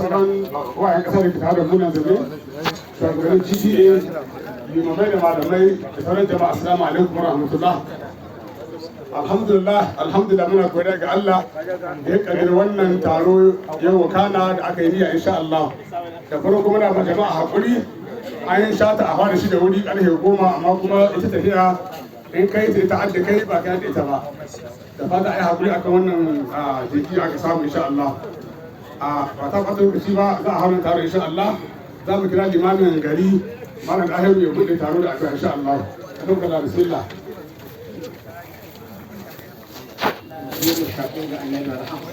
Sauran wayan ƙasa da ke tare da mu nan zaune, shugabannin GDA, limamai da malamai da sauran jama'a, assalamu alaikum warahmatullah. Alhamdulillah, alhamdulillah, muna godiya ga Allah da ya kaddara wannan taro yau wakana da aka yi niyya insha Allah. Da farko muna ba jama'a hakuri, an yi shata a fara shi da wuri karfe 10, amma kuma ita tafiya in kai ta ta'adda kai ba kai da ita ba. Da fata ai hakuri akan wannan jiki aka samu insha Allah. A ba ta fata lokaci ba, za a haura taro insha Allah. Za mu kira limamin gari, Malam Dahiru, ya buɗe taro da addu'a insha Allah. Alhamdulillah, bismillah. 10 ga annabi rahama.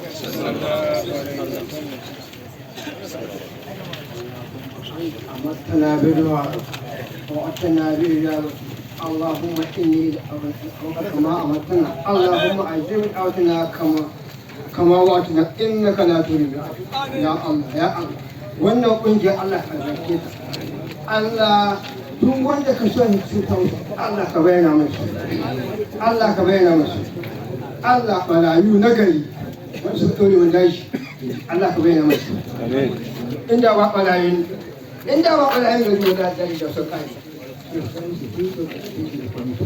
أمرتنا بدعائك وأتنا بإجابتك. اللهم إني كما أمرتنا، اللهم أجب دعوتنا كما وعدتنا، إنك لا تريد. يا الله، يا الله، wannan kungiyar Allah ka albarke ta. Allah, duk wanda ka so su ta, Allah ka bayyana musu, Allah ka bayyana musu. Allah, barayu na gari wanda suka ɗore mun dashi, Allah ka bayyana musu. Inda ba ɓarayin gari wanda daji da sun kare,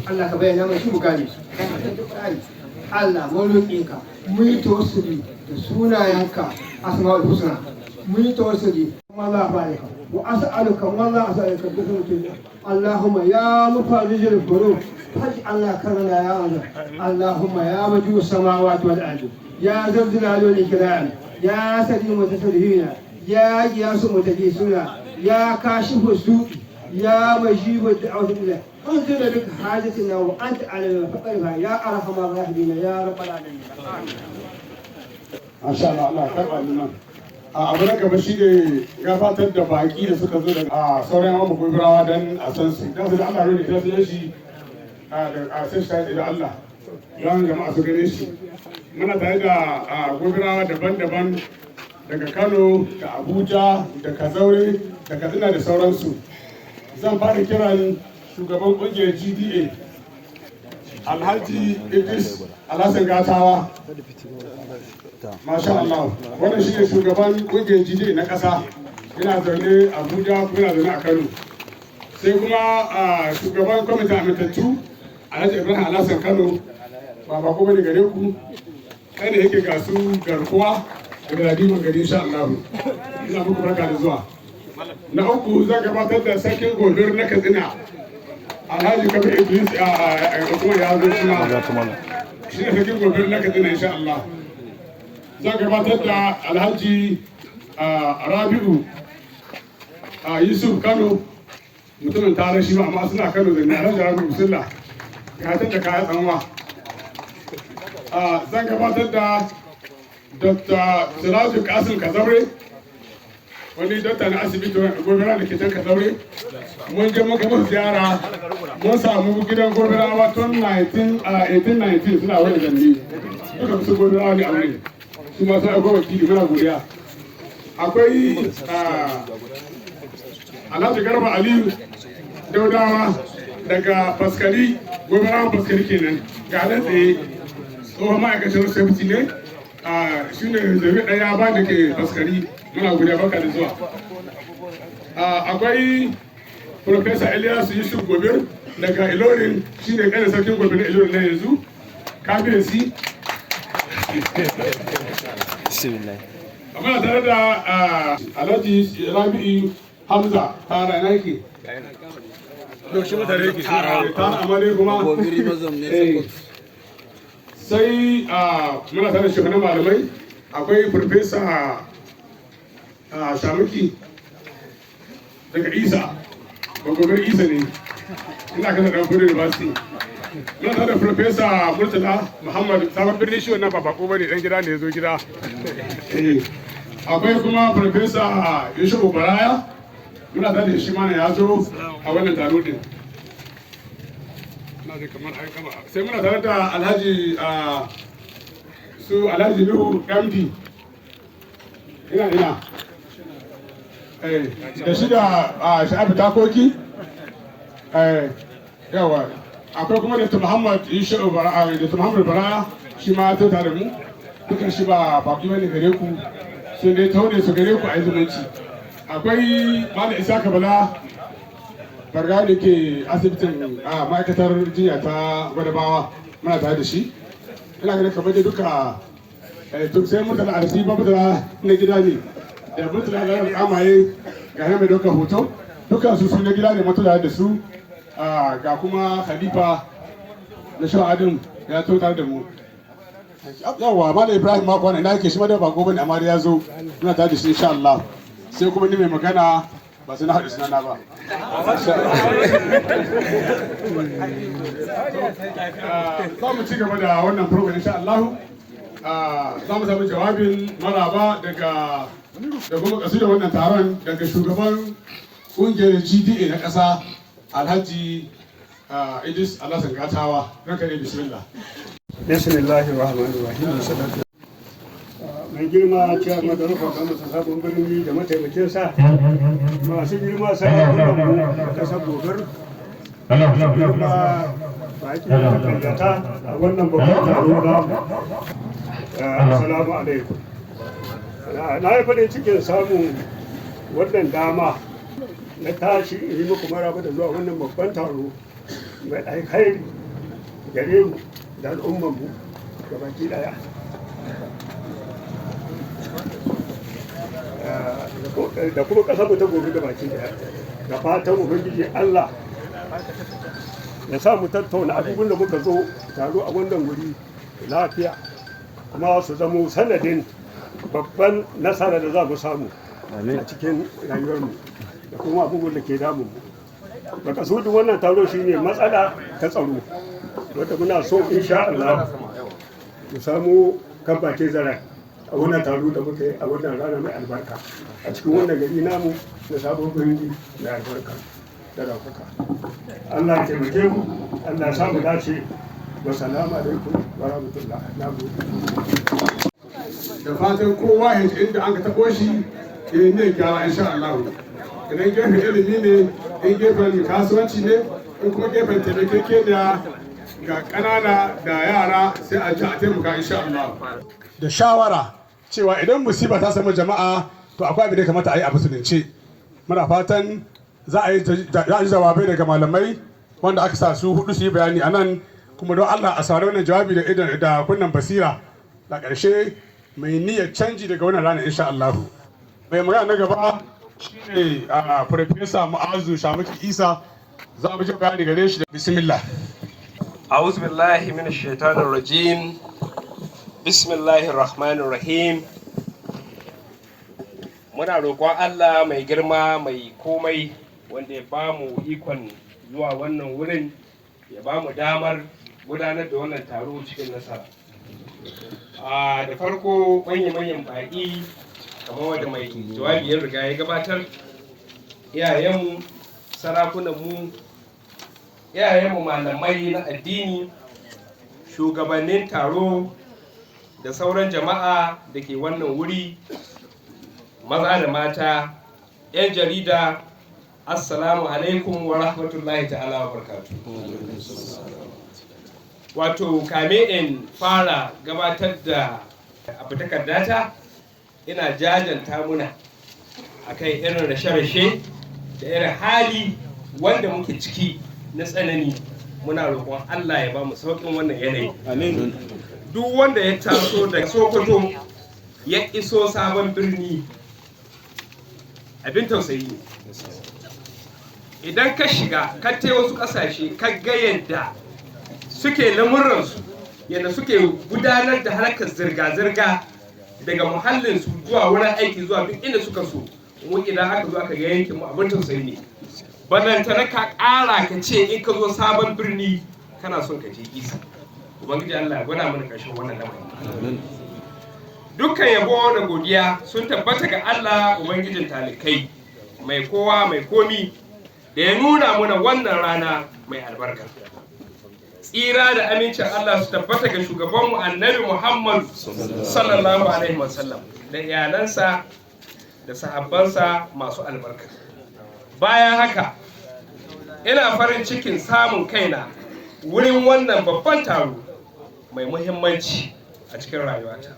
Allah ka bayyana musu, mu gane su. Allah, mun roƙe ka, mun yi tawassuli da sunayenka asma'ul husna, mun yi tawassuli Allah barika wa as'aluka wallah as'aluka bi اللهم يا مفرج الكروب فرج عنا كربنا يا الله. اللهم يا بديع السماوات والارض، يا ذا الجلال والاكرام، يا سيد المتسرفين، يا غياث المستغيثين، يا كاشف السوء، يا مجيب الدعوة، الله انزل بك حاجتنا وانت على فقرها يا ارحم الراحمين يا رب العالمين. Masha Allah, Allah karɓa liman. A abu na gaba shi ne gabatar da baƙi da suka zo daga a sauran yan gobirawa don a san su. Don su da Allah ne kira sunan shi a da a sai shi da Allah don jama'a su gane shi. Muna tare da gobirawa daban-daban daga Kano da Abuja da Kazaure da Katsina da sauransu. Zan fara kiran shugaban ƙungiyar GDA, Alhaji Idris Alhassan Gatawa. Masha Allah, wannan shi ne shugaban kungiyar GDA na ƙasa, yana zaune Abuja kuma yana zaune a Kano. Sai kuma shugaban kwamitin amintattu, Alhaji Ibrahim Alhassan Kano, ba bako bane gare ku, kai ne yake ga su garkuwa daga Ladiman gari insha Allah. Ina muku barka da zuwa. Na uku, zan gabatar da sarkin Gobir na Katsina, Alhaji Kabir Idris a kuma ya zo shi ma, shi ne sarkin Gobir na Katsina insha Allah. Zan gabatar da Alhaji Rabi'u Yusuf Kano, mutumin tare shi ma amma suna Kano da ne. Alhaji Rabi'u, bismillah, ga da kaya tsanwa. Zan gabatar da Dr. Siraju Kasim Kazaure, wani dokta na asibiti Gobira da ke can Kazaure. Mun je muka musu ziyara, mun samu gidan Gobirawa tun 1819 suna wani zanni, duka su Gobirawa ne a wurin, su ma sai akwai wakili, muna godiya. Akwai Alhaji Garba Aliyu Daudawa daga Faskari, Gobirawan Faskari kenan, ga nan tsaye, tsohon ma'aikacin safety ne, shi ne zabi ɗaya ba da ke Faskari, muna godiya, baka da zuwa. Akwai Professor Elias Yusuf Gobir daga Ilorin, shi ne ƙanin sarkin Gobir na Ilorin na yanzu, kabiyasi. Muna tare da Alhaji Rabi'i Hamza Tara, na yake shi mutane yake Tara amare kuma. Sai muna tare da shugaban malamai, akwai Farfesa Shamaki daga Isa, Bagobir Isa ne, ina kasa dan Kudu University. Muna tare da Farfesa Murtala Muhammad Sabon Birni, shi wannan ba bako bane, dan gida ne ya zo gida. Akwai kuma Farfesa Yusuf Baraya, muna tare da shi mana ya zo a wannan taro din. Ina jin kamar an gama. Sai muna tare da Alhaji su Alhaji Nuhu MD, ina ina da shi da Sha'abu Takoki. Yawa, akwai kuma Dr. Muhammad Yusuf Baraya, Dr. Muhammad Baraya, shi ma ya tare mu, dukan shi ba baki bane gare ku. Sun dai taune su gare ku a yi zumunci. Akwai Malam Isa Kabala Barga da ke asibitin a ma'aikatar jinya ta Gwadabawa, muna tare da shi. Ina ganin kamar dai duka to sai Murtala Arsi ba, Murtala na gida ne, da Murtala na Tsamaye, ga mai ɗaukar hoto, dukkan su na gida ne, mutu da su. Ga kuma Khalifa na Sha'adin ya to tare da mu. Yawa, Malam Ibrahim mako ina yake? Shi ma da ba gobe ne, amma ya zo, muna tare da shi insha Allah. Sai kuma ni mai magana, ba sai na haɗu sunana ba. Za mu ci gaba da wannan program insha Allah. Za mu samu jawabin maraba daga da kuma kasu da wannan taron daga shugaban kungiyar GDA na ƙasa, Alhaji Idris Alhassan Gatawa. Ranka ne, bismillah. Bismillahir rahmanir rahim. Mai girma ciyar da rufa ga masa Sabon Birni da mataimakinsa, masu girma sarakunan mu da kasar Gobir, girma baki da gayyata a wannan babban taro namu, assalamu alaikum. Na yi farin cikin samun wannan dama na tashi in yi muku maraba da zuwa wannan babban taro mai alkhairi gare mu da al'ummanmu gabaki daya da kuma ƙasar mu ta Gobe gabaki daya, da fatan Ubangiji Allah ya sa mu tattauna abubuwan da muka zo taro a wannan wuri lafiya, kuma su zamo sanadin babban nasara da za mu samu a cikin rayuwarmu da kuma abubuwan da ke damu mu. Makasudin wannan taro shine matsala ta tsaro, wadda muna so insha Allah mu samu kan bakin zaren a wannan taro da muka yi a wannan rana mai albarka a cikin wannan gari namu na Sabon Birni mai albarka da ɗaukaka. Allah ya taimake mu, Allah ya sa mu dace. Wa salamu alaikum wa rahmatullah. Na gode. Da fatan kowa ya ji inda an ka taɓo shi ya yi ne gyara insha Allah. Idan gefen ilimi ne, in gefen kasuwanci ne, in kuma gefen taimakekeniya ga ƙanana da yara, sai a ji a taimaka insha Allah. Da shawara cewa idan musiba ta samu jama'a, to akwai abin da ya kamata a yi a musulunci. Muna fatan za a yi jawabai daga malamai wanda aka sa su hudu su yi bayani a nan, kuma don Allah a saurari wannan jawabi da idan da kunnan basira. Da ƙarshe mai niyyar canji daga wannan rana insha Allah. Mai magana na gaba shine a Farfesa Mu'azu Shamaki Isa. Za mu ji bayani gare shi da bismillah. أعوذ بالله من الشيطان الرجيم. بسم الله الرحمن الرحيم. Muna roƙon Allah mai girma mai komai, wanda ya ba mu ikon zuwa wannan wurin, ya ba mu damar gudanar da wannan taro cikin nasara. A da farko, manya-manyan baƙi, kamar wanda mai jawabi ya riga ya gabatar, iyayenmu sarakunanmu, iyayenmu malamai na addini, shugabannin taro da sauran jama'a da ke wannan wuri, maza da mata, 'yan jarida, assalamu alaikum wa rahmatullahi ta'ala wa barkatu. Wato kame in fara gabatar da abu takardata, ina jajanta muna akan irin rashe-rashe da irin hali wanda muke ciki na tsanani. Muna roƙon Allah ya ba mu sauƙin wannan yanayi. Duk wanda ya taso daga Sokoto ya iso Sabon Birni, abin tausayi ne. Idan ka shiga ka tai wasu ƙasashe, ka ga yadda suke lamuransu, yadda suke gudanar da harkar zirga-zirga daga muhallinsu zuwa wurin aiki, zuwa duk inda suka so. Mu idan aka zo aka ga yankin mu, abin tausayi ne. Balantana ka ƙara ka ce in ka zo Sabon Birni kana son ka je Isa. Ubangiji Allah ya gwada mana ƙarshen wannan lamarin. Dukkan yabo da godiya sun tabbata ga Allah, Ubangijin talikai, mai kowa mai komi, da ya nuna mana wannan rana mai albarka. Tsira da amincin Allah su tabbata ga shugabanmu Annabi Muhammad sallallahu alaihi wasallam da iyalansa da sahabbansa masu albarka. Bayan haka, ina farin cikin samun kaina wurin wannan babban taro mai muhimmanci a cikin rayuwata.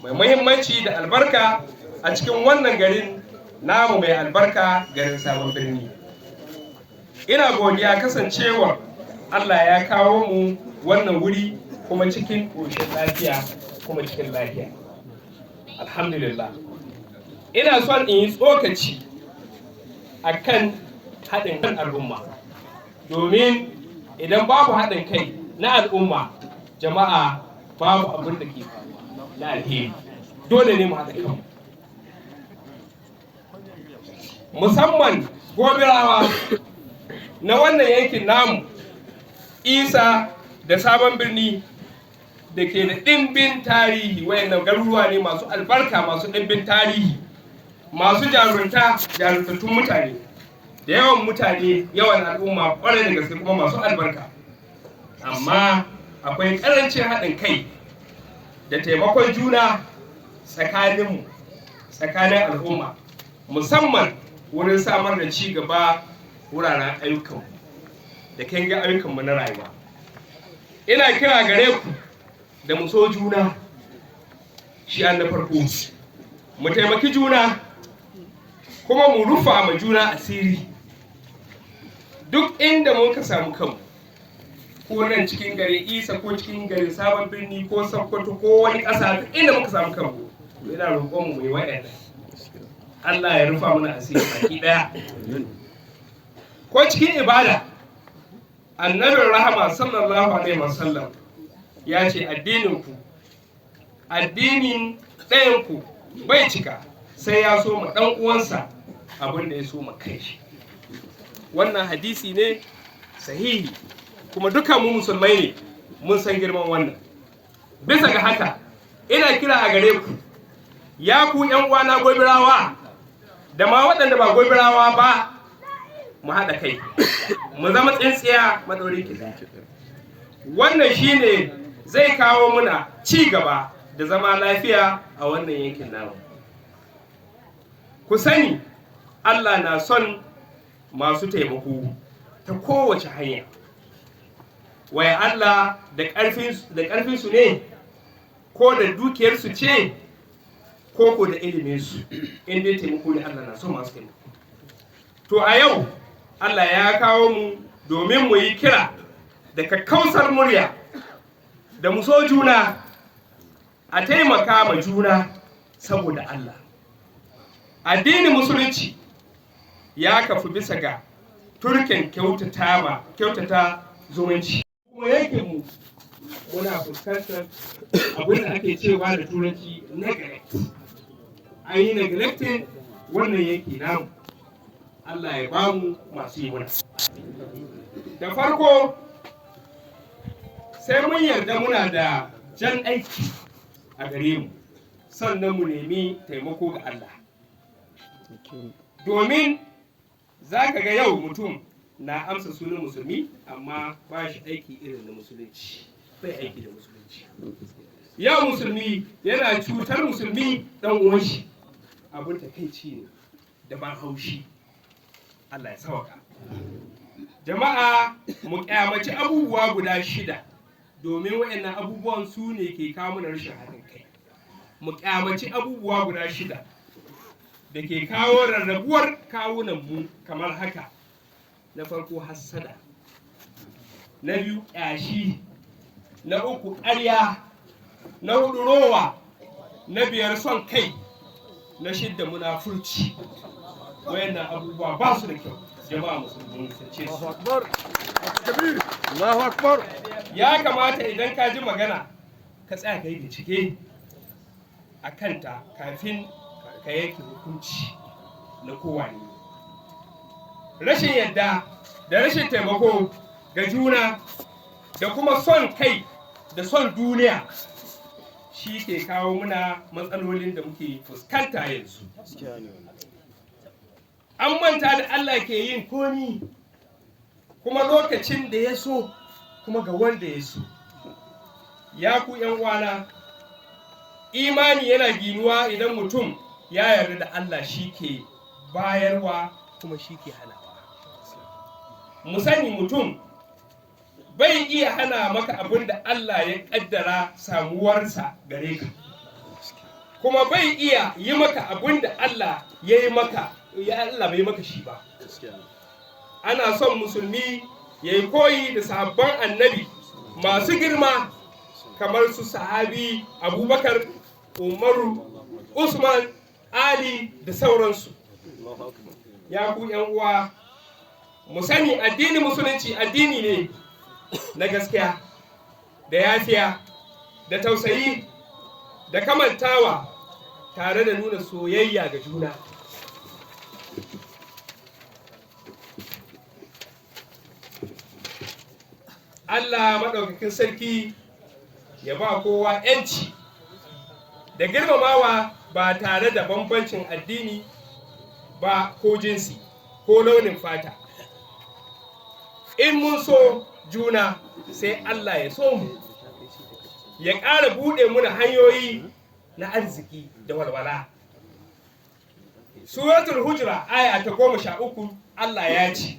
mai muhimmanci da albarka a cikin wannan garin namu mai albarka, garin Sabon Birni. Ina godiya kasancewar Allah ya kawo mu wannan wuri kuma cikin ƙoshin lafiya kuma cikin lafiya. Alhamdulillah. Ina son in yi tsokaci a kan haɗin kan al'umma, domin idan babu haɗin kai na al'umma, jama'a, babu abin da ke faruwa na alheri. Dole ne mu haɗa kanmu, musamman Gobirawa na wannan yankin namu, Isa da Sabon Birni, da ke da ɗimbin tarihi. Wayannan garuruwa ne masu albarka, masu ɗimbin tarihi, masu jarunta, jaruntattun mutane da yawan mutane, yawan al'umma kwarai da gaske, kuma masu albarka. Amma akwai ƙarancin haɗin kai da taimakon juna tsakaninmu, tsakanin al'umma, musamman wurin samar da ci gaba wuraren ayyukanmu da kange ayyukanmu na rayuwa. Ina kira gare ku da mu so juna, shi an na farko, mu taimaki juna, kuma mu rufa ma juna asiri duk inda muka samu kanmu, ko nan cikin garin Isa, ko cikin garin Sabon Birni, ko Sokoto, ko wani ƙasa. Duk inda muka samu kanmu, ina roƙon mu yi waɗannan. Allah ya rufa mana asiri baki ɗaya. Ko cikin ibada, Annabin rahama sallallahu alaihi wasallam ya ce addinin ku, addinin ɗayan ku bai cika sai ya so ma ɗan uwansa abin da ya so ma kai shi. Wannan hadisi ne sahihi, kuma dukan mu musulmai ne, mun san girman wannan. Bisa ga haka, ina kira a gare ku, ya ku yan uwana Gobirawa da ma waɗanda ba Gobirawa ba, mu haɗa kai, mu zama tsintsiya maɗaurin ki. Wannan shine zai kawo muna ci gaba da zama lafiya a wannan yankin namu. Ku sani, Allah na son masu taimako ta kowace hanya, waya Allah da ƙarfinsu ne, ko da dukiyarsu ce, ko da iliminsu. In dai taimako ne, Allah na son masu taimako. To, a yau Allah ya kawo mu domin mu yi kira da kakkausar murya da mu so juna, a taimaka ma juna saboda Allah. Addinin Musulunci ya kafu bisa ga turken kyautata ma kyautata zumunci. Kuma yankinmu muna fuskantar abin da ake cewa da Turanci neglect. An yi neglecting wannan yanki namu. Allah ya bamu masu yi muna. Da farko, sai mun yarda muna da jan aiki a gare mu, sannan mu nemi taimako ga Allah, domin za ka ga yau mutum na amsa sunan Musulmi amma ba shi aiki irin na Musulunci, bai aiki da Musulunci. Yau Musulmi yana cutar Musulmi dan uwan shi. Abin takaici ne da ban haushi. Allah ya sawaka. Jama'a, mu kyamaci abubuwa guda shida, domin waɗannan abubuwan su ne ke kawo mana rashin haɗin kai. Mu kyamaci abubuwa guda shida da ke kawo rarrabuwar kawunan mu kamar haka: na farko, hassada; na biyu, ƙyashi; na uku, ƙarya; na hudu, rowa; na biyar, son kai; na shidda, munafurci. Wayannan abubuwa ba su da kyau. Jama'a Musulmi, ce su. Allahu Akbar. Ya kamata idan ka ji magana, ka tsaya ka yi bincike a kanta kafin ka yanke hukunci na kowane. Rashin yadda da rashin taimako ga juna da kuma son kai da son duniya shi ke kawo muna matsalolin da muke fuskanta yanzu. An manta da Allah ke yin komi, kuma lokacin da ya so, kuma ga wanda ya so. Ya ku yan uwana, imani yana ginuwa idan mutum ya yarda da Allah shi ke bayarwa kuma shi ke hanawa. Mu sani, mutum bai iya hana maka abin da Allah ya kaddara samuwarsa gare ka. Kuma bai iya yi maka abin da Allah ya yi maka, ya Allah bai maka shi ba. Ana son musulmi ya yi koyi da sahabban Annabi masu girma, kamar su sahabi Abubakar, Umaru, Usman, Ali da sauransu. Ya ku yan uwa, mu sani addinin Musulunci addini ne na gaskiya da yafiya da tausayi da kamantawa, tare da nuna soyayya ga juna. Allah maɗaukakin sarki ya ba kowa 'yanci da girmamawa ba tare da bambancin addini ba, ko jinsi, ko launin fata. In mun so juna, sai Allah ya so mu, ya ƙara buɗe muna hanyoyi na arziki da walwala. Suratul Hujra, aya ta 13, Allah ya ce: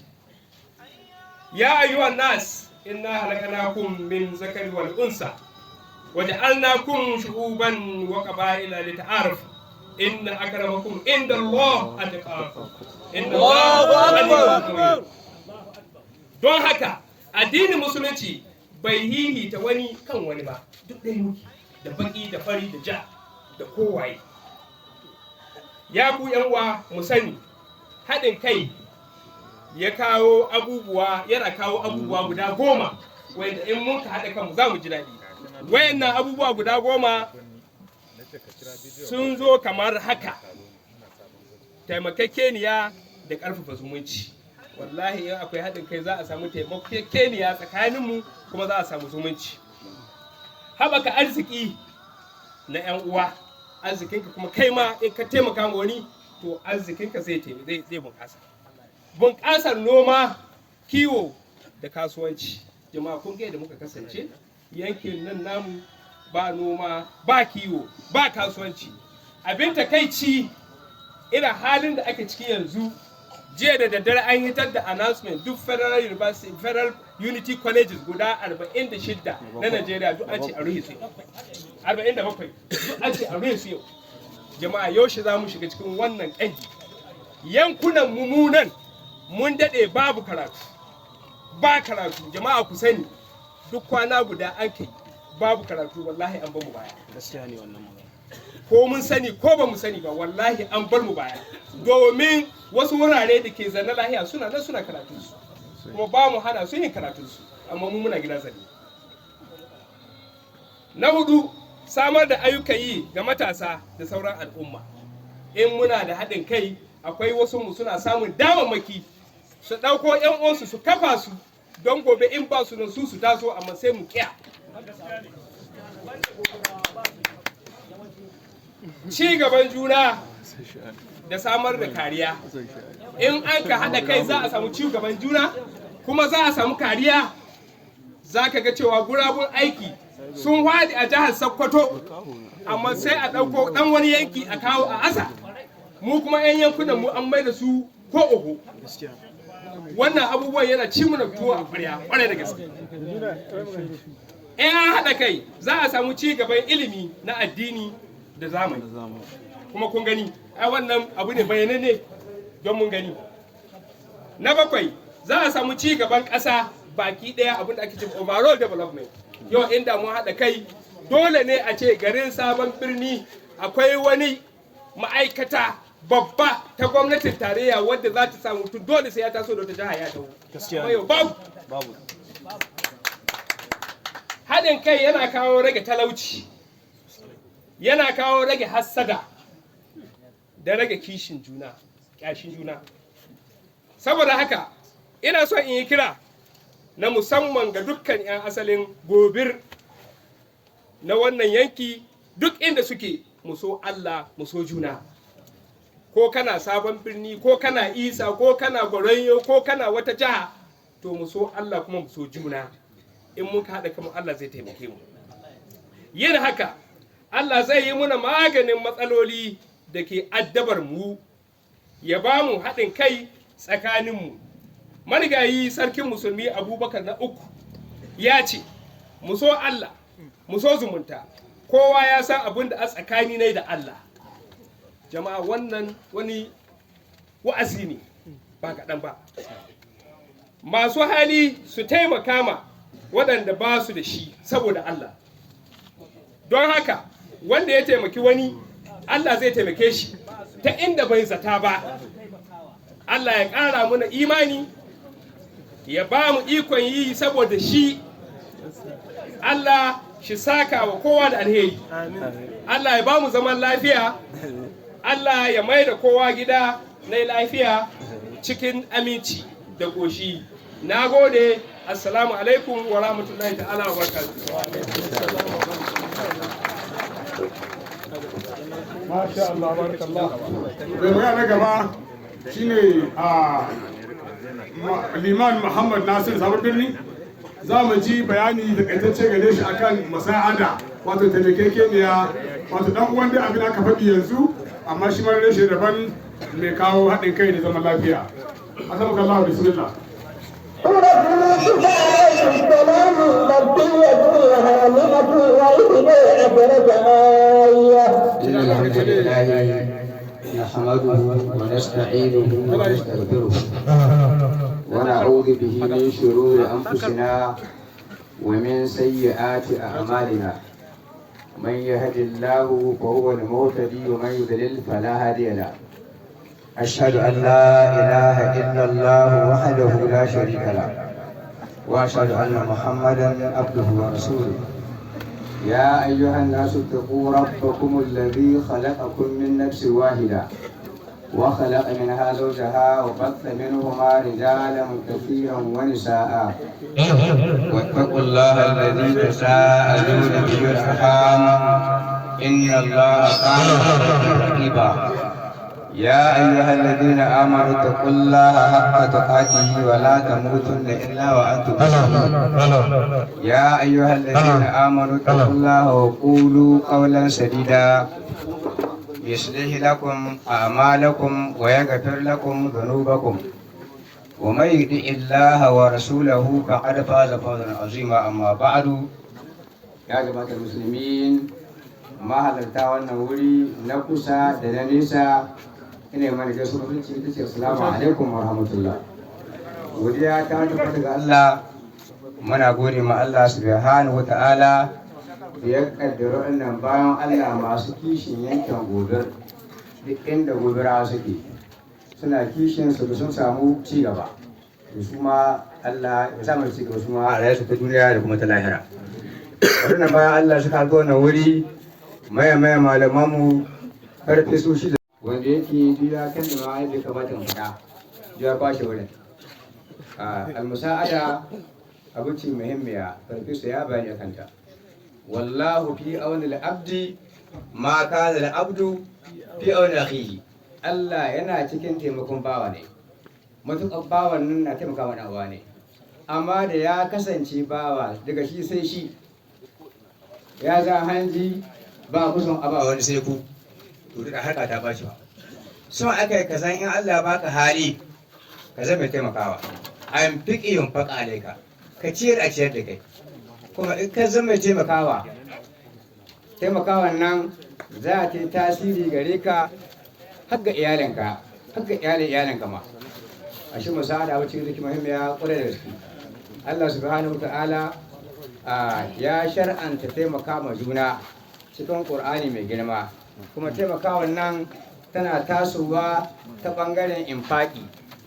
"Ya ayyuhan nas, inna halakanakum min zakari wal unsa waja'alnakum shu'uban wa qaba'ila lita'arafu, inna akramakum inda Allah atqakum, inna Allah alimun." Don haka addinin Musulunci bai hihita wani kan wani ba. Duk ɗaya muke, da baki da fari da ja da kowaye. Ya ku yan uwa, mu sani haɗin kai ya kawo abubuwa, yana kawo abubuwa guda 10 wanda in mun ka haɗa kanmu za mu ji daɗi. Wayannan abubuwa guda 10 sun zo kamar haka: taimakekeniya da ƙarfafa zumunci. Wallahi in akwai haɗin kai, za a samu taimakekeniya tsakaninmu, kuma za a samu zumunci. Haɓaka arziki na 'yan uwa. Arzikinka kuma kai ma in ka taimaka ma wani, to arzikinka zai bunƙasa. Bunƙasar noma, kiwo da kasuwanci. Jama'a, kun ga yadda muka kasance yankin nan namu, ba noma, ba kiwo, ba kasuwanci. Abin takaici, irin halin da ake ciki yanzu, jiya da daddare an hitar da announcement, duk federal university, federal unity colleges guda 46 na Najeriya, duk an ce a rufe su. 47, duk an ce a rufe su yau. Jama'a, yaushe za mu shiga cikin wannan ƙangi? Yankunan mummunan mun daɗe babu karatu, ba karatu. Jama'a, ku sani duk kwana guda an kai babu karatu, wallahi an bar mu baya. Gaskiya ne wannan magana. Ko mun sani ko ba mu sani ba, wallahi an bar mu baya, domin wasu wurare da ke zanne lahiya suna nan suna karatun su, kuma ba mu hana su yin karatun su, amma mu muna gida zanne. Na hudu, samar da ayyukan yi ga matasa da sauran al'umma. In muna da haɗin kai, akwai wasu mu suna samun damammaki su ɗauko 'yan uwansu su kafa su, don gobe in ba su nan su su taso, amma sai mu kiya. Ci gaban juna da samar da kariya. In an ka haɗa kai, za a samu ci gaban juna kuma za a samu kariya. Za ka ga cewa gurabun aiki sun haɗi a jihar Sokoto, amma sai a ɗauko ɗan wani yanki a kawo a asa. Mu kuma 'yan yankunan mu an mai da su ko oho. Wannan abubuwan yana ci mana tuwo a ƙwarya ƙwarai da gaske. In an haɗa kai, za a samu ci gaban ilimi na addini da zamani. Kuma kun gani ai, wannan abu ne bayanane don mun gani. Na bakwai, za a samu ci gaban ƙasa baki ɗaya, abin da ake ce overall development. Yau inda mun haɗa kai, dole ne a ce garin Sabon Birni akwai wani ma'aikata babba ta gwamnatin tarayya wadda za ta samu mutum dole sai ya taso da wata jiha ya taho. Gaskiya Amma yau babu. Babu. Haɗin kai yana kawo rage talauci, yana kawo rage hassada da rage kishin juna, ƙyashin juna. Saboda haka ina son in yi kira na musamman ga dukkan 'yan asalin Gobir na wannan yanki, duk inda suke, mu so Allah, mu so juna. Ko kana Sabon Birni, ko kana Isa, ko kana Goronyo, ko kana wata jiha, to mu so Allah kuma mu so juna. In muka haɗa kanmu, Allah zai taimake mu. Yin haka, Allah zai yi muna maganin matsaloli da ke addabar mu, ya ba mu haɗin kai tsakaninmu. Marigayi Sarkin Musulmi Abubakar na uku ya ce mu so Allah, mu so zumunta. Kowa ya san abin da a tsakani ne da Allah. Jama'a, wannan wani wa'azi ne ba kaɗan ba. Masu hali su taimaka ma waɗanda ba su da shi saboda Allah. Don haka wanda ya taimaki wani, Allah zai taimake shi ta inda bai zata ba. Allah ya ƙara muna imani, ya ba mu ikon yi saboda shi. Allah shi saka wa kowa da alheri. Allah ya ba mu zaman lafiya. Allah ya mai da kowa gida na lafiya cikin aminci da ƙoshi. Na gode. Assalamu alaikum wa rahmatullahi ta'ala wa barakatuh. Masha Allah, barakallah. Mai magana na gaba shine a Liman Muhammad Nasir Sabon Birni. Za mu ji bayani da kaitacce gare shi akan musa'ada, wato taimakekeniya, wato dan uwan dai abin aka faɗi yanzu, amma shi ma reshe daban mai kawo haɗin kai da zaman lafiya. Asamuka Allah, bismillah. السلام ربي فيها 112 آية. إن الحمد لله نحمده ونستعينه ونستغفره ونعوذ به من شرور أنفسنا ومن سيئات أعمالنا. من يهد الله فهو المهتدي، ومن يضلل فلا هادي له. أشهد أن لا إله إلا الله وحده لا شريك له، وأشهد أن محمدا عبده ورسوله. يا أيها الناس اتقوا ربكم الذي خلقكم من نفس واحدة، وخلق منها زوجها، وبث منهما رجالا كثيرا ونساء، واتقوا الله الذي تساءلون به والأرحام، إن الله كان عليكم رقيبا. يا أيها الذين آمنوا اتقوا الله حق تقاته ولا تموتن إلا وأنتم مسلمون. يا أيها الذين آمنوا اتقوا الله وقولوا قولا سديدا، يصلح لكم أعمالكم ويغفر لكم ذنوبكم، ومن يطع الله ورسوله فقد فاز فوزا عظيما. أما بعد، يا جماعة المسلمين، mahalarta wannan wuri na kusa da na nesa, ina yi mana gaisuwar musulunci, ita ce assalamu alaikum wa rahmatullah. Godiya ta tabbata ga Allah. Muna gode ma Allah subhanahu wa ta'ala da ya kaddara wannan bayan Allah masu kishin yankin Gobir, duk inda Gobirawa suke suna kishin su da sun samu ci gaba da su ma, Allah ya samu ci gaba su ma a rayuwarsu ta duniya da kuma ta lahira. Wannan bayan Allah suka haɗu wannan wuri, maya maya malamanmu, farfesoshi da wanda yake biya kan da ma yadda ya kamata mu faɗa ya kwashe wurin. Almusa'ada abu ce muhimmiya, farfesa ya bayani a kanta. Wallahu fi auni al-abdi ma kana al-abdu fi auni akhihi. Allah yana cikin taimakon bawa ne matuƙar bawan nan na taimaka wa ɗan ne, amma da ya kasance bawa daga shi sai shi, ya za hanji ba kusan aba wani sai ku, to da harka ta bashi ba. Son aka yi kasan in Allah baka hali ka zama mai taimakawa, an fiƙi yin faƙa alaika, ka ciyar a ciyar da kai. Kuma in ka zama mai taimakawa, taimakawan nan za ta yi tasiri gare ka har ga iyalinka, har ga iyalin iyalinka ma. A shi musa'ada wacce take muhimmiya ƙwarai da gaske. Allah subhanahu ta'ala ya shar'anta taimaka ma juna cikin Ƙur'ani mai girma, kuma taimakawan nan tana tasowa ta ɓangaren infaki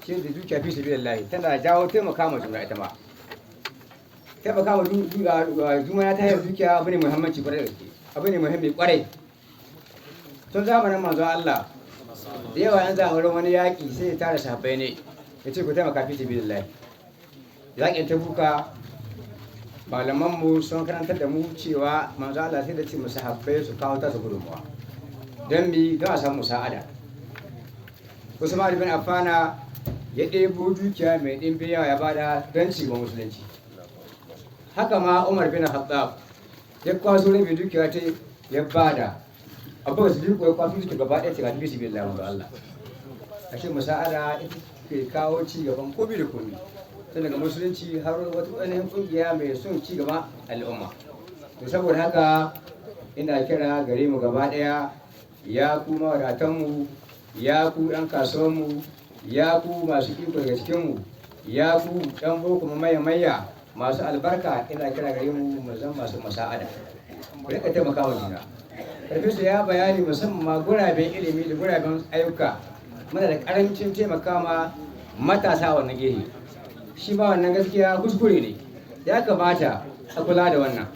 shi da dukiya fi sabilillahi, tana jawo taimaka ma juna. Ita ma taimaka ma juna ta hanyar dukiya abu ne muhimmanci kwarai da gaske, abu ne muhimmi kwarai. Tun zamanin manzon Allah da yawa yanzu a wurin wani yaƙi sai ya tara sahabbai ne ya ce ku taimaka fi sabilillahi. Yaƙin Tabuka, malamanmu sun karantar da mu cewa manzo Allah sai da ce musu sahabbai su kawo tasu gudunmuwa don mi don a samu sa'ada. Usman bin Affana ya ɗebo dukiya mai ɗimbin yawa ya bada don ci gaban musulunci. Haka ma Umar bin Khattab ya kwaso rabi dukiya ta ya bada. Abu Siddiq ya kwaso dukiya gaba ɗaya ce ga fi sabilillah manzo Allah. Ashe musa'ada ita ke kawo ci gaban komi da komi, tun daga musulunci har wata ainihin kungiya mai son ci gaba al'umma. To saboda haka Ina kira gare mu gaba ɗaya, ya ku mawadatanmu, ya ku 'yan kasuwanmu, ya ku masu iko daga cikinmu, ya ku 'yan boko maya maya masu albarka, ina kira gare mu mu zama masu masa'ada, mu rika taimaka wa juna. Farfesa ya bayani musamman ma guraben ilimi da guraben ayyuka, muna da karancin taimaka ma matasa wannan gehe. Shi ma wannan gaskiya kuskure ne, ya kamata a kula da wannan.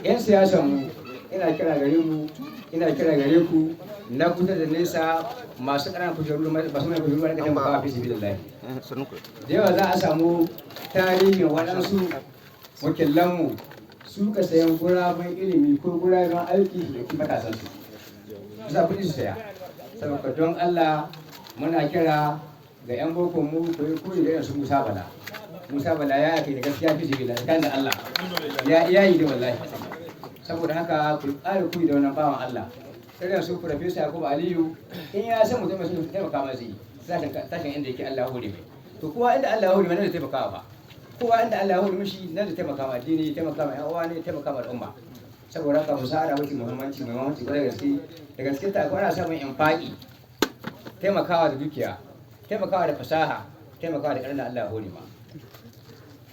'Yan siyasan mu, ina kira gare mu, ina kira gare ku na kusa da nesa, masu ƙananan kujeru, masu mai kujeru, wani taimakawa fi sabilillahi. Da yawa za a samu tarihin waɗansu wakilanmu su ka sayan guraben ilimi ko guraben aiki da kuma matasansu su sa kuɗi su saya. Saboda don Allah muna kira ga 'yan boko mu, ku yi koyi da irin su Musa Bala. Musa Bala ya kai da gaskiya fi sabilillahi, tsakanin da Allah ya yi da wallahi. Saboda haka ku ƙara koyi da wannan bawan Allah, irin su Farfesa Yakubu Aliyu. In ya san mutum mai taimaka masa yi sashen inda yake Allah hore mai, to kowa inda Allah hore mai nan da taimakawa ba, kowa inda Allah hore mishi nan da taimaka ma addini, taimaka ma yan uwa ne, taimaka ma al'umma. Saboda haka musa'ada mafi muhimmanci, muhimmanci kwarai gaske. Da gaske ta akwai ana samun infaki, taimakawa da dukiya, taimakawa da fasaha, taimakawa da ƙarfin da Allah hore ma.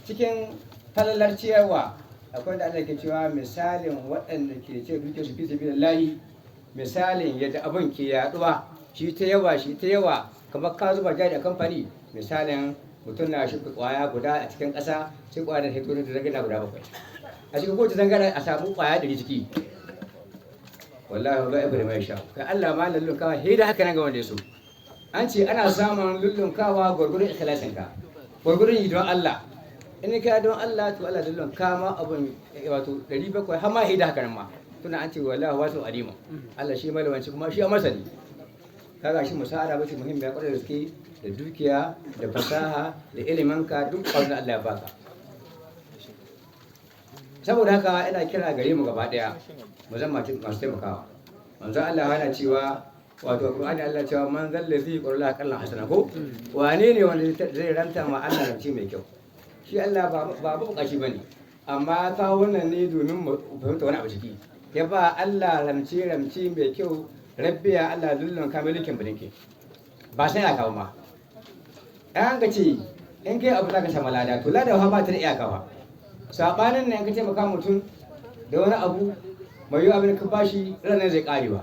Cikin falalar ciyarwa akwai da Allah ke cewa misalin waɗanda ke ce dukiyar su fi sabilillahi, misalin yadda abin ke yaduwa, shi ta yawa, shi ta yawa, kamar ka zuba jari a kamfani. Misalin mutum na shuka kwaya guda a cikin ƙasa, sai kwaya da hito da zangana guda bakwai, a cikin kowace zangana a samu kwaya 100 ciki. Wallahi ba ibrahim mai sha kai Allah ma lullunkawa he da haka nan ga wanda ya so. An ce ana samun lullunkawa gwargwadon ikhlasin ka, gwargwadon yi don Allah. In ka don Allah, to Allah lullunka ma abun wato 700 har ma he da haka nan ma. Tuna an ce wallahi wasu alima, Allah shi malamanci kuma shi a masani. Kaga shi musa'ada bace muhimmiya kwarai da gaske, da dukiya da fasaha da iliminka, duk abin da Allah ya baka. Saboda haka ina kira gare mu gaba daya mu zama masu taimakawa. Manzo Allah yana cewa, wato Qur'ani Allah cewa man zallazi qurla qallan hasana, ko wane ne wanda zai ranta ma Allah rance mai kyau? Shi Allah ba bukaci bane, amma kawo wannan ne domin mu fahimta wani abu ciki. Ya ba Allah ramce ramce mai kyau, rabbiya Allah lullun kamilikin bilinki ba sai a kawo ma. An ka ce in kai abu zaka samu lada, to lada ba ta da iyaka ba. Sabanin nan, in ka taimaka mutum da wani abu mai yiwu, abin ka bashi ranar zai karewa.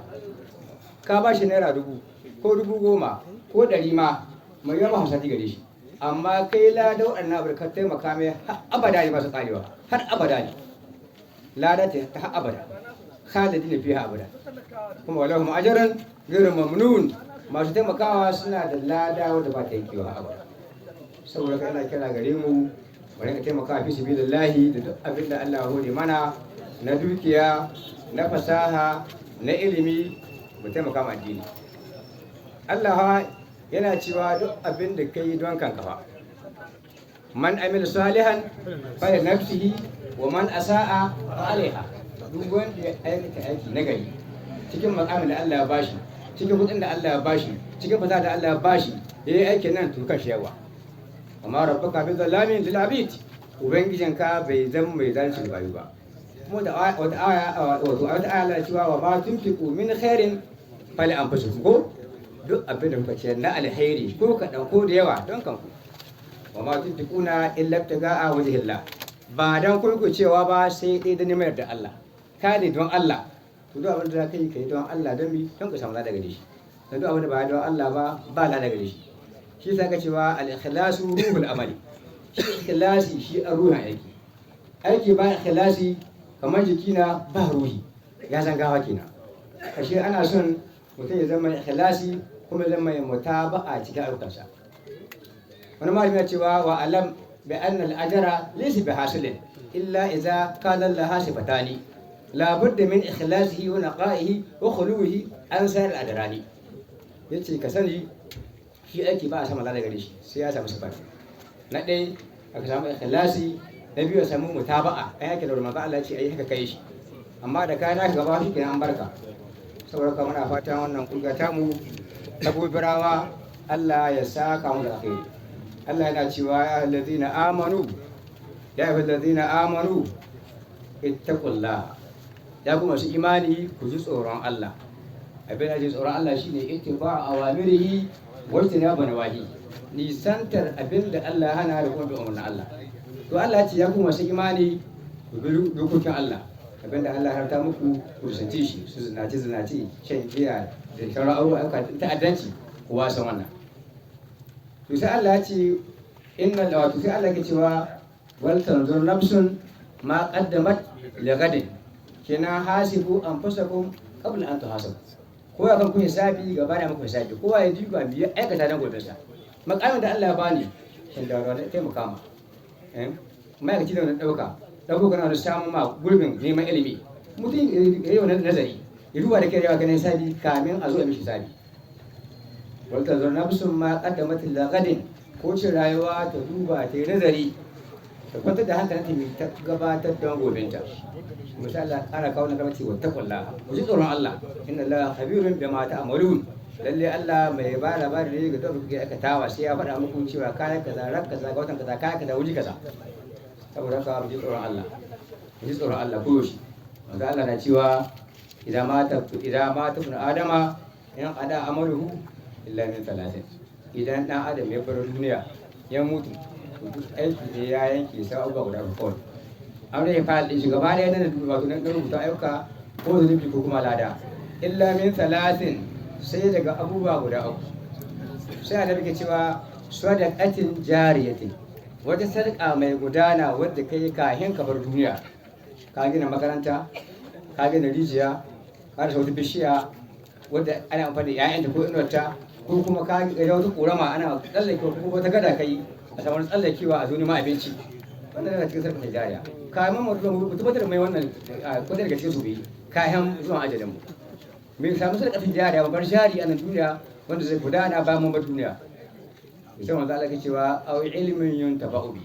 Ka bashi ₦1000 ko 10,000 ko 100 ma, mai yiwu ba 50 gare shi, amma kai lada waɗannan abu da ka taimaka mai har abada ne ba su karewa, har abada ne lada ta har abada, khalidina fiha abada. Kuma walahum ajrun ghairu mamnun, masu taimakawa suna da lada wanda ba ta yankewa abada. Saboda haka ina kira gare mu mu rinka taimakawa fi sabilillahi da duk abin da Allah ya hore mana na dukiya, na fasaha, na ilimi, mu taimaka ma addini. Allah yana cewa duk abin da kai don kanka fa, man amila salihan fa li nafsihi wa man asa'a fa alaiha. Duk wanda ya aikata aiki na gari cikin makamin da Allah ya bashi, cikin kudin da Allah ya bashi, cikin fasaha da Allah ya bashi, yayi aikin nan, to kan shi yawa. Amma rabbuka bi zallamin lil abid, ubangijinka bai zama mai zalunci da bayu ba. Kuma da wata aya, wato wata aya Allah cewa wa ma tunfiqu min khairin fali anfusikum, ko duk abin da kuka ciyar na alheri, ko kaɗan ko da yawa, don kanku. Wa ma tunfiquna illa ibtiga'a wajhillah, ba dan kurku cewa ba sai dai da neman da Allah ka ne don Allah. To duk abin da za ka yi, ka yi don Allah, don mi? Don ka samu lada gare shi. Don duk abin da ba don Allah ba, ba lada gare shi. Shi sa ka cewa al-ikhlasu ruhul amali, shi ikhlasi shi a ruhin aiki. Aiki ba ikhlasi kamar jiki na ba ruhi, ya san gawa kenan. Ashe ana son mutum ya zama ikhlasi kuma ya zama mai mutaba'a cikin ayyukansa. Wani malami ya cewa wa alam bi anna al-ajra laysa bi hasilin illa idza qala laha sifatani, la budda min ikhlasihi wa naqaihi wa khuluwihi an sa'ir al-adrani. Yace ka sani, shi aiki ba a samu lada gare shi sai ya samu sifat. Na ɗaya aka samu ikhlasi, na biyu a samu mutaba'a, ai ake da manzo Allah ce ai haka kai shi, amma da kai naka gaba shi kenan an barka. Saboda haka muna fatan wannan kungiya ta mu ta Gobirawa, Allah ya saka mu da alkhairi. Allah yana cewa ya allazina amanu, ya ayyuhallazina amanu ittaqullaha. Ya kuma su imani, ku ji tsoron Allah. Abin da ji tsoron Allah shine ittiba awamirihi wa ijtinabu nawahi, nisantar abin da Allah hana da kuma bin umarnin Allah. To Allah ce, ya kuma su imani, ku bi dokokin Allah. Abin da Allah ya muku, ku nisanci shi, su zinace zinace, shan giya da sauran abubuwa, ta'addanci, ku wasa wannan. To sai Allah ya ce inna, wato sai Allah ke cewa wal tanzur nafsun ma qaddamat li ghadin. Kenan hasibu anfusakum qabla an tuhasabu. Ko ya kan ku hisabi gaba da muku hisabi, kowa ya duba biya aikata dan gobe sa. Makamin da Allah ya bani, shin da wani taimaka ma eh ma'aikaci da wani dauka dauko kana da samu ma gurbin neman ilimi, mutum ya yi wani nazari, ya duba da kai yawa ganin hisabi kamin a zo a mishi hisabi. Wal tanzur nafsun ma qaddamat li ghadin, ko ce rayuwa ta duba, ta yi nazari, ta kwantar da hankalin ta mai ta gabatar don gobinta. Misali Allah ƙara kawo na kalmar ce wattaqullaha, ku ji tsoron Allah. Inna Allah khabirun bima ta'malun. Lalle Allah mai ba labari ne ga duk kuke aikatawa, sai ya faɗa muku cewa kayan kaza, ran kaza ga watan kaza, kayan kaza, wuri kaza. Saboda haka mu ji tsoron Allah, mu ji tsoron Allah ko yaushe. Wanda Allah na cewa idan mata ibn adama in ada amaluhu illa min thalathin. Idan dan adam ya bar duniya, ya mutu, to duk aiki ne ya yanke sai abubuwa guda uku kawai. An rage fayil ɗin shi gaba ɗaya na wato na rubuta ayyuka, ko zunubi ko kuma lada. Illa min thalathin, sai daga abubuwa guda uku. Sai annabi ke cewa sadaqatin jariyatin, wata sadaka mai gudana wadda kai kahin ka bar duniya. Ka gina makaranta, ka gina rijiya, ka rasa wata bishiya wadda ana amfani da 'ya'yanta ko inuwarta, ko kuma ka ga wata korama ana tsallakewa, ko kuma wata gada kai a samu tsallakewa a zo neman abinci. Wannan yana cikin sadaka jariya. Kayan mu mu tabbatar mai wannan ko daga cikin su bi kayan zuwan ajalin mu, mai samu sadaka jariya, babbar jari a nan duniya wanda zai gudana bayan mun bar duniya. Sai manzo Allah ke cewa aw ilmin yuntafa'u bi,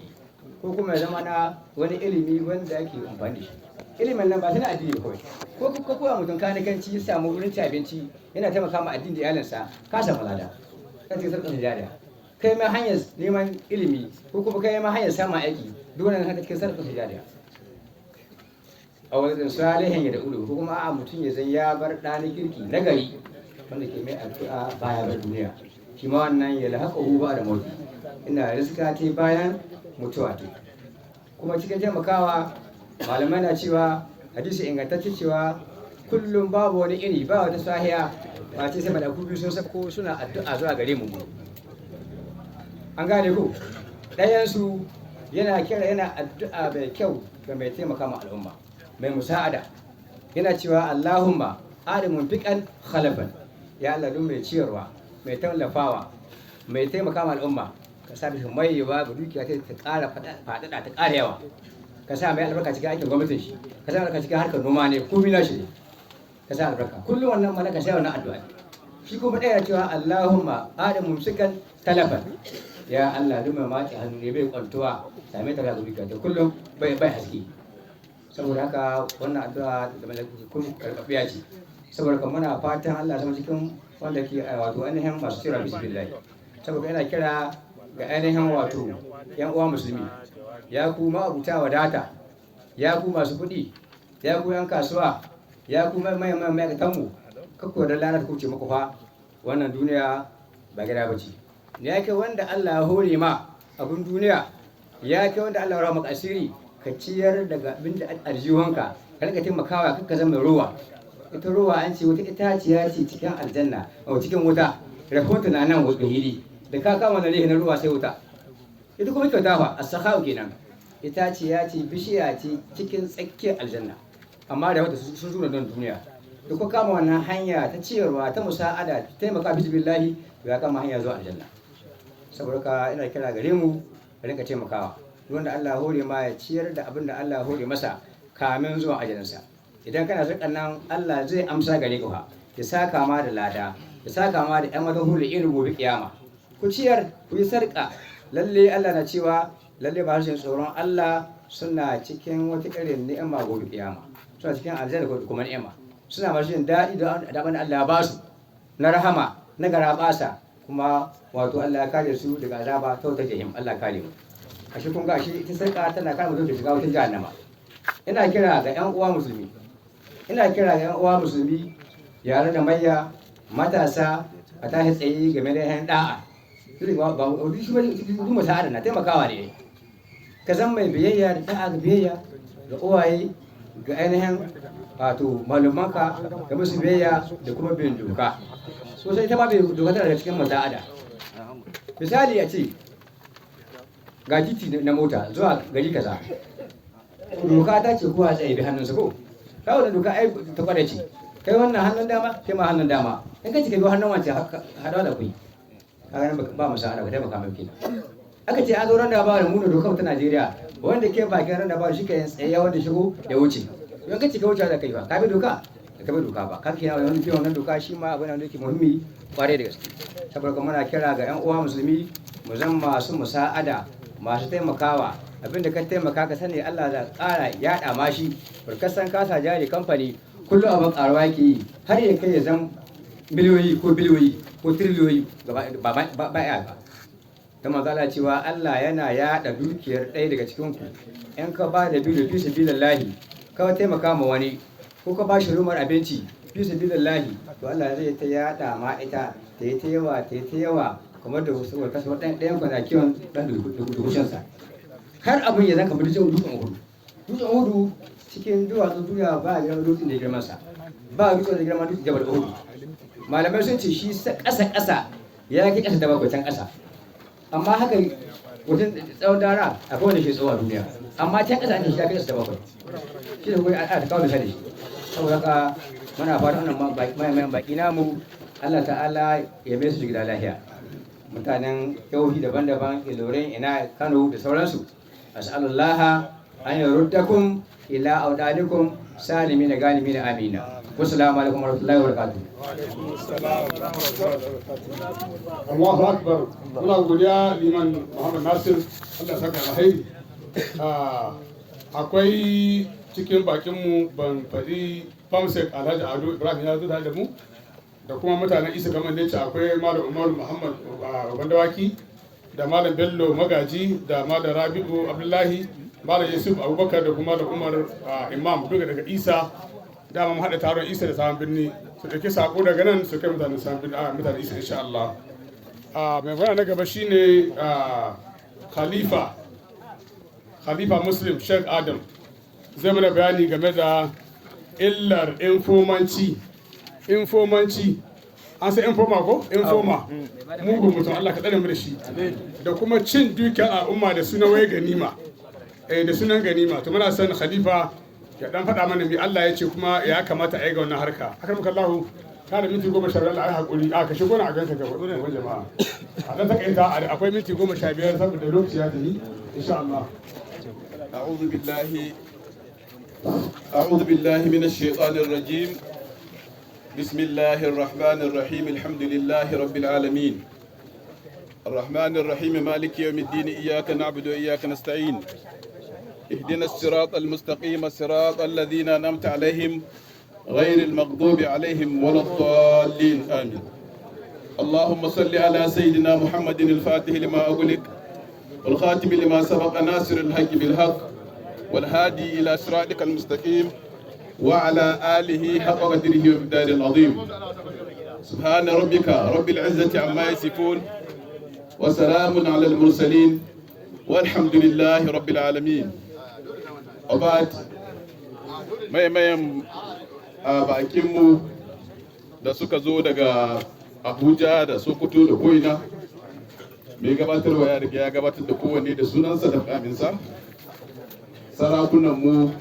ko kuma ya zama na wani ilimi wanda yake amfani da shi. Ilimin nan ba sai na addini kawai. Ko ka koya mutum kanikanci, ya samu wurin ci abinci, yana taimaka ma addini da iyalinsa, ka samu lada ka ce sadaka jariya. Kai ma hanyar neman ilimi, ko kuma kai ma hanyar samun aiki, duk wannan haka cikin sadaka jariya. A wani salihin ya da ulu, ko kuma a mutum ya zan ya bar ɗa na kirki na gari wanda ke mai addu'a baya bar duniya, shi ma wannan ya lahaƙa ba da mutu ina riska ta bayan mutuwa ta. Kuma cikin taimakawa, malamai na cewa hadisi ingantacce cewa kullum babu wani iri, ba wata sahiya ba ce sai mala'iku biyu sun sako suna addu'a zuwa gare mu. An gane ko? Ɗayansu yana kira, yana addu'a mai kyau ga mai taimaka ma al'umma, mai musa'ada. Yana cewa Allahumma a'ti munfiqan khalafan. Ya Allah, duk mai ciyarwa, mai tallafawa, mai taimaka ma al'umma, ka sa mishi maiwa ga dukiya ta ƙara faɗaɗa, ta ƙara yawa. Ka sa mai albarka cikin aikin gwamnatin shi, ka sa albarka cikin harkar noma ne, komai na shi ne ka sa albarka. Kullum wannan malaka sai wannan addu'a. Shi kuma ɗaya cewa Allahumma a'ti mumsikan talafan. Ya Allah, duk mai mace hannu ne bai kwantuwa, same ta ga dukiya ta kullum bai haske. Saboda haka wannan addu'a da malaiku kullum karɓaɓɓiya ce. Saboda haka muna fatan Allah sama cikin wanda ke wato ainihin masu tsira bismillah. Saboda ina kira ga ainihin wato yan uwa musulmi, ya ku ma'abuta wadata, ya ku masu kuɗi, ya ku yan kasuwa, ya ku manyan ma'aikatan mu, kakku da lalata kuce muku fa. Wannan duniya ba gida ba ce. Ya kai wanda Allah ya hore ma abun duniya, ya kai wanda Allah ya rahama maka asiri, ka ciyar daga abin da aljihunka, ka rika taimakawa, kar ka zama ruwa. Ita ruwa an ce wata itaciya ce cikin aljanna a cikin wuta, rahoto na nan wasu hili da ka kama na na ruwa sai wuta. Ita kuma kyauta fa, as-sakha'u kenan, itaciya ce, bishiya ce cikin tsakiyar aljanna, amma da wata sun zura don duniya. Da ko kama wannan hanya ta ciyarwa, ta musa'ada, taimaka bismillahi, to ya kama hanya zuwa aljanna. Saboda ka ina kira gare mu rinka taimakawa. Wanda Allah hore ma ya ciyar da abin da Allah hore masa kamin zuwa ajalinsa. Idan kana sarƙan nan, Allah zai amsa gare ka, ya saka ma da lada, ya saka ma da ƴan wata hulu irin gobe kiyama. Ku ciyar, ku yi sarƙa. Lalle Allah na cewa lalle ba harshen tsoron Allah suna cikin wata irin ni'ima gobe kiyama, suna cikin aljanna ko kuma ni'ima, suna masu jin daɗi da abin da Allah ya ba su na rahama, na garabasa. Kuma wato Allah ya kare su daga azaba ta wata jahim. Allah kare mu. Ashe kun ga shi ita sarƙa tana kare mutum da shiga wata jahannama. Ina kira ga ƴan uwa musulmi, Ina kira ga 'yan uwa musulmi, yare da mayya, matasa, a tashi tsaye game da yan da'a. Ba ba shi ba duk musa'ada na taimakawa ne. Ka zan mai biyayya da da'a ga biyayya ga uwaye, ga ainihin wato malumanka, ga musu biyayya da kuma bin doka. Sosai ita ma bin doka tana daga cikin musa'ada. Misali, a ce ga titi na mota zuwa gari kaza, doka ta ce kowa tsaye bi hannunsa, ko ka wannan doka ai ta kwada ce, kai wannan hannun dama, kai ma hannun dama. In ka ce ka bi hannun wancan, haɗawa da kuyi, ka ga ba mu sa'ada, ba taimaka mai kenan. Aka ce an zo roundabout da muna dokar ta Najeriya, wanda ke bakin roundabout shi ke tsaye, wanda shigo ya wuce. Don ka ce ka wuce da kai, ba ka bi doka, ka bi doka ba ka kina wani biyan wannan doka. Shi ma abu ne wanda yake muhimmi kwarai da gaske. Saboda kuma muna kira ga yan uwa musulmi, mu zama masu musa'ada, masu taimakawa. Abinda ka taimaka, ka sani Allah za ƙara yaɗa mashi. San kasa jari kamfani, kullum abin ƙaruwa yake yi har ya kai ya zama miliyoyi ko biliyoyi ko tiriliyoyi ba ba ya ba. Ta manzala cewa Allah yana yaɗa dukiyar ɗaya daga cikin ku in ka ba da biyu fi sabilillahi, ka taimaka ma wani ko ka ba shi rumar abinci fi sabilillahi, to Allah zai ta yaɗa ma ita, ta yi ta yawa, ta yi ta yawa, kamar da wasu kasu ɗayan kwana kiwon ɗan dukushinsa, har abin ya zanka dutsen dutsen Uhudu. Dutsen Uhudu cikin duwatsun duniya ba a girman dutsen da girman sa, ba dutsen da girman dutsen Jabal Uhudu. Malamai sun ce shi ƙasa ƙasa ya kai ƙasa da bakwai can ƙasa, amma haka wajen tsawon dara akwai wanda shi tsawo a duniya, amma can ƙasa an ce shi ya kai ƙasa da bakwai. Shi da kuma ana ta kawo misali shi. Saboda haka muna fatan wannan mayan baki namu, Allah Ta'ala ya mai su gida lafiya. Mutanen jihohi daban-daban, Ilorin, ina Kano da sauransu, as'alullah an yaruddakum ila audanikum salimina ganimina, amina. Wassalamu alaikum warahmatullahi wabarakatuh. Allahu akbar! Muna godiya, Liman Muhammad Nasir, Allah saka alheri. Akwai cikin bakinmu, ban faɗi, Famsek Alhaji Ado Ibrahim ya zo tare da mu, da kuma mutanen Isa kamar da akwai Malam Umar Muhammad Baban Dawaki, da Malam Bello Magaji, da Malam Rabi'u Abdullahi, Malam Yusuf Abubakar, da kuma da Umar Imam, duka daga Isa. Dama mu haɗa taron Isa da Sabon Birni, su ɗauki sako daga nan su kai mutanen Sabon Birni, mutanen Isa, insha Allah. Mai magana na gaba shine Khalifa Muslim Sheikh Adam, zai mana bayani game da illar informanci. Informanci, an san informer ko? Informer mugun mutum, Allah ka tsare mu da shi, da kuma cin dukiyar al'umma da sunan wai ganima, da sunan ganima. To muna son khalifa ya dan faɗa mana me Allah ya ce kuma ya kamata a yi ga wannan harka. Akan muka Allah ka da minti 15, Allah ai hakuri, a ka shigo na a ganka gaban jama'a. A dan takaita, akwai minti 15 saboda lokaci ya tafi, insha Allah. أعوذ بالله من الشيطان الرجيم. بسم الله الرحمن الرحيم. الحمد لله رب العالمين، الرحمن الرحيم، مالك يوم الدين. إياك نعبد وإياك نستعين. اهدنا الصراط المستقيم، صراط الذين أنعمت عليهم، غير المغضوب عليهم ولا الضالين، آمين. اللهم صل على سيدنا محمد الفاتح لما أغلق، والخاتم لما سبق، ناصر الحق بالحق، والهادي إلى صراطك المستقيم، وعلى آله حق قدره ومقداره العظيم. سبحان ربك رب العزة عما يصفون، وسلام على المرسلين، والحمد لله رب العالمين. وبعد، mayan a bakinmu da suka zo daga Abuja da Sokoto da ko'ina, mai gabatarwa ya riga ya gabatar da kowanne da sunansa da kaminsa. Sarakunanmu,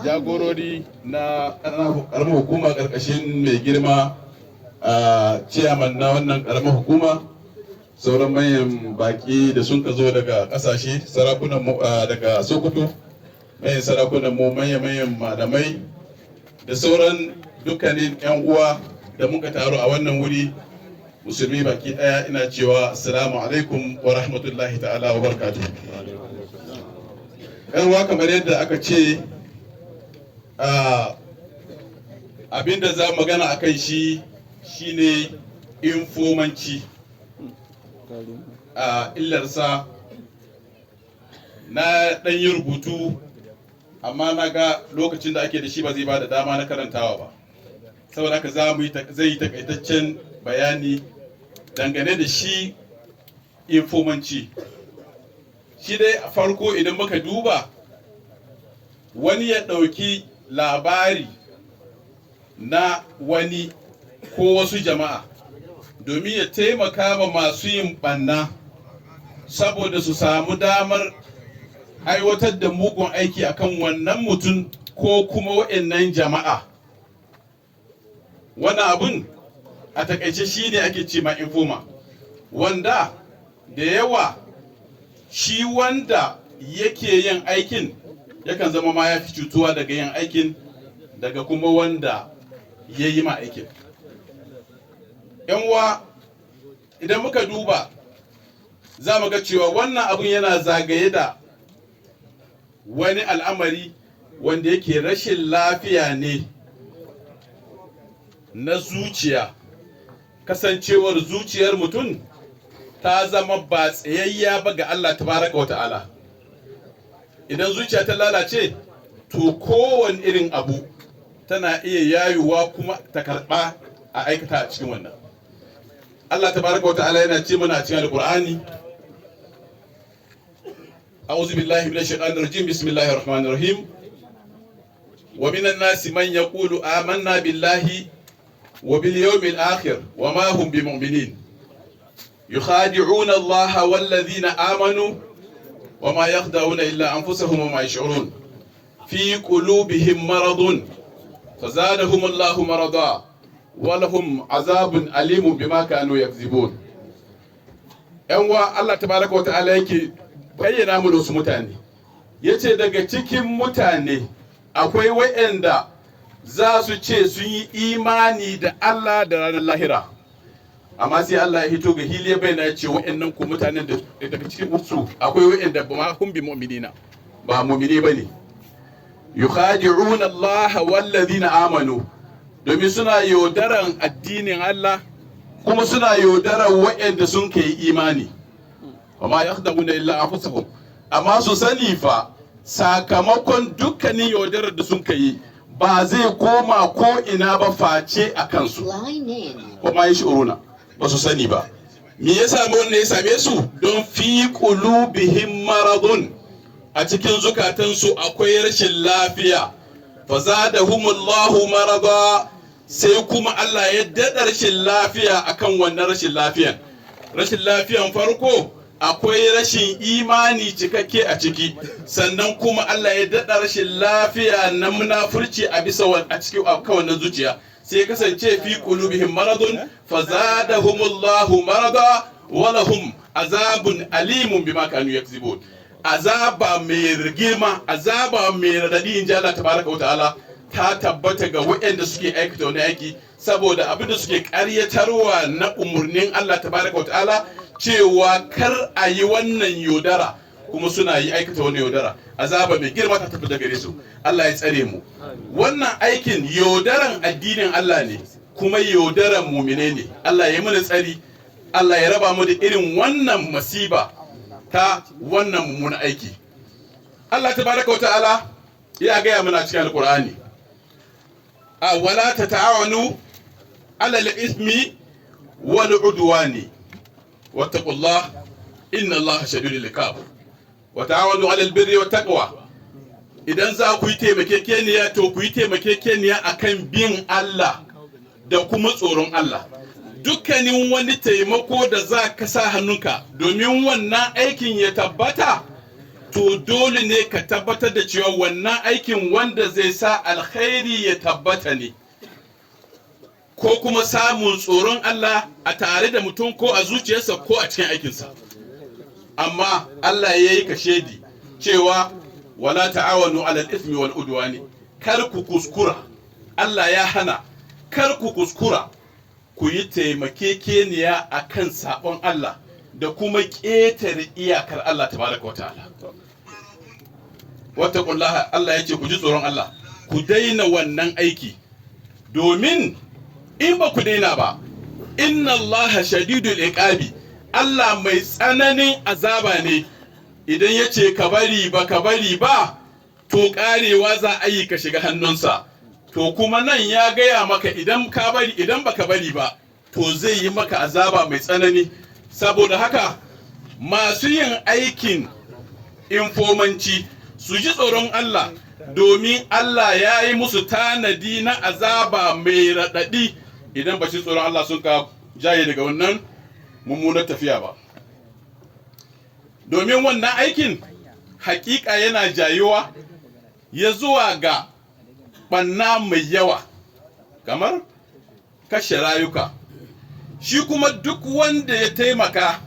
jagorori na karamar hukuma karkashin mai girma a ciyaman na wannan karamar hukuma, sauran manyan baki da sun ka zo daga kasashe, sarakunan mu daga Sokoto, manyan sarakunan mu, manyan manyan malamai, da sauran dukkanin yan uwa da muka taru a wannan wuri, musulmi baki daya, ina cewa assalamu alaikum wa rahmatullahi ta'ala wa barakatuh. Yan uwa, kamar yadda aka ce, abinda za magana a kai shi shine informanci, a illarsa. Na ɗan yi rubutu, amma Amma na ga lokacin da ake da shi ba zai ba da dama na karantawa ba, saboda haka za mu yi zai yi takaitaccen bayani dangane da shi informanci. Shi dai a farko, idan muka duba, wani ya ɗauki labari na wani ko wasu jama'a domin ya taimaka ma masu yin ɓanna saboda su samu damar aiwatar da mugun aiki akan wannan mutum ko kuma wa'annan jama'a. Wannan abun a takaice shi ne ake ce ma informer, wanda da yawa shi wanda yake yin aikin yakan zama ma ya fi cutuwa daga yin aikin daga kuma wanda ya yi ma aikin. Uwa, idan muka duba za mu ga cewa wannan abun yana zagaye da wani al'amari wanda yake rashin lafiya ne na zuciya, kasancewar zuciyar mutum ta zama ba tsayayya ba ga Allah tabaraka wa ta'ala. Idan zuciya ta lalace, to kowane irin abu tana iya yayuwa kuma ta karɓa a aikata a cikin wannan. Allah tabaraka wa ta'ala yana ce mana a cikin Alƙur'ani: أعوذ بالله من الشيطان الرجيم، بسم الله الرحمن الرحيم. ومن الناس من يقول آمنا بالله وباليوم الآخر وما هم بمؤمنين يخادعون الله والذين آمنوا وما يخدعون إلا أنفسهم وما يشعرون في قلوبهم مرض فزادهم الله مرضا ولهم عذاب أليم بما كانوا يكذبون. ‘Yan Allah tabaraka wa ta'ala yake bayyana mu da wasu mutane, yace daga cikin mutane akwai wa'anda za su ce sun yi imani da Allah da ranar lahira, amma sai Allah ya hito ga hili ya bayyana, ya ce wa'annan ku mutanen da daga cikin su akwai wa'anda ba ma hum bi mu'minina, ba mu'mini bane. Yukhadi'una Allah wallazina amanu, domin suna yaudaran addinin Allah kuma suna yaudaran wa'anda sun kai imani. Wa ma yakhda'una illa anfusahum, amma su sani fa, sakamakon dukkanin yaudarar da sun kai ba zai koma ko ina ba face a kansu. Wa ma yash'uruna, ba su sani ba. Me ya sami wannan ya same su? Don fi qulubihim maradun, a cikin zukatansu akwai rashin lafiya. Fazadahumullahu marada, sai kuma Allah ya daɗa rashin lafiya akan wannan rashin lafiyan. Rashin lafiyan farko akwai rashin imani cikakke a ciki, sannan kuma Allah ya daɗa rashin lafiya na munafurci a bisa a cikin akan wannan zuciya, sai kasance fi qulubihim maradun fazadahumullahu marada walahum azabun alimun bima kanu yakzibun. Azaba mai rigima, azaba mai radadi, in ji Allah tabaraka wa ta'ala, ta tabbata ga waɗanda suke aikata wani aiki saboda abin da suke ƙaryatarwa na umarnin Allah tabaraka wa ta'ala cewa kar a yi wannan yaudara, kuma suna yi aikata wani yaudara. Azaba mai girma ta tabbata gare su. Allah ya tsare mu. Wannan aikin yaudaran addinin Allah ne kuma yaudaran mumine ne. Allah ya mana tsari, Allah ya raba mu da irin wannan masiba ta wannan mummunan aiki. Allah tabaraka wa ta'ala ya gaya mana cikin Alkur'ani: a wala tata'awanu ala al-ismi wal udwani wattaqullah inna Allah shadidul iqab wa ta'awanu ala al-birri wat taqwa. Idan za ku yi taimakekeniya, to ku yi taimakekeniya akan bin Allah da kuma tsoron Allah. Dukkanin wani taimako da za ka sa hannunka domin wannan aikin ya tabbata, to dole ne ka tabbatar da cewa wannan aikin wanda zai sa alkhairi ya tabbata ne, ko kuma samun tsoron Allah a tare da mutum, ko a zuciyarsa, ko a cikin aikinsa. Amma Allah ya yi kashedi cewa wala ta'awanu alal ismi wal udwani, kar ku kuskura, Allah ya hana, kar ku kuskura ku yi taimakekeniya a kan sabon Allah da kuma ƙetare iyakar Allah tabaraka wa ta'ala. Wattaqullaha, Allah ya ce ku ji tsoron Allah, ku daina wannan aiki, domin in ba ku daina ba, inna Allah shadidul iqabi, Allah mai tsananin azaba ne. Idan ya ce ka bari ba ka bari ba, To karewa za a yi ka shiga hannunsa. To kuma nan ya gaya maka idan ka bari, idan baka bari ba, to zai yi maka azaba mai tsanani. Saboda haka masu yin aikin infomanci su ji tsoron Allah, domin Allah ya yi musu tanadi na azaba mai raɗaɗi idan ba shi tsoron Allah sun ka jaye daga wannan mummunar tafiya ba. Domin wannan aikin hakika yana jayuwa ya zuwa ga ɓanna mai yawa, kamar kashe rayuka. Shi kuma duk wanda ya taimaka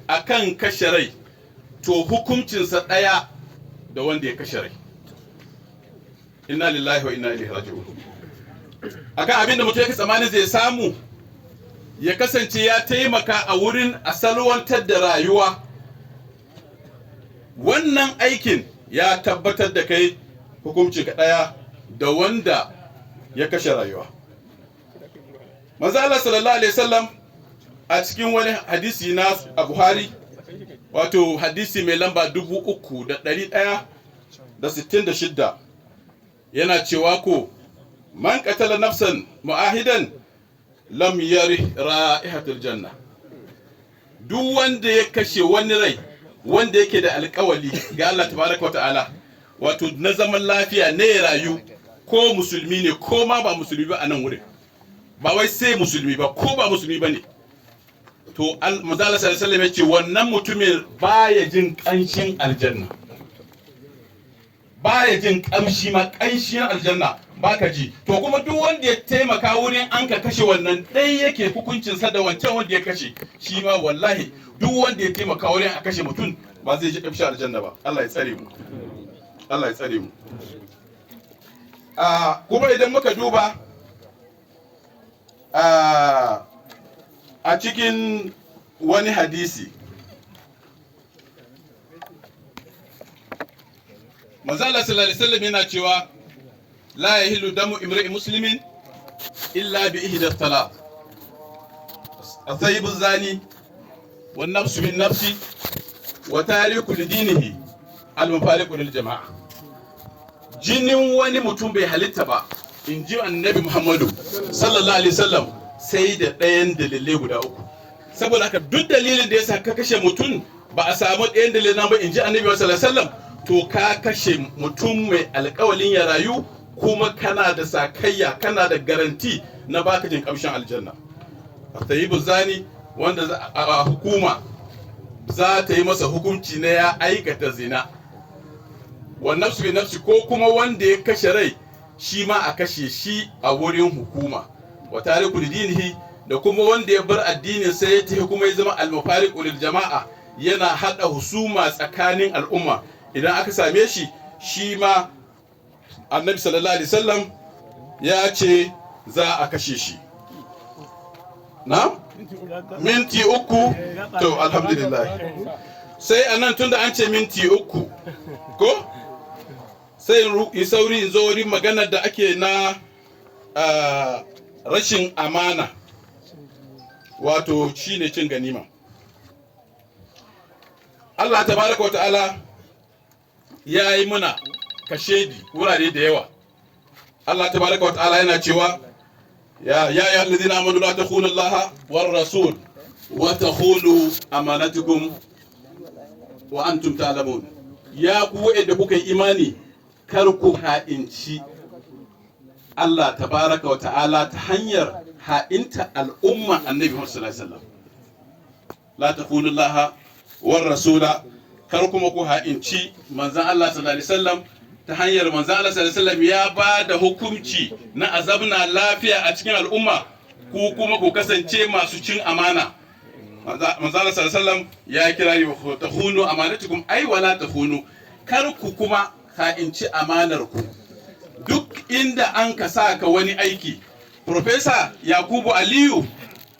akan kashe rai, to hukuncinsa ɗaya da wanda ya kashe rai. Inna lillahi wa inna ilaihi raji'un. Akan abin da mutum yake tsammanin zai samu, ya kasance ya taimaka a wurin a salwantar da rayuwa, wannan aikin ya tabbatar da kai hukunci ka ɗaya da wanda ya kashe rayuwa. Manzo Allah sallallahu alaihi wasallam a cikin wani hadisi na Buhari, wato hadisi mai lamba 3166, yana cewa ko man qatala nafsan mu'ahidan lam yari ra'ihatul janna. Duk wanda ya kashe wani rai wanda yake da alkawali ga Allah tabaraka wa ta'ala, wato na zaman lafiya ne ya rayu, ko musulmi ne ko ma ba musulmi ba, a nan wurin ba wai sai musulmi ba, ko ba musulmi ba ne, to manzo Allah sallallahu alaihi wasallam ya ce wannan mutumin baya jin kanshin aljanna, baya jin kamshi ma, kanshin aljanna baka ji. To kuma duk wanda ya taimaka wurin an ka kashe wannan, ɗaya yake hukuncinsa da wancan wanda ya kashe. Shi ma wallahi duk wanda ya taimaka wurin a kashe mutum ba zai ji kamshin aljanna ba. Allah ya tsare mu, Allah ya tsare mu. Kuma idan muka duba a cikin wani hadisi, manzo Allah sallallahu alaihi wasallam yana cewa la yahillu damu imri'in muslimin illa bi ihda talaq athayibu zani wan nafsu bin nafsi wa tariku li dinihi al mufariqu lil jama'a. Jinin wani mutum bai halitta ba, in ji Annabi Muhammadu sallallahu alaihi wasallam, sai da ɗayan dalilai guda uku. Saboda haka duk dalilin da ya sa ka kashe mutum ba a samu ɗayan dalilin ba, in ji Annabi sallallahu alaihi wasallam, to ka kashe mutum mai alƙawalin ya rayu, kuma kana da sakayya, kana da garanti na baka jin kamshin aljanna. Tayyibu zani, wanda a hukuma za ta yi masa hukunci na ya aikata zina, wa nafsu bi nafsi, ko kuma wanda ya kashe rai shi ma a kashe shi a wurin hukuma, wa tariku dinihi, da kuma wanda ya bar addinin sai ya tafi kuma ya zama al-mufariqu lil jama'a, yana hada husuma tsakanin al'umma, idan aka same shi, shi ma Annabi sallallahu alaihi wasallam ya ce za a kashe shi. Na minti 3, to alhamdulillah. Sai anan tunda an ce minti 3 ko sai in sauri in zo wurin maganar da ake na rashin amana, wato shine cin ganima. Allah tabaraka wa ta'ala ya yi muna kashedi wurare da yawa. Allah tabaraka wa ta'ala yana cewa ya ya alladhina amanu la takhunu Allah war rasul wa takhunu amanatukum wa antum ta'lamun. Ya ku wa'anda kuka yi imani, kar ku ha'inci Allah tabaraka wa ta'ala ta hanyar ha'inta al'umma Annabi Muhammad sallallahu alaihi wasallam. La takhunu Allah war rasula, kar kuma ku ha'inci manzon Allah sallallahu alaihi wasallam ta hanyar manzon Allah sallallahu alaihi wasallam ya ba da hukunci na azabna lafiya a cikin al'umma, ku kuma ku kasance masu cin amana. Manzon Allah sallallahu alaihi wasallam ya kira yi takhunu amanatukum, ai wala takhunu, kar ku kuma ha'inci amanar ku. Duk inda an ka sa ka wani aiki, Profesa Yakubu Aliyu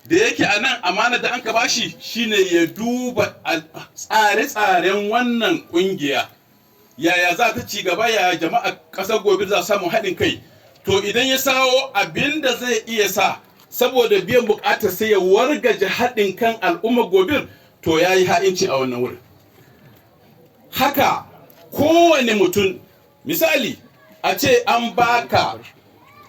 da yake a nan, amana da an ka bashi shine ya duba tsare-tsaren wannan kungiya, yaya za ta ci gaba, yaya jama'a ƙasar gobe za samu haɗin kai. To idan ya sawo abin da zai iya sa saboda biyan buƙatar sai ya wargaje haɗin kan al'ummar gobir, to ya yi ha'inci a wannan wurin. Haka kowane mutum Misali, a ce an baka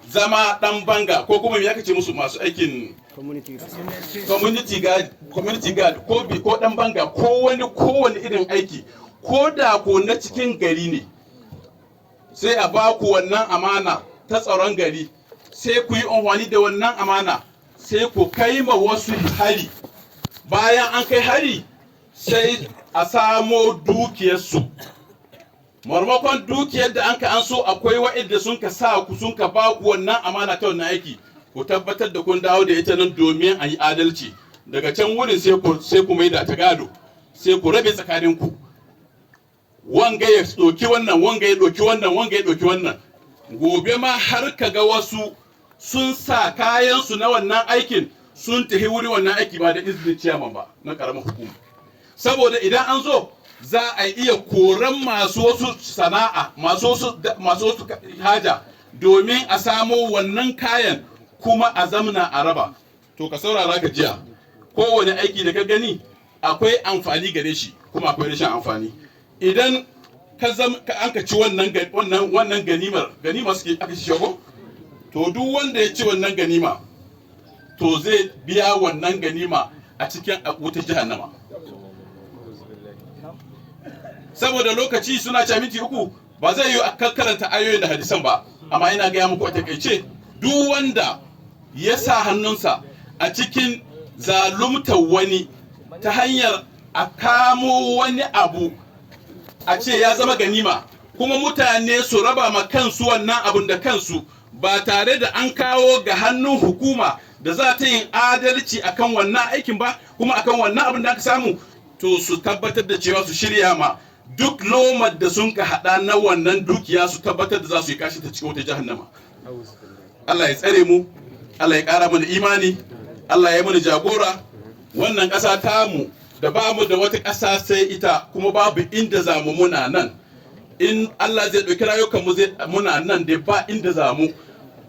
zama dan banga, ko kuma me aka ce musu, masu aikin community guard, community guard ko bi ko dan banga, ko wani kowane irin aiki, ko da ko na cikin gari ne, sai a ba ku wannan amana ta tsaron gari, sai ku yi amfani da wannan amana, sai ku kai ma wasu hari. Bayan an kai hari, sai a samo dukiyarsu. Marmakon dukiyar da an ka an so, akwai wa'inda sun ka sa ku, sun ka ba ku wannan amana ta wannan aiki. Ku tabbatar da kun dawo da ita nan domin a yi adalci. Daga can wurin sai ku maida ta gado, sai ku rabe tsakaninku. Wanga ya ɗauki wannan, wanga ya ɗauki wannan, wanga ya ɗauki wannan. Gobe ma har ka ga wasu sun sa kayansu na wannan aikin, sun tafi wuri wannan aiki ba da izinin ciyaman ba na ƙaramin hukuma. Saboda idan an zo, za a iya koran masu wasu sana'a, masu wasu haja, domin a samo wannan kayan kuma a zamna a raba. To, ka saurara ka jiya, kowane aiki da ka gani akwai amfani gare shi, kuma akwai rashin amfani. Idan ka zam ka an ka ci wannan ganimar, ganima suke aka ci shago, to duk wanda ya ci wannan ganima, to zai biya wannan ganima a cikin wutar jahannama. Saboda lokaci, suna ci minti 3, ba zai yi a karanta ayoyin da hadisan ba, amma ina gaya muku a takaice, duk wanda ya sa hannunsa a cikin zaluntar wani ta hanyar a kamo wani abu a ce ya zama ganima, kuma mutane su raba ma kansu wannan abun da kansu, ba tare da an kawo ga hannun hukuma da za ta yin adalci akan wannan aikin ba, kuma akan wannan abin da aka samu, to su tabbatar da cewa su shirya ma duk lomar da sun ka hada na wannan dukiya, su tabbatar da za su yi kashi ta cikin wata jahannama. Allah ya tsare mu, Allah ya kara mana imani, Allah ya mana jagora. Wannan ƙasa tamu da ba mu da wata ƙasa sai ita, kuma babu inda za mu, muna nan. In Allah zai ɗauki rayukan mu, zai muna nan dai, ba inda za mu.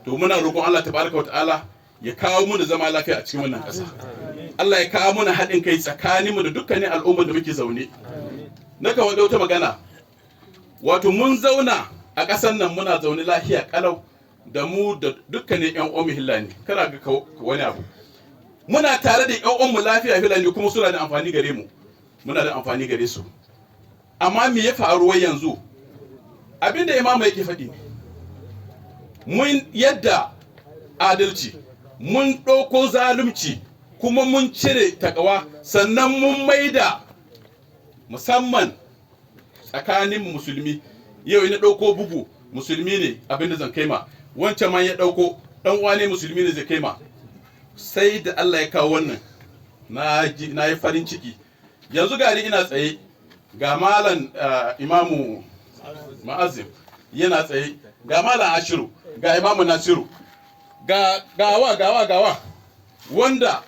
To, muna roƙon Allah tabaraka wa ta'ala ya kawo mu da zama lafiya a cikin wannan ƙasa. Allah ya kawo mana haɗin kai tsakanin mu da dukkanin al'ummar da muke zaune. Na kan wata magana, wato mun zauna a ƙasar nan, muna zaune lafiya kalau da mu da dukkanin ƴan uwan Hillani. Kana ga wani abu, muna tare da ƴan uwan mu lafiya Hillani, kuma suna da amfani gare mu, muna da amfani gare su. Amma me ya faru wai yanzu? Abinda imamu yake faɗi, mun yadda adalci, mun ɗauko zalunci, kuma mun cire takawa, sannan mun maida musamman tsakanin musulmi. Yau ina ɗauko bugu, musulmi ne abinda zan kai ma wancan, man ya ɗauko, ɗan uwa ne musulmi ne zai kai ma. Sai da Allah ya kawo wannan, na yi farin ciki. Yanzu gari ina tsaye, ga Malam Imamu Ma'azim yana tsaye, ga Malam Ashiru, ga Imamu Nasiru, ga gawa gawa gawa, wanda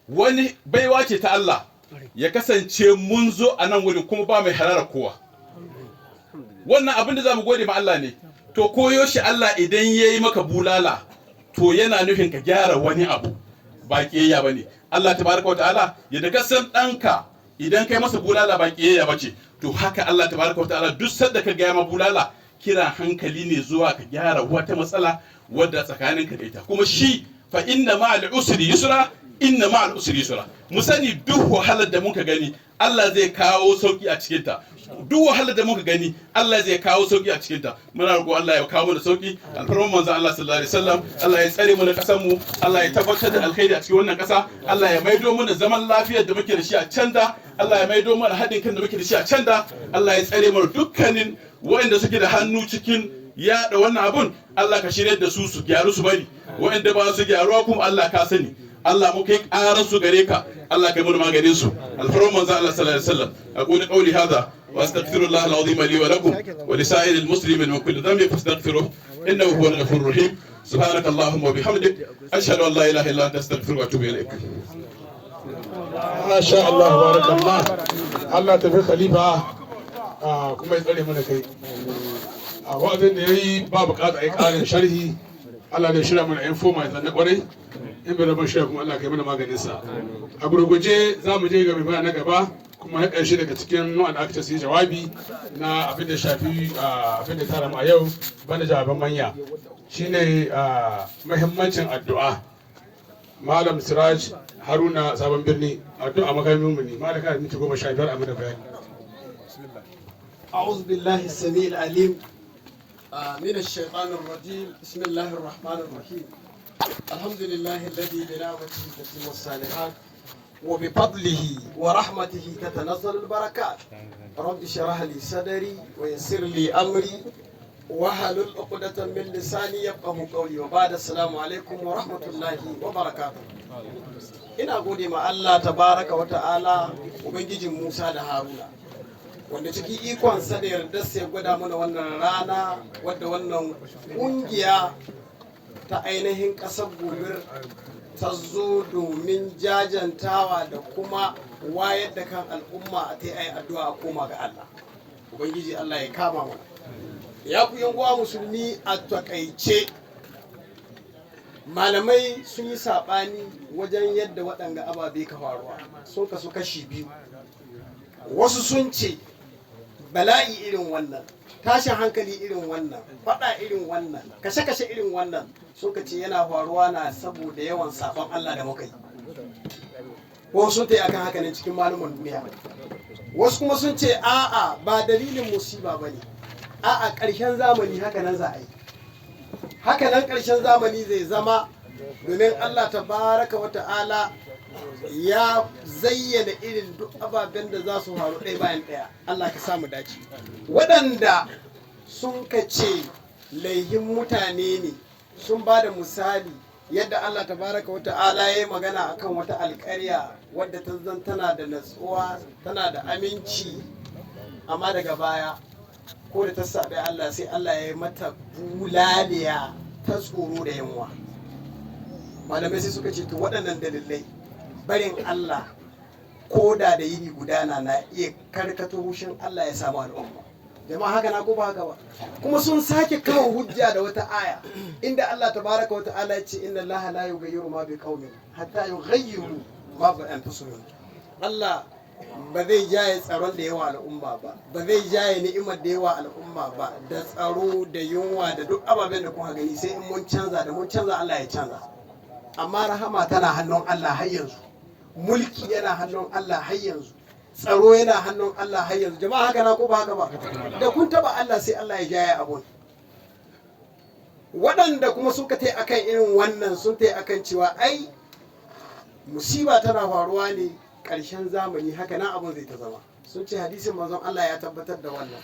wani baiwa ce ta Allah ya kasance mun zo a nan wurin, kuma ba mai harara kowa. Wannan abin da za mu gode ma Allah ne. To, koyo shi Allah idan ya yi maka bulala, to yana nufin ka gyara wani abu, ba ƙiyayya ba ne. Allah tabaraka wa ta'ala, yadda ka san ɗanka idan kai masa bulala ba ƙiyayya ba ce, to haka Allah tabaraka wa ta'ala, duk sanda ka gaya ma bulala, kira hankali ne zuwa ka gyara wata matsala wadda tsakaninka da ita. Kuma shi fa inna ma'al usri yusra, inna ma'al usri yusra. Mu sani, duk wahalar da muka gani, Allah zai kawo sauki a cikin ta. Duk wahalar da muka gani, Allah zai kawo sauki a cikin ta. Muna roƙo Allah ya kawo mana sauki, alfarman manzon Allah sallallahu alaihi wasallam. Allah ya tsare mu na kasar mu, Allah ya tabbatar da alkhairi a cikin wannan ƙasa, Allah ya maido mana zaman lafiyar da muke da shi a can da, Allah ya maido mana haɗin kan da muke da shi a can da. Allah ya tsare mana dukkanin waɗanda suke da hannu cikin yaɗa wannan abun. Allah ka shirya da su, su gyaru su bari. Waɗanda ba su gyaruwa kuma, Allah ka sani. Allah, mu kai ƙarar su gare ka, Allah kai mana maganin su, alfarman manzo Allah sallallahu alaihi wasallam. Aqulu qawli hadha wa astaghfirullah al-azim li wa lakum wa li sa'iril muslimin min kulli dhanbin, fastaghfiruh innahu huwal ghafurur rahim. Subhanaka allahumma wa bihamdik, ashhadu an la ilaha illa anta, astaghfiruka wa atubu ilaik. Masha Allah, barakallah. Allah tafi khalifa, kuma ya tsare mana kai. A wa'azin da ya yi ba bukata a yi ƙarin sharhi. Allah ne shirya mana informa ya zanna kwarai, in bai rabon shirya kuma, Allah kai mana maganin sa. A gurguje za mu je ga mai na gaba. Kuma na ƙarshe daga cikin wanda aka ce su yi jawabi na abin da shafi abin da tara mu a yau, banda jawaban manya, shine muhimmancin addu'a. Malam Siraj Haruna Sabon Birni, addu'a makamin mu ne. Malam, kana minti 15 a mana bayani. أعوذ بالله السميع العليم من الشيطان الرجيم. بسم الله الرحمن الرحيم. الحمد لله الذي بنعمته تتم الصالحات وبفضله ورحمته تتنزل البركات. رب اشرح لي صدري ويسر لي أمري واحلل عقدة من لساني يفقه قولي. وبعد، السلام عليكم ورحمة الله وبركاته. Ina gode ma Allah tabaraka wa ta'ala, ubangijin Musa da Haruna, wanda cikin ikonsa da yardarsa ya gwada mana wannan rana wadda wannan kungiya ta ainihin ƙasar Gobir ta zo domin jajantawa da kuma wayar da kan al'umma a ta yi addu'a a koma ga Allah. Ubangiji Allah ya kama mana. Ya ku uwa musulmi, a takaice malamai sun yi saɓani wajen yadda waɗanga ababe ka faruwa. Sun kasu kashi biyu. Wasu sun ce bala'i irin wannan, tashin hankali irin wannan, faɗa irin wannan, kashe-kashe irin wannan, suka ce yana faruwa na saboda yawan sabon Allah da muka yi. Ko sun ta akan haka ne cikin maluman duniya. Wasu kuma sun ce a'a, ba dalilin musiba ba ne, a'a, ƙarshen zamani haka nan za a yi, haka nan ƙarshen zamani zai zama, domin Allah tabaraka wa ta'ala ya zayyana irin duk ababen da za su faru ɗaya bayan ɗaya. Allah ka samu dace. Waɗanda sun ka ce laihin mutane ne sun ba da misali yadda Allah tabaraka wa ta'ala ya yi magana akan wata alƙarya wadda ta zan tana da natsuwa, tana da aminci, amma daga baya ko da ta saɓi Allah, sai Allah ya yi mata bulaliya ta tsoro da yunwa. Malamai sai suka ce to, waɗannan dalilai, barin Allah ko da da yini gudana na iya karkato hushin Allah ya samu al'umma. Jama'a, haka na ko ba haka ba? Kuma sun sake kawo hujja da wata aya inda Allah tabaraka wa ta'ala ya ce: "Inna Allah la yughayyiru ma bi qaumin hatta yughayyiru ma bi anfusihim." Allah ba zai jaye tsaron da yawa al'umma ba, ba zai jaye ni'imar da yawa al'umma ba, da tsaro da yunwa da duk ababen da kuka gani, sai in mun canza. Da mun canza, Allah ya canza. Amma rahama tana hannun Allah har yanzu, mulki yana hannun Allah har yanzu, tsaro yana hannun Allah har yanzu. Jama'a, haka na ko ba haka ba? Da kun taba Allah, sai Allah ya jaye abun. Waɗanda kuma suka tai akan irin wannan, sun tai akan cewa ai musiba tana faruwa ne ƙarshen zamani, haka nan abun zai ta zama. Sun ce hadisin manzon Allah ya tabbatar da wannan,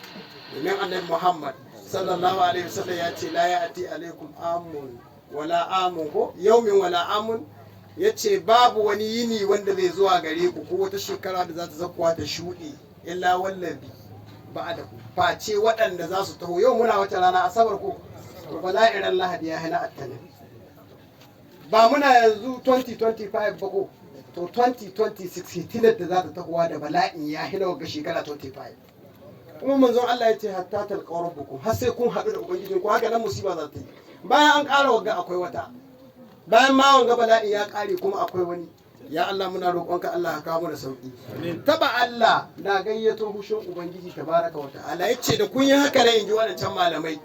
domin Annabi Muhammad sallallahu alaihi wasallam ya ce: "La ya'ti alaikum amun wala amun ko yaumin wala amun." Ya ce babu wani yini wanda zai zuwa gare ku ko wata shekara da za ta zakuwa ta shuɗe, illa wallabi ba da ku, face waɗanda za su taho. Yau muna wata rana, Asabar ko? To, bala'iran Lahadi ya hana Attanin. Ba muna yanzu 2025 ba ko? To, 2026 hitinar da za ta tahowa da bala'in ya hina ga shekara 25. Kuma manzon Allah ya ce: "Hatta talqaw rabbukum", har sai kun haɗu da ubangijinku, haka nan musiba za ta yi. Bayan an ƙara wagga, akwai wata. Bayan ma wanga bala'i ya ƙare, kuma akwai wani. Ya Allah, muna roƙonka, Allah ka kawo mana sauki. Taba Allah na gayyato hushin ubangiji tabaraka wa ta'ala. Yace da kun yi haka ne, inji waɗancan malamai,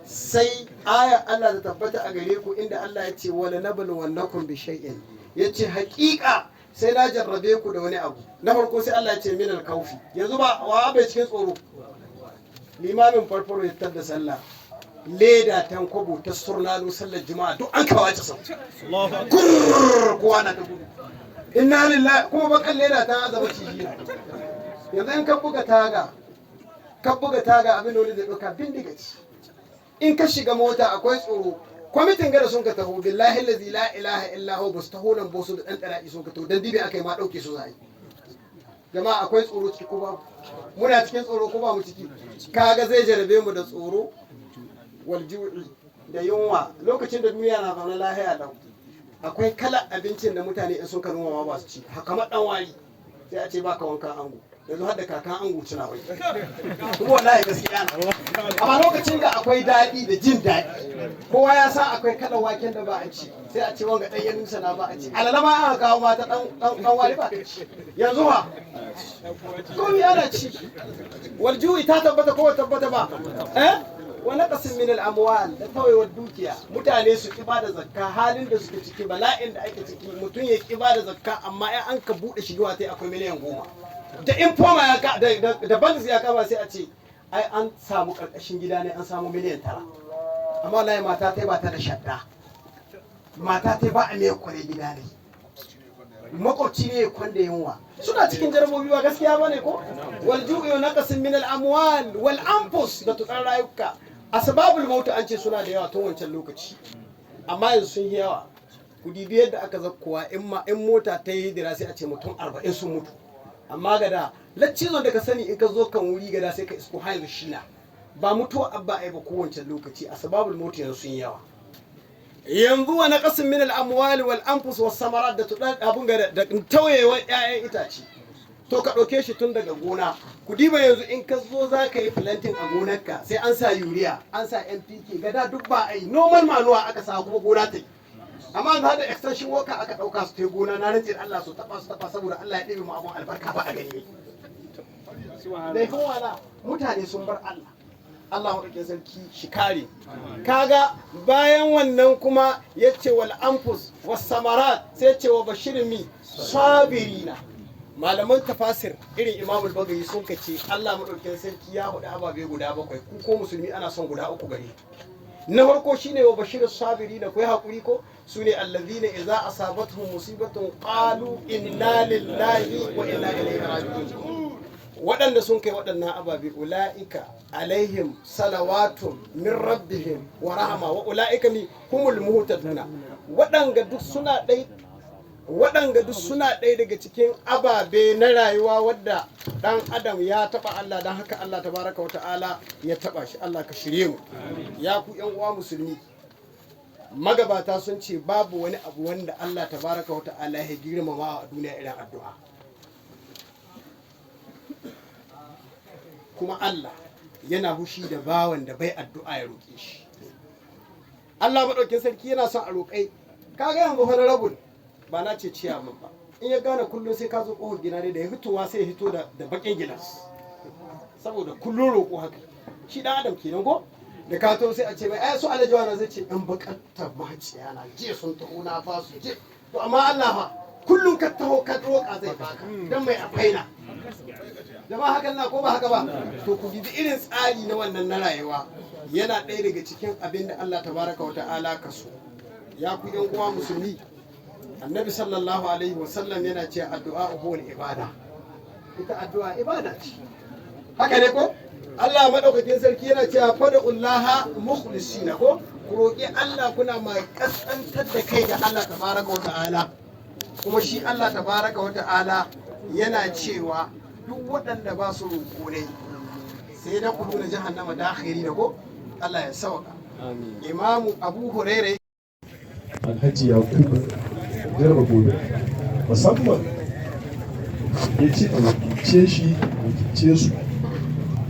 sai aya Allah ta tabbata a gare ku inda Allah ya ce: "Wala nabluwannakum bi shay'in". Yace haƙiƙa sai na jarrabe ku da wani abu. Na farko sai Allah ya ce minal kaufi. Yanzu ba wa bai cikin tsoro? Limamin farfaro ya tar da sallah, leda tan kwabo ta surnalo sallar Juma'a, duk an kawace sau kurr, kowa na ta gudu, inna lillahi. Kuma bakan leda ta azaba ciji. Yanzu in ka buga taga, ka buga taga, abin da wani zai ɗauka bindiga ci. In ka shiga mota akwai tsoro. Kwamitin gada sun ka taho, billahi lazi la ilaha illa hu, ba su taho nan ba, su da ɗan ɗara'i sun ka taho dan dibe aka yi ma ɗauke su za. Jama'a, akwai tsoro ciki ko babu? Muna cikin tsoro ko ba mu ciki? Kaga zai jarabe mu da tsoro, wal ju'i, da yunwa. Lokacin da duniya na zaune lahiya lau, akwai kalar abincin da mutane in sun ka noma ma ba su ci, kamar dan wari, sai a ce baka wanka ango. Yanzu har da kakan ango suna wai. Kuma wallahi gaskiya na. Amma lokacin da akwai daɗi da jin daɗi, kowa ya san akwai kalan waken da ba a ci, sai a ce wanga ɗan yanusa na ba a ci. Alala ma aka kawo mata ɗan wali ba ta ci. Yanzu ba komi ana ci. Waljuwi ta tabbata ko tabbata ba? Eh, wa naqasin min al amwal, da tawayewar dukiya, mutane su ki bada zakka, halin da suke ciki, bala'in da ake ciki, mutum ya ki bada zakka, amma in an ka bude shigowa tai akwai miliyan 10 da informa ya ka da banks ya kama, sai a ce ai an samu karkashin gida ne, an samu miliyan 9, amma wallahi mata tai ba ta da shadda, mata tai ba a mai kware gida ne, makwabci ne kwanda yunwa, suna cikin jarabobi. Ba gaskiya ba ne ko? Wal ju'i wa naqasin min al amwal wal anfus, da tukan rayuka. Asbabul maut an ce suna da yawa tun wancan lokaci, amma yanzu sun yi yawa. Ku dibi yadda aka zakkuwa in ma in mota ta yi dira, sai a ce mutum 40 sun mutu. Amma gada laccizon da ka sani, in ka zo kan wuri gada sai ka isko har yanzu shina ba mutuwa abba ai ba ko wancan lokaci. Asbabul maut yanzu sun yi yawa. Yanzu wa naqasin min al-amwali wal anfus was samarat, da tudan abun ga da tauyewar ƴaƴan itace. To ka ɗauke shi tun daga gona. Ku diba yanzu, in ka zo za ka yi planting a gonarka, sai an sa urea, an sa NPK. Gada duk ba a yi, normal manure aka sa kuma gona ta yi. Amma yanzu hada extension worker aka ɗauka su ta gona, na rantsi Allah su taɓa su taɓa, saboda Allah ya ɗebe mu abun albarka ba a gani. Laifin wala? Mutane sun bar Allah. Allah maɗaukin sarki shi kare. Kaga bayan wannan kuma ya ce wal anfus was samarat, sai ce wa bashirin mi sabirina. Malaman tafasir irin Imam al-Bagawi sun kace Allah maɗaukin sarki ya hudu ababe guda bakwai. Ku ko musulmi ana son guda uku gare. Na farko shine wa bashirin sabirina, ku yi hakuri ko sune allazina idza asabatuhum musibatun qalu inna lillahi wa inna ilaihi raji'un. Waɗanda sun kai waɗannan ababe, ula'ika alaihim salawatun min rabbihim wa rahama wa ula'ika mi humul muhtaduna. Waɗanga duk suna ɗai daga cikin ababe na rayuwa wadda ɗan adam ya taɓa Allah, don haka Allah tabaraka wa ta'ala ya taɓa shi. Allah ka shirye mu. Ya ku ƴan uwa musulmi, magabata sun ce babu wani abu wanda Allah tabaraka wa ta'ala ya girmama a duniya irin addu'a. Kuma Allah yana hushi da bawan da bai addu'a ya roƙe shi. Allah maɗaukin sarki yana son a roƙai. Kaga yanzu honorable, ba na ce ciyaman ba, in ya gane kullum sai ka zo ƙofar gida ne da ya fitowa, sai ya fito da baƙin gilas, saboda kullum roƙo haka shi ɗan adam kenan ko da ka to sai a ce mai ai su alhaji wani, zai ce ɗan baƙar maciya na jiya sun taho na ba su je. To amma Allah fa, kullum ka taho ka roƙa zai baka, dan mai akwai na jama'a. Hakan na ko ba haka ba? To ku bibi irin tsari na wannan na rayuwa, yana ɗaya daga cikin abin da Allah tabaraka wa ta'ala ka so. Ya ku yan uwa musulmi, Annabi sallallahu alaihi wasallam yana ce addu'a huwal ibada, ita addu'a ibada ce. Haka ne ko? Allah madaukakin sarki yana cewa fad'ullaha mukhlisina ko, ku roƙi Allah kuna mai kaskantar da kai ga Allah tabaraka wa ta'ala. Kuma shi Allah tabaraka wa ta'ala yana cewa duk waɗanda ba su roƙo ne sai da kudu na jahannama dakhiri da ko. Allah ya sauka. Imamu Abu Hurairah. Alhaji Yakubu Garba Gobe musamman ya ce a wakilce shi, wakilce su,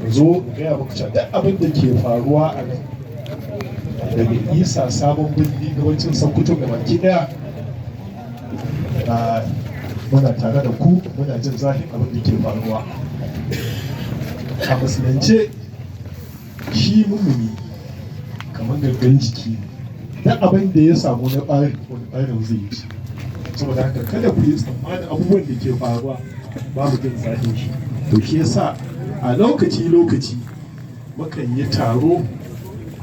zo in gaya maka cewa duk abin da ke faruwa a nan daga Isa, Sabon Birni, gabacin Sokoto ga baki daya, muna tare da ku, muna jin zafin abin da ke faruwa. A musulunce shi mumuni kamar gangan jiki ne, duk abin da ya samu na ɓari, wani ɓarin zai yi. Saboda haka kada ku yi tsammanin abubuwan da ke faruwa babu jin zafin shi. To shi yasa a lokaci lokaci mukan yi taro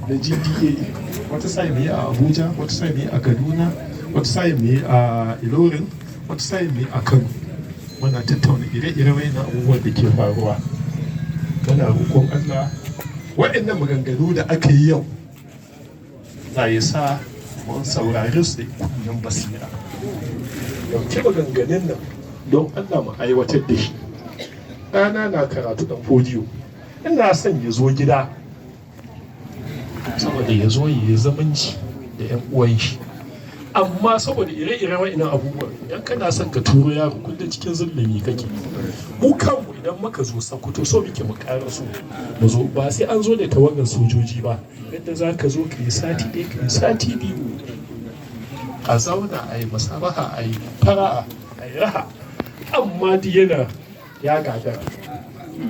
na GDA, wata sai mu yi a Abuja, wata sai mu yi a Kaduna, wata sai mu yi a Ilorin, wata sai mu yi a Kano. Muna tattauna ire-ire wayannan abubuwan da ke faruwa. Muna roƙon Allah waɗannan maganganu da aka yi yau za ya sa mun saurari su da kunnen basira, dauki maganganun nan don Allah mu aiwatar da shi. Ɗana na karatu ɗan fodiyo, ina son ya zo gida saboda ya zo ya yi zamanci da 'yan uwan shi. Amma saboda ire-iren wa'innan abubuwan, idan kana son ka turo yaro, kullum cikin zulumi kake. Mu kanmu idan muka zo Sokoto, so muke mu ƙara so mu zo, ba sai an zo da tawagar sojoji ba. Yadda za ka zo ka yi sati 1, ka yi sati 2, a zauna a yi musabaha, a yi fara'a, a yi raha, amma duk yana ya gagara.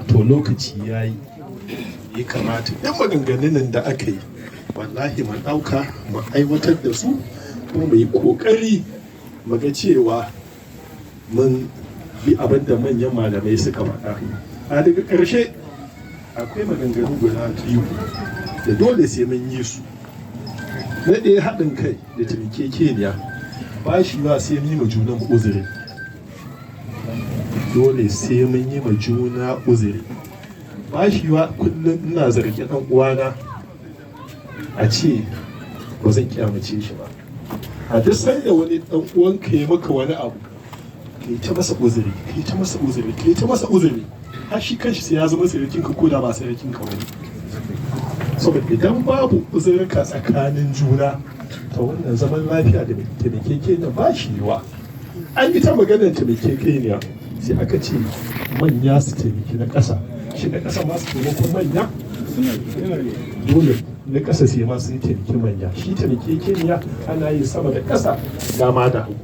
To lokaci ya yi, ya kamata duk maganganun nan da aka yi, wallahi mu ɗauka mu aiwatar da su, kuma mu yi ƙoƙari mu ga cewa mun bi abin da manyan malamai suka faɗa. A daga ƙarshe, akwai maganganu guda biyu da dole sai mun yi su. Na ɗaya, haɗin kai da taimakekeniya. Ba shi ba sai mun yi ma junan uzuri. Dole sai mun yi ma juna uzuri. Ba shi ba kullum ina zargi ɗan uwana a ce ba zan kyamace shi ba. A duk sanda wani ɗan uwanka ya maka wani abu, ka yi ta masa uzuri, ka yi ta masa uzuri, ka yi ta masa uzuri, har shi kanshi sai ya zama sirikin ka, ko da ba sirikin ka bane. Saboda idan babu uzurka tsakanin juna, ta wannan zaman lafiya da taimakekeniya ba shi yiwa. An yi ta maganar taimakekeniya, sai aka ce manya su taimaki na ƙasa. Shi na ƙasa masu taimakon manya? Dole na ƙasa sai ma sun taimaki manya. Shi taimakekeniya ana yi sama da ƙasa, dama da hagu,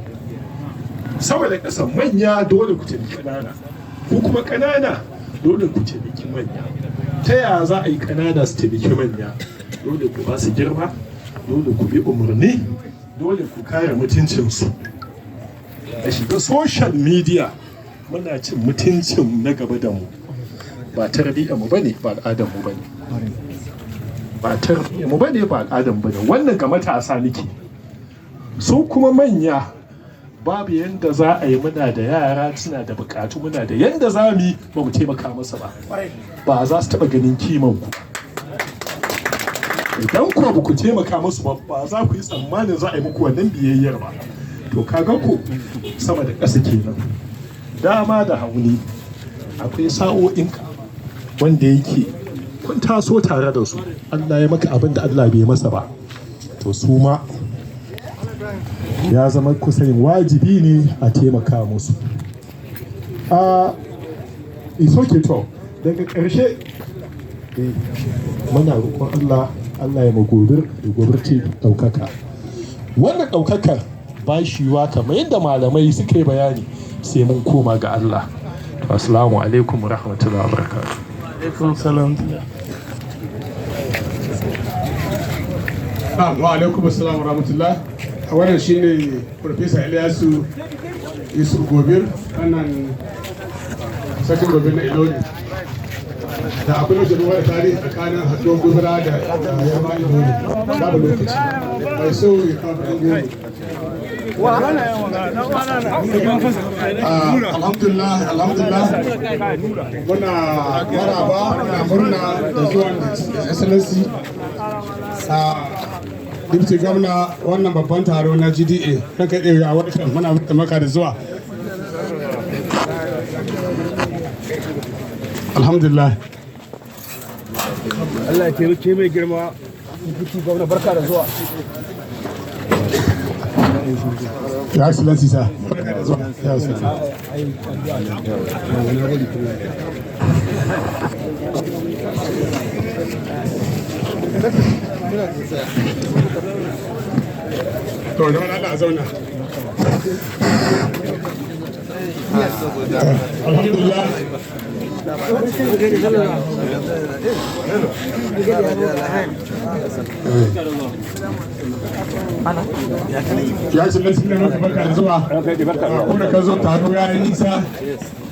sama da ƙasa. Manya dole ku taimaki ƙanana, ku kuma ƙanana dole ku taimaki manya. Ta yaya za a yi ƙanana su taimaki manya? Dole ku ba su girma, dole ku bi umarni, dole ku kare mutuncinsu. A shiga social media muna cin mutuncin na gaba da mu, ba tarbiyyar mu bane, ba al'adar mu bane, ba tarbiyyar mu bane, ba al'adar mu bane. Wannan ga matasa nake. Su kuma manya, babu yanda za a yi muna da yara suna da bukatu, muna da yanda za mu yi, ba mu taimaka masa ba, ba za su taba ganin kiman ku. Idan kuwa ba ku taimaka musu ba, ba za ku yi tsammanin za a yi muku wannan biyayyar ba. To kaga ku sama da ƙasa kenan, dama da hauni. Akwai sa'o'inka wanda yake kun taso tare da su, Allah ya maka abin da Allah bai masa ba, to su ma ya zama kusan wajibi ne a taimaka musu. A iso ke. To daga ƙarshe, muna roƙon Allah, Allah ya magobir da gobirci ɗaukaka. Wannan ɗaukakar ba shi wa, kamar yadda malamai suka yi bayani, sai mun koma ga Allah. Assalamu alaikum wa rahmatullahi wa barakatuh. Alaikum salam. Wa alaikum assalam wa rahmatullah. A wannan shine Professor Ilyasu Yusuf Gobir, wannan Sarkin Gobir na Ilori. Da akwai lokacin ruwa da tarihi tsakanin haɗuwar gobira da Yarba Ilori. Babu lokaci, mai so ya kawo ɗan goro. Alhamdulillah, alhamdulillah, muna maraba, muna murna da zuwan His Excellency Deputy Governor wannan babban taro na GDA. Ranka ɗaya a watan muna maka da zuwa. Alhamdulillah. Allah ya taimake mai girma Deputy Governor, barka da zuwa. Your Excellency, sir. Barka da zuwa. Your Excellency. To, da wani Allah a zauna. Alhamdulillah. Ya Excellency, ne maka barka da zuwa. Ko da ka zo, taro ya yi nisa.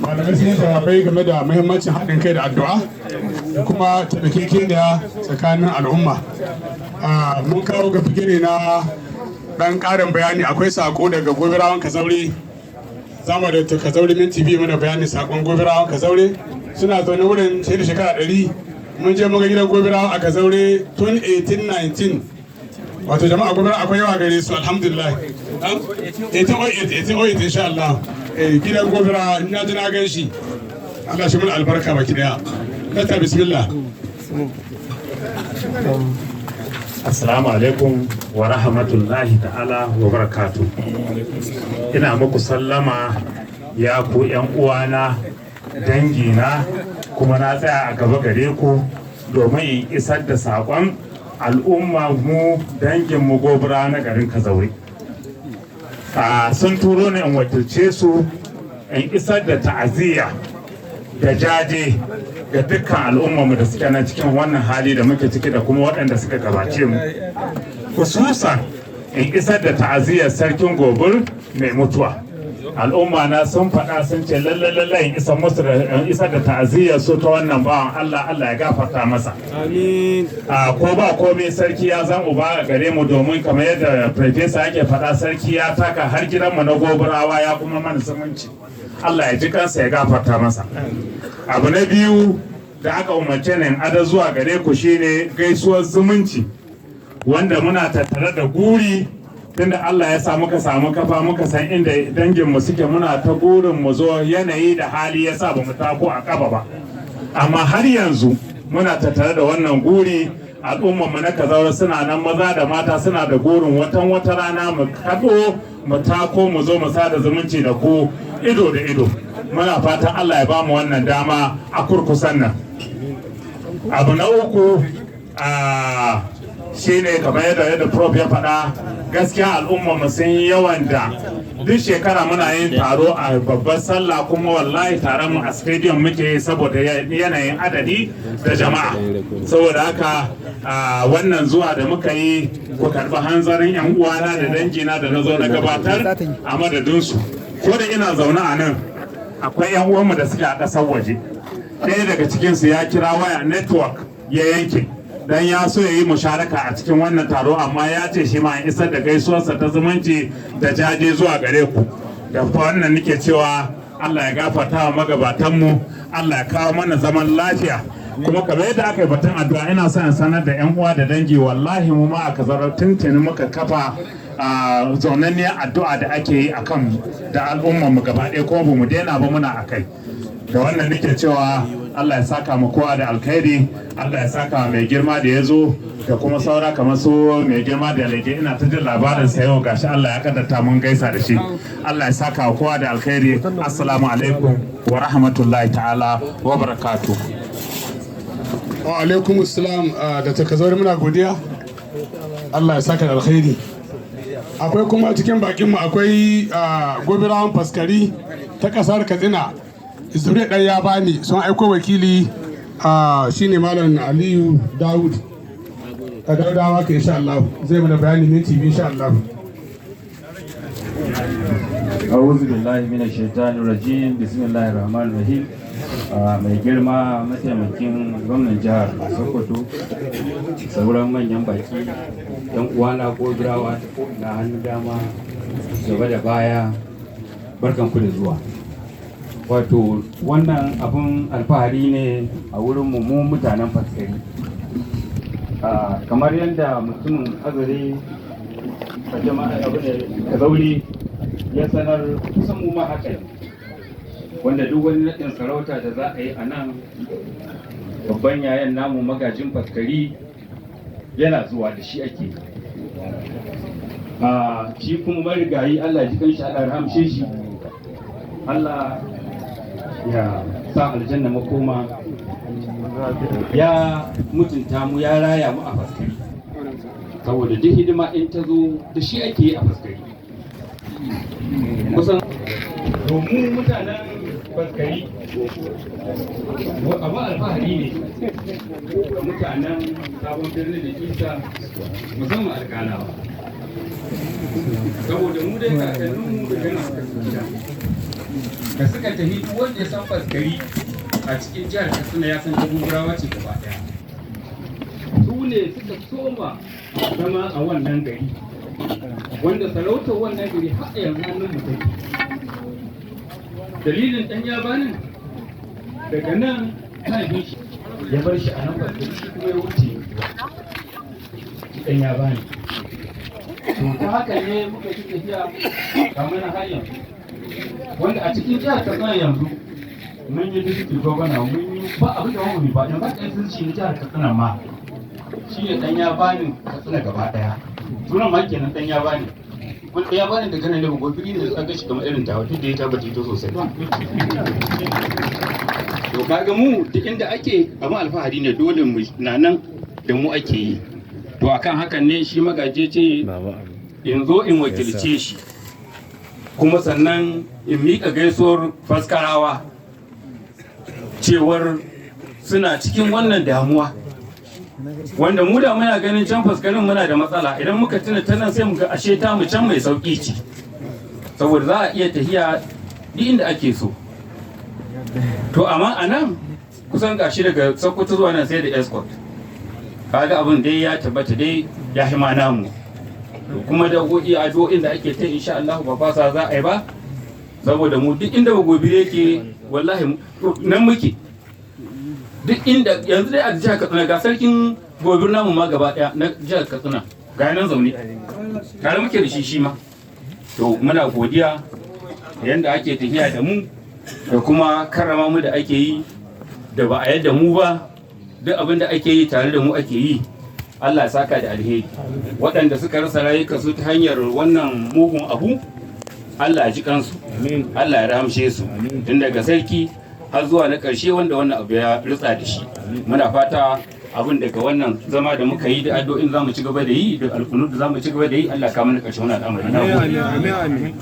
Malamai sun yi jawabai game da muhimmancin haɗin kai da addu'a da kuma taimakekeniya tsakanin al'umma. Mun kawo ga fige na ɗan ƙarin bayani. Akwai sako daga Gobirawan Kazaure. Zama da Kazaure minti 2 mana bayani sakon Gobirawan Kazaure. Suna zaune wurin sai da shekara 100. Mun je muka gidan Gobirawa a Kazaure tun 1819. Wato jama'a Gobira akwai yawa gare su, alhamdulillah. 1808, 1808, insha Allah. Gidan Gobira ina ji na gan shi. Allah shi mana albarka baki daya. Nata, bismillah. Assalamu alaikum wa rahmatullahi ta'ala wa barakatu. Ina muku sallama ya ku 'yan uwana, dangina, kuma na tsaya a gaba gare ku domin in isar da saƙon al'umma mu dangin mu Gobira na garin Kazaure. Sun turo ni in wakilce su in isar da ta'aziyya da jaje ga dukkan al'ummarmu da suke nan cikin wannan hali da muke ciki da kuma waɗanda suka gabace mu, hususan in isar da ta'aziyyar Sarkin Gobir mai mutuwa. Al'umma na sun faɗa, sun ce lalle lalle in isar musu da in isar da ta'aziyyar su ta wannan bawan Allah. Allah ya gafarta masa. A ko ba komai, sarki ya zan uba a gare mu, domin kamar yadda farfesa yake faɗa, sarki ya taka har gidanmu na Gobirawa ya kuma mana zumunci. Allah ya ji kansa ya gafarta masa. Abu na biyu da aka umarce ni in ada zuwa gare ku shine gaisuwar zumunci, wanda muna tattare da guri tunda Allah ya sa muka samu kafa muka san inda danginmu suke. Muna ta gurin mu zo, yanayi da hali ya sa ba mu tako a kafa ba, amma har yanzu muna tattare da wannan guri. Al'ummarmu na Kazaure suna nan, maza da mata, suna da gurin watan wata rana mu kaɗo mu tako mu zo mu sada zumunci da ku ido da ido. Muna fatan Allah ya bamu wannan dama a kurkusan nan. Abu na uku a shine kamar yadda prof ya faɗa, gaskiya al'umma mu sun yi yawan da duk shekara muna yin taro a babbar sallah, kuma wallahi taron mu a stadium muke yi saboda yanayin adadi da jama'a. Saboda haka a wannan zuwa da muka yi, ku karɓi hanzarin yan uwana da dangina da na zo na gabatar a madadinsu. Ko da ina zaune a nan, akwai yan uwanmu da suke a ƙasar waje. Ɗaya daga cikinsu ya kira waya, network ya yanke, dan ya so ya yi musharaka a cikin wannan taro, amma ya ce shi ma isar da gaisuwarsa ta zumunci da jaje zuwa gare ku. Da wannan nake cewa Allah ya gafarta wa magabatanmu, Allah ya kawo mana zaman lafiya. Kuma kamar yadda aka yi batun addu'a, ina son in sanar da yan uwa da dangi, wallahi mu ma aka zarar tuntuni muka kafa a zaunanniyar addu'a da ake yi a kan da al'ummar mu gaba ɗaya, kuma ba mu daina ba, muna a kai. Da wannan nake cewa Allah ya saka mu kowa da alkhairi, Allah ya saka mai girma da ya zo da kuma saura kamar su mai girma da lege. Ina ta jin labarin sa, yau gashi Allah ya kaddarta mun gaisa da shi. Allah ya saka wa kowa da alkhairi. Assalamu alaikum wa rahmatullahi ta'ala wa barakatuh. Wa alaikum assalam. Da Takazauri, muna godiya, Allah ya saka da alkhairi. Akwai kuma cikin bakinmu akwai Gobirawan Faskari ta kasar Katsina, zuriya ɗan ya bani, sun aiko wakili, shine Malam Aliyu Dawud a Daudawa ka. Insha Allah zai mana bayani minti 2, insha Allah. أعوذ بالله من الشيطان الرجيم، بسم الله الرحمن الرحيم. Mai girma mataimakin gwamnan jihar Sokoto, sauran manyan baki, yan uwana Gobirawa na hannu dama, gaba da baya, barkanku da zuwa. Wato wannan abun alfahari ne a wurin mu mutanen Faskari. Kamar yadda mutumin Azare a jama'a abu ne Kazauri ya sanar, kusan mu ma haka ne, wanda duk wani naɗin sarauta da za a yi a nan, babban yayan namu magajin Faskari yana zuwa, da shi ake yi. Shi kuma marigayi, Allah ji kanshi, Allah rahamshe shi, Allah ya sa aljanna makoma, ya mutunta mu, ya raya mu a Faskari, saboda duk hidima in ta zo da shi ake yi a Faskari. Kusan domin mutanen Faskari abu alfahari ne ga mutanen Sabon Birni da Isa, musamman Alkalawa, saboda mu dai kakanninmu da gana suka gida da suka tafi. Duk wanda ya san Faskari a cikin jihar Katsina ya san ta Gobirawa ce gaba daya. Su ne suka soma zama a wannan gari, wanda sarautar wannan gari har a yanzu hannun mu take. Dalilin ɗan yabanin daga nan mahaifin shi ya bar shi a nan Faskari, shi kuma ya wuce shi ɗan yabani. To ta haka ne muka ci tafiya kamar har yanzu, wanda a cikin jihar Katsina yanzu mun yi deputy governor, mun yi ba abin da mu ba. Yanzu haka sun ci jihar Katsina ma. Shi ne dan ya bani Katsina gaba daya. Sunan ma kenan dan ya bani. Kun ya bani daga nan da gobiri ne da shi kamar irin tawa, duk da ya tabbata ito sosai. To kaga mu duk inda ake abin alfahari ne, dole mu na nan da mu ake yi. To akan hakan ne shi magaje ce in zo in wakilce shi, kuma sannan in miƙa gaisuwar Faskarawa cewar suna cikin wannan damuwa, wanda mu da muna ganin can Faskarin muna da matsala. Idan muka tuna ta nan sai mu ga ashe ta mu can mai sauki ce, saboda za a iya tahiya duk inda ake so. To amma a nan kusan gashi daga Sokoto zuwa nan sai da escort. Kaga abin dai ya tabbata dai ya hima namu. To kuma da go'i addu'o'in da ake ta, insha Allah ba fasa za a yi ba, saboda mu duk inda ba gobe yake, wallahi nan muke. Duk inda yanzu dai a jihar Katsina ga sarkin Gobir namu ma gaba daya na jihar Katsina ga nan zaune tare muke da shi shi ma. To muna godiya da yanda ake tafiya da mu da kuma karrama mu da ake yi, da ba a yadda mu ba, duk abin da ake yi tare da mu ake yi. Allah ya saka da alheri. Waɗanda suka rasa rayuka su ta hanyar wannan mugun abu, Allah ya ji kansu, Allah ya rahamshe su, tun daga sarki har zuwa na ƙarshe wanda wannan abu ya rutsa da shi. Muna fata abin daga wannan zama da muka yi da addu'o'in za mu ci gaba da yi da alƙunut da za mu ci gaba da yi, Allah ka mana ƙarshen wannan al'amari. Na gode.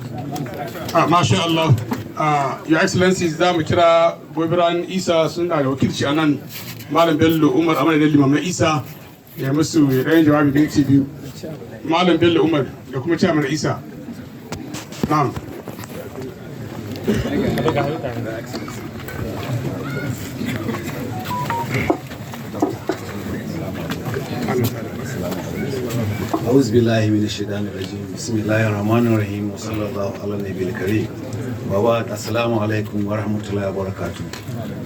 Ah, masha Allah. Ah, Your Excellency, za mu kira Gobiran Isa, suna da wakilci a nan, Malam Bello Umar Amana da Limam na Isa, ya musu ya ɗayan jawabi minti 2. Malam Bello Umar da kuma Chairman Isa. Na'am. أعوذ بالله من الشيطان الرجيم، بسم الله الرحمن الرحيم، وصلى الله على النبي الكريم، وبعد، السلام عليكم ورحمة الله وبركاته.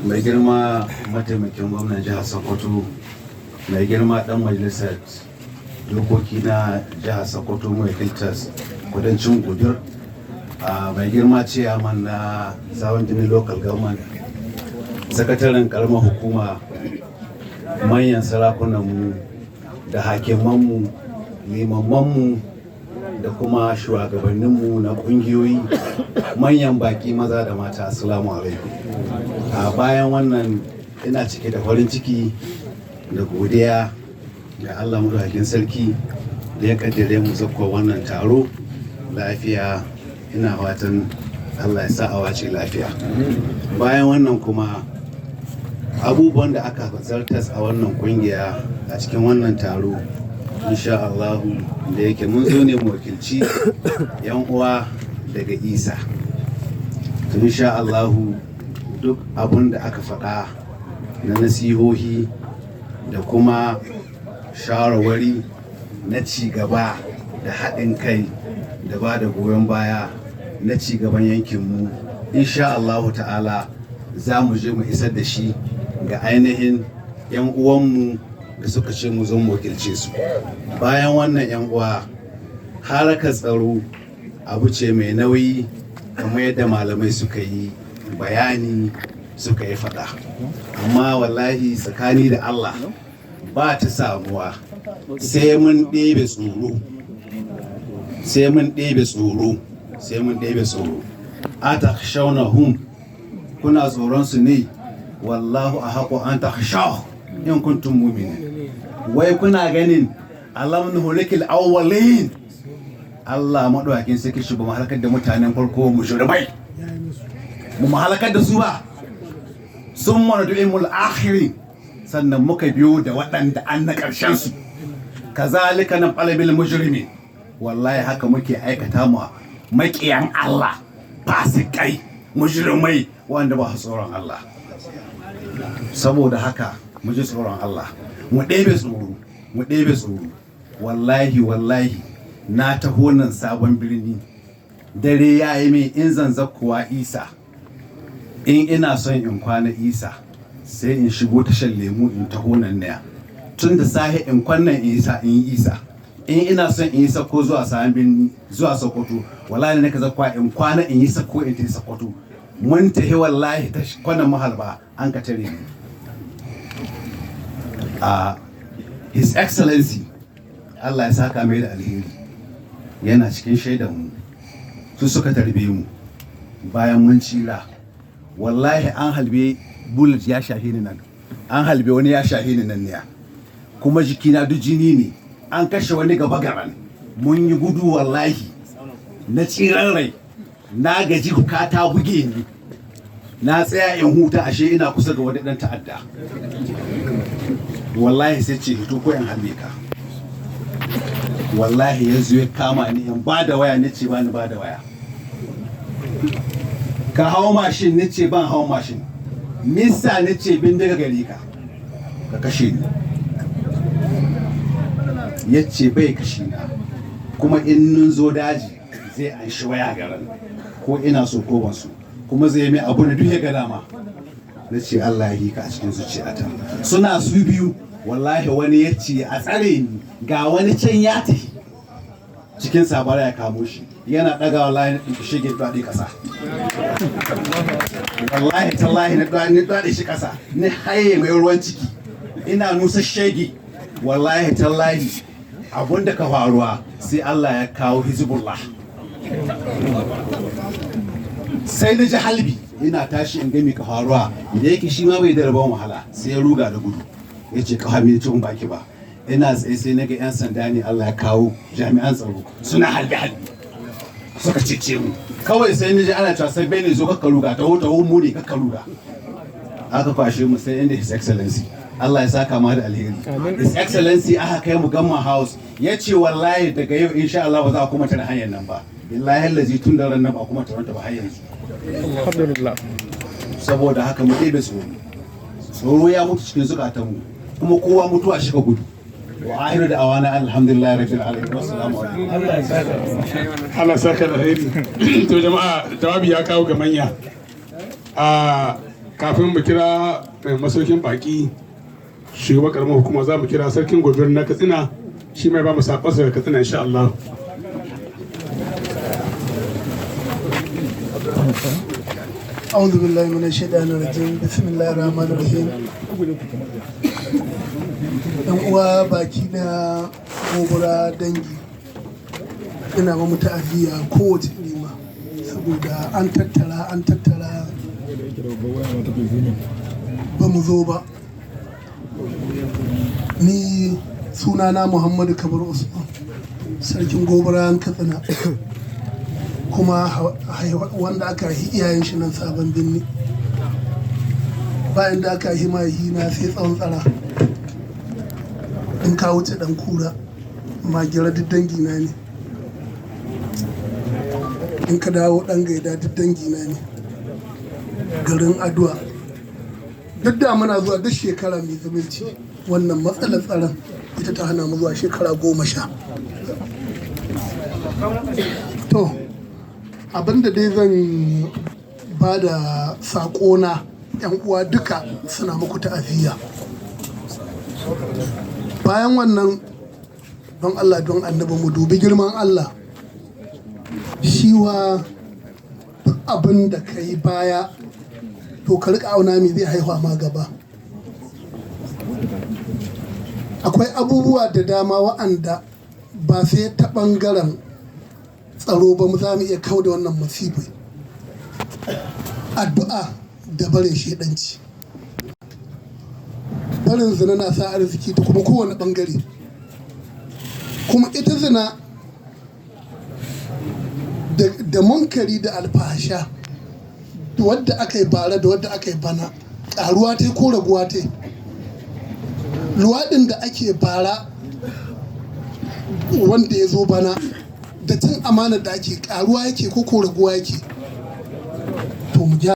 Mai girma mataimakin gwamnan jihar Sokoto, mai girma dan majalisar dokoki na jihar Sokoto mai wakiltar kudancin Gobir, mai girma ciyaman na Sabon Birni Local Government, sakataren karamar hukuma, manyan sarakunanmu da hakimanmu, limamanmu da kuma shugabanninmu na kungiyoyi, manyan baki maza da mata, assalamu alaikum. A bayan wannan, ina cike da farin ciki da godiya ga Allah Madaukakin Sarki da ya kaddare mu zakwa wannan taro lafiya. Ina fatan Allah ya sa a wace lafiya. Bayan wannan kuma, abubuwan da aka zartas a wannan kungiya a cikin wannan taro, insha Allahu, da yake mun zo ne mu wakilci yan uwa daga Isa, to insha Allahu duk abun da aka faɗa na nasihohi da kuma shawarwari na ci gaba da haɗin kai da ba da goyon baya na ci gaban yankinmu, insha Allahu ta'ala za mu je mu isar da shi ga ainihin 'yan uwanmu da suka ce mu zo mu wakilce su. Bayan wannan, 'yan uwa, harakar tsaro abu ce mai nauyi, kamar yadda malamai suka yi bayani, suka yi faɗa, amma wallahi tsakani da Allah ba ta samuwa sai mun ɗebe tsoro, sai mun ɗebe tsoro, sai mun ɗebe tsoro. أتخشونهم, kuna tsoron su ne? والله أحق أن تخشوه إن كنتم مؤمنين. Wai kuna ganin ألم نهلك الأولين, Allah maɗaukakin sarki shi ba mu halakar da mutanen farko mujrimai, mu halakar da su ba? ثم نتبعهم الآخرين, sannan muka biyo da waɗanda an na ƙarshen su. كذلك نفعل بالمجرمين, wallahi haka muke aikata mu maƙiyan Allah, fasikai, mujrimai, wanda ba su tsoron Allah. Saboda haka mu ji tsoron Allah, mu ɗebe tsoro, mu ɗebe tsoro. Wallahi, wallahi na taho nan Sabon Birni, dare ya yi min in zan zakkuwa Isa, in ina son in kwana Isa, sai in shigo tashar lemu in taho nan ne tun da sahe in kwannan Isa, in yi Isa. In ina son in yi Sakko zuwa Sabon Birni zuwa Sokoto, wallahi ne ka zakkuwa in kwana in yi Sakko in tafi Sokoto. Mun tafi, wallahi ta kwanan Mahalba an ka tare ni a His Excellency, Allah ya saka mai da alheri, yana cikin shaidan mu. Su suka tarbe mu bayan mun cira. Wallahi an halbe bullet ya shahe ni nan, an halbe wani ya shahe ni nan ne, kuma jikina duk jini ne. An kashe wani gaba garan. Mun yi gudu, wallahi na tsiran rai. Na gaji, ta buge ni, na tsaya in huta, ashe ina kusa ga wani dan ta'adda. Wallahi sai ce, "Hito ko in halbe ka." Wallahi yanzu ya kama ni, in ba da waya, ni ce ba ni ba da waya. "Ka hau mashin," ni ce ban hau mashin. "Misa?" Ni ce bindiga gari ka, ka kashe ni. Ya ce bai kashe na, kuma in nun zo daji zai anshi waya garan, ko ina so ko ban so, kuma zai mai abu da duk ya ga dama. Na ce Allah ya yi ka a cikin zuciyata. Suna su biyu, wallahi wani ya ce a tsare ni, ga wani can ya tafi cikin sabara ya kamo shi, yana ɗaga, wallahi na ɗauki shige daɗe ƙasa. Wallahi tallahi na daɗe shi ƙasa, ni haye mai ruwan ciki, ina nusa shege. Wallahi tallahi abun da ka faruwa, sai Allah ya kawo Hizbullah, sai na ji halbi. Ina tashi in gami ka faruwa, da yake shi ma bai da rabon wahala, sai ya ruga da gudu, ya ce kawai mai cin baki ba. Ina tsaye sai na ga 'yan sanda ne Allah ya kawo, jami'an tsaro suna halbi halbi, suka cece mu. Kawai sai na ji ana cewa, "Sai bai ne zo, kakka ruga, taho taho, mu ne, kakka ruga." Aka kwashe mu sai inda His Excellency, Allah ya saka ma da alheri, His Excellency aka kai mu Government House. Ya ce wallahi daga yau insha Allah ba za a kuma tare hanyar nan ba. Billahi lazi tun da ran nan ba kuma taranta ba har yanzu. Alhamdulillah. Saboda haka mu ɗebe tsoro. Tsoro ya mutu cikin zukatanmu, kuma kowa mutuwa shi ka gudu. Wa ahiru da awana alhamdulillah rabbil alamin, wassalamu alaikum. Allah saka da alheri. To jama'a, jawabi ya kawo ga manya. A kafin mu kira mai masaukin baki, shugaban karamar hukuma, za mu kira Sarkin Gobir na Katsina, shi mai ba mu sakonsa daga Katsina insha Allah. أعوذ بالله من الشيطان الرجيم، بسم الله الرحمن الرحيم. Yan uwa baki na Gobura, dangi, ina ma ta'aziyya kowace rima saboda an tattara an tattara ba mu zo ba. Ni sunana Muhammadu Kabar Usman, Sarkin Gobura Katsina, kuma wanda aka haihi iyayen shi nan Sabon Birni. Bayan da aka haihi mahaifina sai tsawon tsara in ka wuce dan kura Magira, duk dangina ne. In ka dawo dan Gaida, duk dangina ne. Garin Adua duk da muna zuwa duk shekara mai zumunci. Wannan matsalar tsaron ita ta hana mu zuwa shekara 10. To abinda dai zan ba da saƙona, 'yan uwa duka suna muku ta'aziyya. Bayan wannan, don Allah don Annabi mu dubi girman Allah. Shi wa duk abin da ka yi baya, to ka riƙa auna me zai haihuwa ma gaba. Akwai abubuwa da dama wa'anda ba sai ta ɓangaren tsaro ba mu za mu iya kau da wannan musibai: addu'a da barin shedanci. Barin zina na sa arziki ta kuma kowane bangare. Kuma ita zina da munkari da alfahasha, wadda aka yi bara da wadda aka yi bana, karuwa ta ko raguwa ta? Luwaɗin da ake bara wanda ya zo bana, da cin amanar da ake, karuwa yake ko raguwa yake? To mu gyara.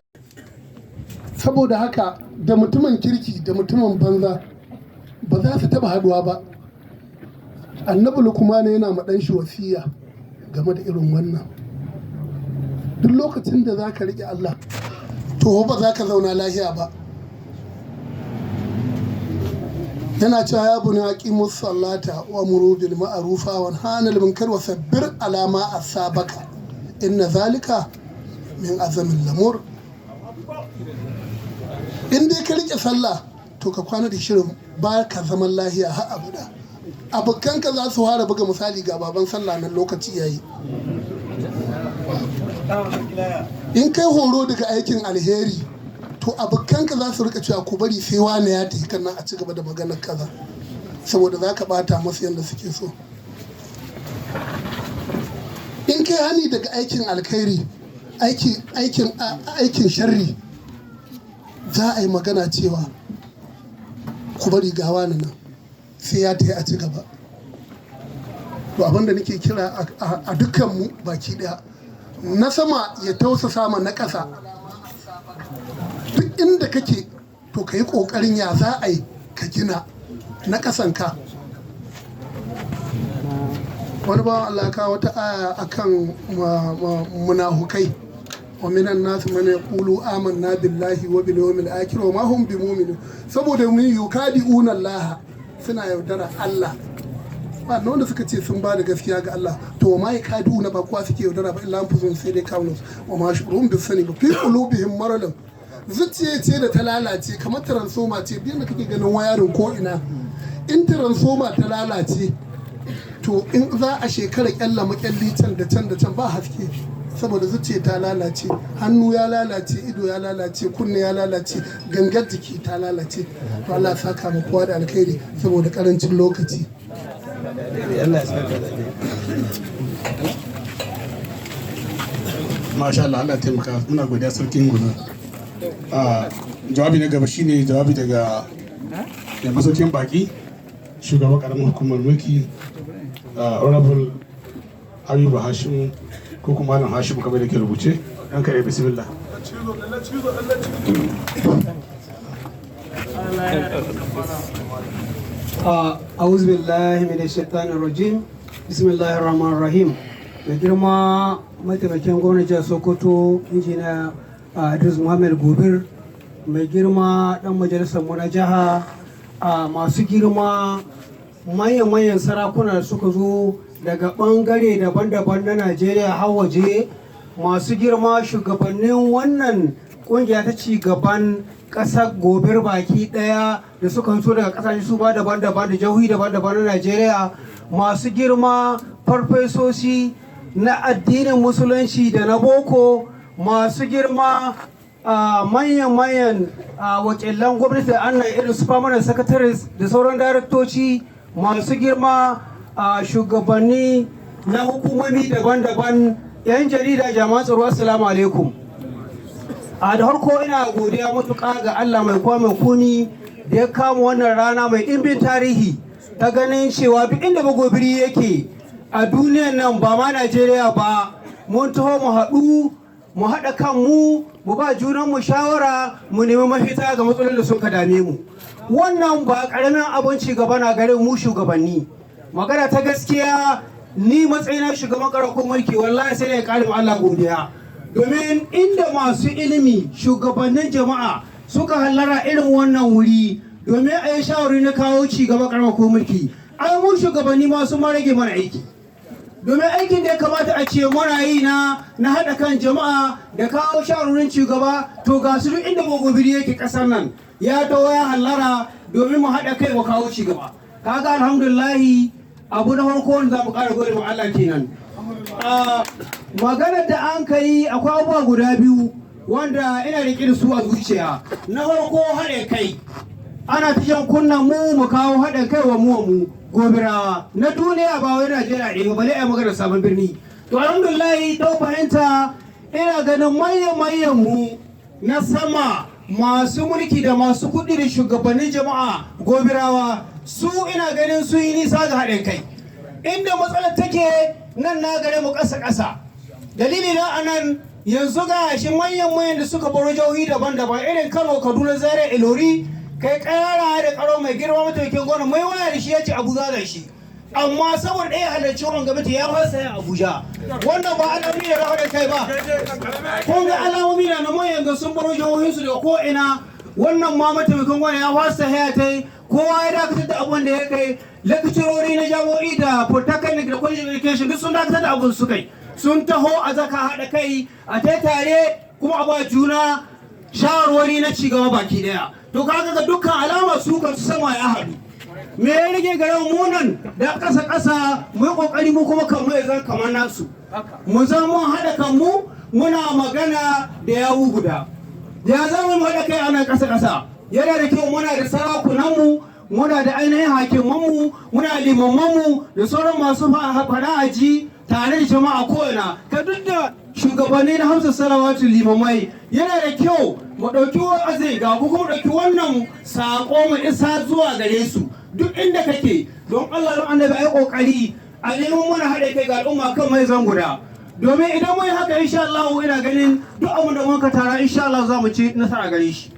Saboda haka da mutumin kirki da mutumin banza ba za su taba haduwa ba. Annabi Lukmana yana ma ɗan shi wasiya game da irin wannan. Duk lokacin da za ka riƙe Allah, to ba za ka zauna lahiya ba. Yana cewa, "Ya buni aqimus salata wa muru bil ma'rufa wa hanal munkar wa sabbir ala ma asabaka, inna zalika min azamin lamur." In dai ka rike sallah To ka kwana da shirin ba ka zaman lahiya har abada. Abokanka za su fara buga misali, ga baban sallah nan lokaci yayi. In kai horo daga aikin alheri, to abokanka za su rika cewa ku bari sai wane ya tafi kan nan a ci gaba da maganar kaza, saboda za ka bata masu yadda suke so. In kai hani daga aikin alkhairi, aikin sharri, za a yi magana cewa ku bari ga wani nan sai ya tafi a ci gaba. To abinda nake kira a dukkanmu baki daya, na sama ya tausasa ma na ƙasa. Duk inda kake, to ka yi ƙoƙarin ya za a yi ka gina na ƙasanka. Wani bawan Allah ka wata aya akan munahukai: "Wa minan nasu man yaqulu amanna billahi wa bil yawmil akhir wa ma hum bimu'minin." Saboda mun yukadi'una Allah, suna yaudara Allah. Ba na wanda suka ce sun ba da gaskiya ga Allah, to wa ma yakaduna, ba kowa suke yaudara ba, illa anfusuhum, sai dai kawunansu. Wa ma shu'urun bis sani ba. Fi qulubihim maradun, zuciya ce da ta lalace kamar transformer ce. Biyan da kake ganin wayarin ko ina, in transformer ta lalace, to in za a shekara kyalla makyalli can da can da can ba haske, saboda zuciya ta lalace. Hannu ya lalace, ido ya lalace, kunne ya lalace, gangar jiki ta lalace. To Allah ya saka mu kowa da alkhairi. Saboda karancin lokaci. Allah ya saka da alheri. Masha Allah, Allah taimaka. Muna godiya, sarkin gudu. A jawabi na gaba shine jawabi daga mai masaukin baki, shugaban karamin hukumar mulki, Honorable Ayuba Hashimu, ko kuma Malam Hashimu kamar da ke rubuce. Dan kare, bismillah. أعوذ بالله من الشيطان الرجيم، بسم الله الرحمن الرحيم. Mai girma mataimakin gwamnan jihar Sokoto, Injiniya Idris Muhammad Gobir, mai girma dan majalisar mu na jiha, masu girma manyan-manyan sarakuna da suka zo daga bangare daban-daban na Najeriya har waje, masu girma shugabannin wannan kungiya ta ci gaban ƙasar Gobir baki ɗaya da suka fito daga ƙasashe su ba daban-daban da jihohi daban-daban na Najeriya, masu girma farfesoshi na addinin Musulunci da na boko, masu girma manyan-manyan wakilan gwamnati da annan irin su permanent secretaries da sauran daraktoci, masu girma shugabanni na hukumomi daban-daban, 'yan jarida, jami'an tsaro, assalamu alaikum. A da harko ina godiya matuƙa ga Allah mai kowa mai komi da ya kama wannan rana mai ɗimbin tarihi ta ganin cewa duk inda Bagobiri yake a duniyan nan, ba ma Najeriya ba, mun taho mu haɗu, mu haɗa kanmu, mu ba junanmu shawara, mu nemi mafita ga matsalolin da sun ka dame mu. Wannan ba ƙaramin abin ci gaba na garin mu shugabanni. Magana ta gaskiya, ni matsayina shugaban ƙaramar mulki, wallahi sai da ya ƙarin Allah godiya, domin inda masu ilimi, shugabannin jama'a suka hallara irin wannan wuri domin a yi shawari na kawo ci gaba karamar ko mulki, ai mu shugabanni ma sun ma rage mana aiki, domin aikin da ya kamata a ce muna yi na haɗa kan jama'a da kawo shawarorin ci gaba, to ga su duk inda Bagobiri yake ƙasar nan ya taho ya hallara domin mu haɗa kai mu kawo ci gaba. Kaga alhamdulillahi, abu na farko wanda za mu ƙara gode wa Allah kenan. Maganar da an kai, akwai abubuwa guda biyu wanda ina riƙe da su a zuciya. Na farko, haɗe kai. Ana ta jan kunnan mu mu kawo haɗin kai wa mu Gobirawa na duniya, ba wai Najeriya ɗaya ba, bale ai magana sabon birni. To alhamdulillah, ta fahimta ina ganin manyan manyan mu na sama, masu mulki da masu kuɗi da shugabannin jama'a Gobirawa, su ina ganin sun yi nisa ga haɗin kai. Inda matsalar take nan na gare mu ƙasa ƙasa. Dalili na anan, yanzu ga shi manyan manyan da suka baro jihohi daban-daban irin Kano, Kaduna, Zaria, Ilori, kai kara da karo, mai girma mataimakin gwamna mai waya da shi ya ce Abuja da shi, amma saboda ɗaya halarci wannan gwamnati ya fasa yin Abuja. Wannan ba alamomi da haɗin kai ba? Kun ga alamomi na manyan ga sun baro jihohinsu daga ko ina. Wannan ma mataimakin gwamna ya fasa haya ta yi, kowa ya dakatar da abun da ya kai. Lakcirori na jami'o'i da polytechnic da college of education duk sun dakatar da abun su kai, sun taho a zaka haɗa kai a ta tare kuma a ba juna. Shawarwari na cigaba baki daya. To kaga ga dukkan alama su kan sama ya haɗu. Me ya rage garin mu nan da ƙasa ƙasa? Mu yi ƙoƙari mu kuma kan mu ya zan kamar nasu, mu zan mun haɗa kanmu, muna magana da yawu guda. Ya zama mu haɗa kai ana ƙasa ƙasa. Yana da kyau muna da sarakunanmu, muna da ainihin hakimanmu, muna limamanmu da sauran masu faɗa aji tare da jama'a ko'ina ka duk da shugabanni na hamsa salawatu limamai. Yana da kyau mu ɗauki wa'azi ga ku, kuma ɗauki wannan saƙo mu isa zuwa gare su duk inda kake. Don Allah, don Annabi, ai kokari a neman mana haɗe kai ga al'umma kan mai zan guda, domin idan mun yi haka, insha Allah, ina ganin duk abin da muka tara, insha Allah, za mu ci nasara gare shi.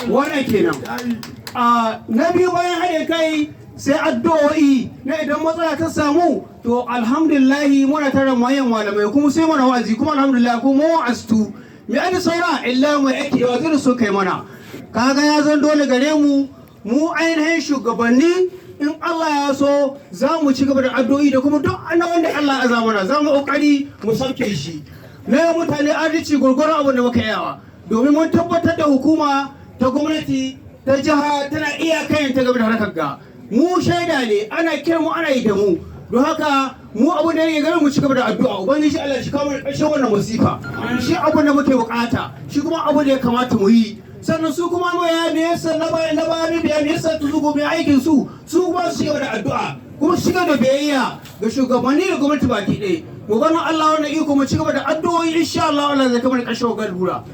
Wannan kenan. A na biyu, bayan haɗe kai, sai addu'o'i na idan matsala ta samu. To alhamdulillahi, muna tare manyan malamai kuma sai mana wa'azi, kuma alhamdulillah kuma mu wa'aztu. Me an saura illa mu aiki da waziri so kai mana. Kaga ya zan dole gare mu, mu ainihin shugabanni, in Allah ya so za mu ci gaba da addu'o'i da kuma duk annabawan da Allah ya mana za mu kokari mu sauke shi na mutane adalci gurgurun abin da muka yawa, domin mun tabbatar da hukuma ta gwamnati ta jiha tana iya kayan ta gaba da harkar ga mu shaida ne, ana kiran mu, ana yi da mu. Don haka mu abin da yake ganin mu ci gaba da addu'a, Ubangiji Allah shi kawo mana ƙarshen wannan musifa. Shi abin da muke bukata, shi kuma abin da ya kamata mu yi. Sannan su kuma mu ya me yasa na baya biya me yasa su gobe aikin su, su kuma su cigaba da addu'a kuma su cigaba da biyayya ga shugabanni da gwamnati baki ɗaya. Mu ganin Allah wannan iko, mu cigaba da addu'o'i, insha Allah, Allah zai kamar ƙarshen wannan lura.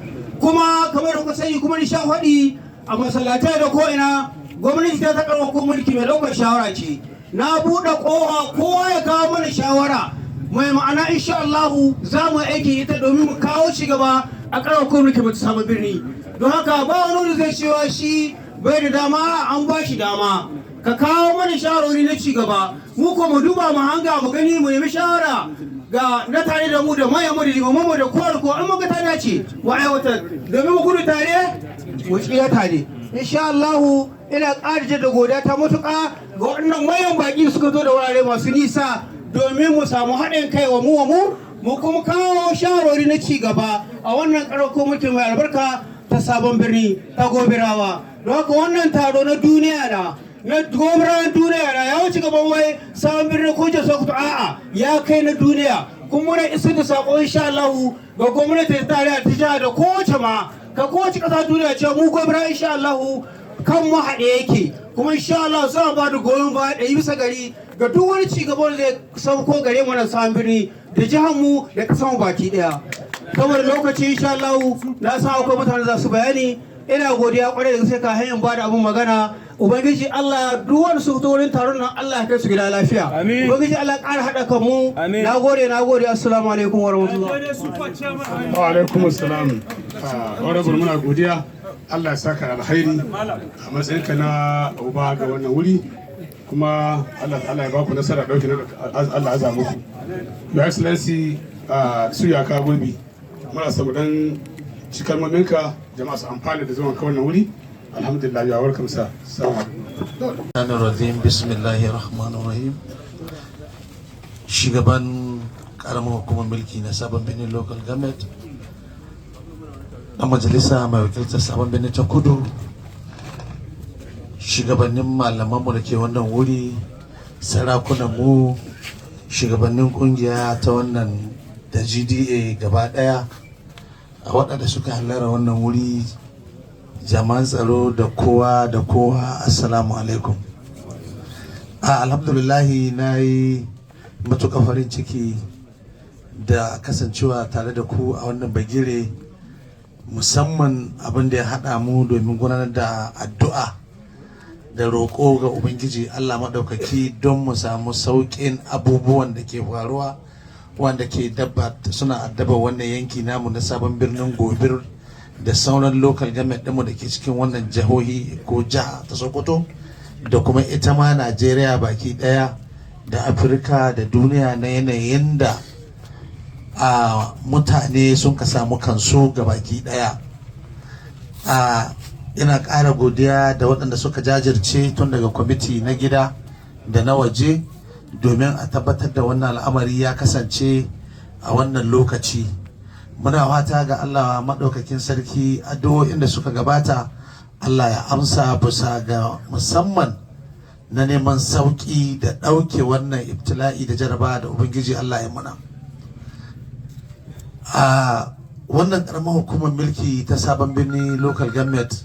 Kuma kamar da kuka sani, kuma ni sha faɗi a masallatai da ko'ina, gwamnati ta taɓa ko mulki mai ɗaukar shawara ce. Na buɗe ƙofa, kowa ya kawo mana shawara mai ma'ana, insha Allahu za mu aiki ita domin mu kawo ci gaba a ƙarar gwamnati mu ta samu birni. Don haka ba wani wanda zai cewa shi bai da dama. An ba shi dama, ka kawo mana shawarwari na ci gaba, mu ko mu duba, mu hanga, mu gani, mu nemi shawara ga na tare da mu da mayan mu da limaman mu da kowa da kowa. In muka ta dace, mu aiwatar, domin mu gudu tare, mu tsira tare, insha Allahu. Ina ƙara da godiya ta matuƙa ga waɗannan mayan baƙi suka zo da wurare masu nisa domin mu samu haɗin kai wa mu wa mu, mu kuma kawo shawarwari na ci gaba a wannan ƙarar mulkin mai albarka ta Sabon Birni ta Gobirawa. Don haka wannan taro na duniya, na Gobirawan duniya na, ya wuce gaban wai Sabon Birni ko Jihar Sokoto, a'a, ya kai na duniya. Kuma muna isar da sako, insha Allah, ga gwamnati ta tarayya, ta jiha, da kowace ma ka kowace ƙasa duniya cewa mu Gobira, insha Allah, kan mu haɗe yake. Kuma insha Allah za mu ba da goyon baya ɗari bisa gari ga duk wani ci gaba da zai sauko gare mu na Sabon Birni da jihar mu da ƙasar mu baki ɗaya. Saboda lokaci, insha Allah, na san akwai mutane za su bayani. Ina godiya kwarai da gaske. Ka hanyar ba da abun magana, Ubangiji Allah, duk wanda su fito wurin taron nan, Allah ya kai su gida lafiya. Ubangiji Allah ƙara haɗa kan mu. Na gode, na gode. Assalamu alaikum wa rahmatullah. Wa alaikum assalam. Honorable, muna godiya. Allah ya saka alkhairi a matsayinka na uba ga wannan wuri, kuma Allah ta'ala ya baku nasara ɗauki na Allah ya muku. Your Excellency, su ya ka gurbi, muna samu dan cikar kalmominka, jama'a su amfana da zuwan ka wannan wuri. Alhamdulillah, you are welcome, sir. Assalamu alaikum. Rajim. Bismillahir rahmanir rahim. Shugaban karamar hukumar mulki na Sabon Birnin Local Government, dan majalisa mai wakiltar Sabon Birnin ta Kudu, shugabannin malamanmu da ke wannan wuri, sarakunanmu, shugabannin kungiya ta wannan da GDA gaba daya a waɗanda suka hallara wannan wuri, jama'an tsaro da kowa da kowa, assalamu alaikum. Alhamdulillahi, na yi matuƙa farin ciki da kasancewa tare da ku a wannan bagire, musamman abin da ya haɗa mu domin gudanar da addu'a da roƙo ga Ubangiji Allah Maɗaukaki don mu samu sauƙin abubuwan da ke faruwa wanda ke dabba suna addaba wannan yanki namu na Sabon Birnin Gobir da sauran local government ɗinmu da ke cikin wannan jihohi ko jiha ta Sokoto da kuma ita ma Najeriya baki ɗaya da Afirka da duniya, na yanayin da a mutane sun ka samu kansu ga baki ɗaya. A ina ƙara godiya da waɗanda suka jajirce tun daga kwamiti na gida da na waje domin a tabbatar da wannan al'amari ya kasance a wannan lokaci. Muna fata ga Allah maɗaukakin sarki, addu'o'in da suka gabata Allah ya amsa, bisa ga musamman na neman sauƙi da ɗauke wannan ibtila'i da jaraba da Ubangiji Allah ya muna. A wannan ƙaramar hukumar mulki ta Sabon Birni Local Government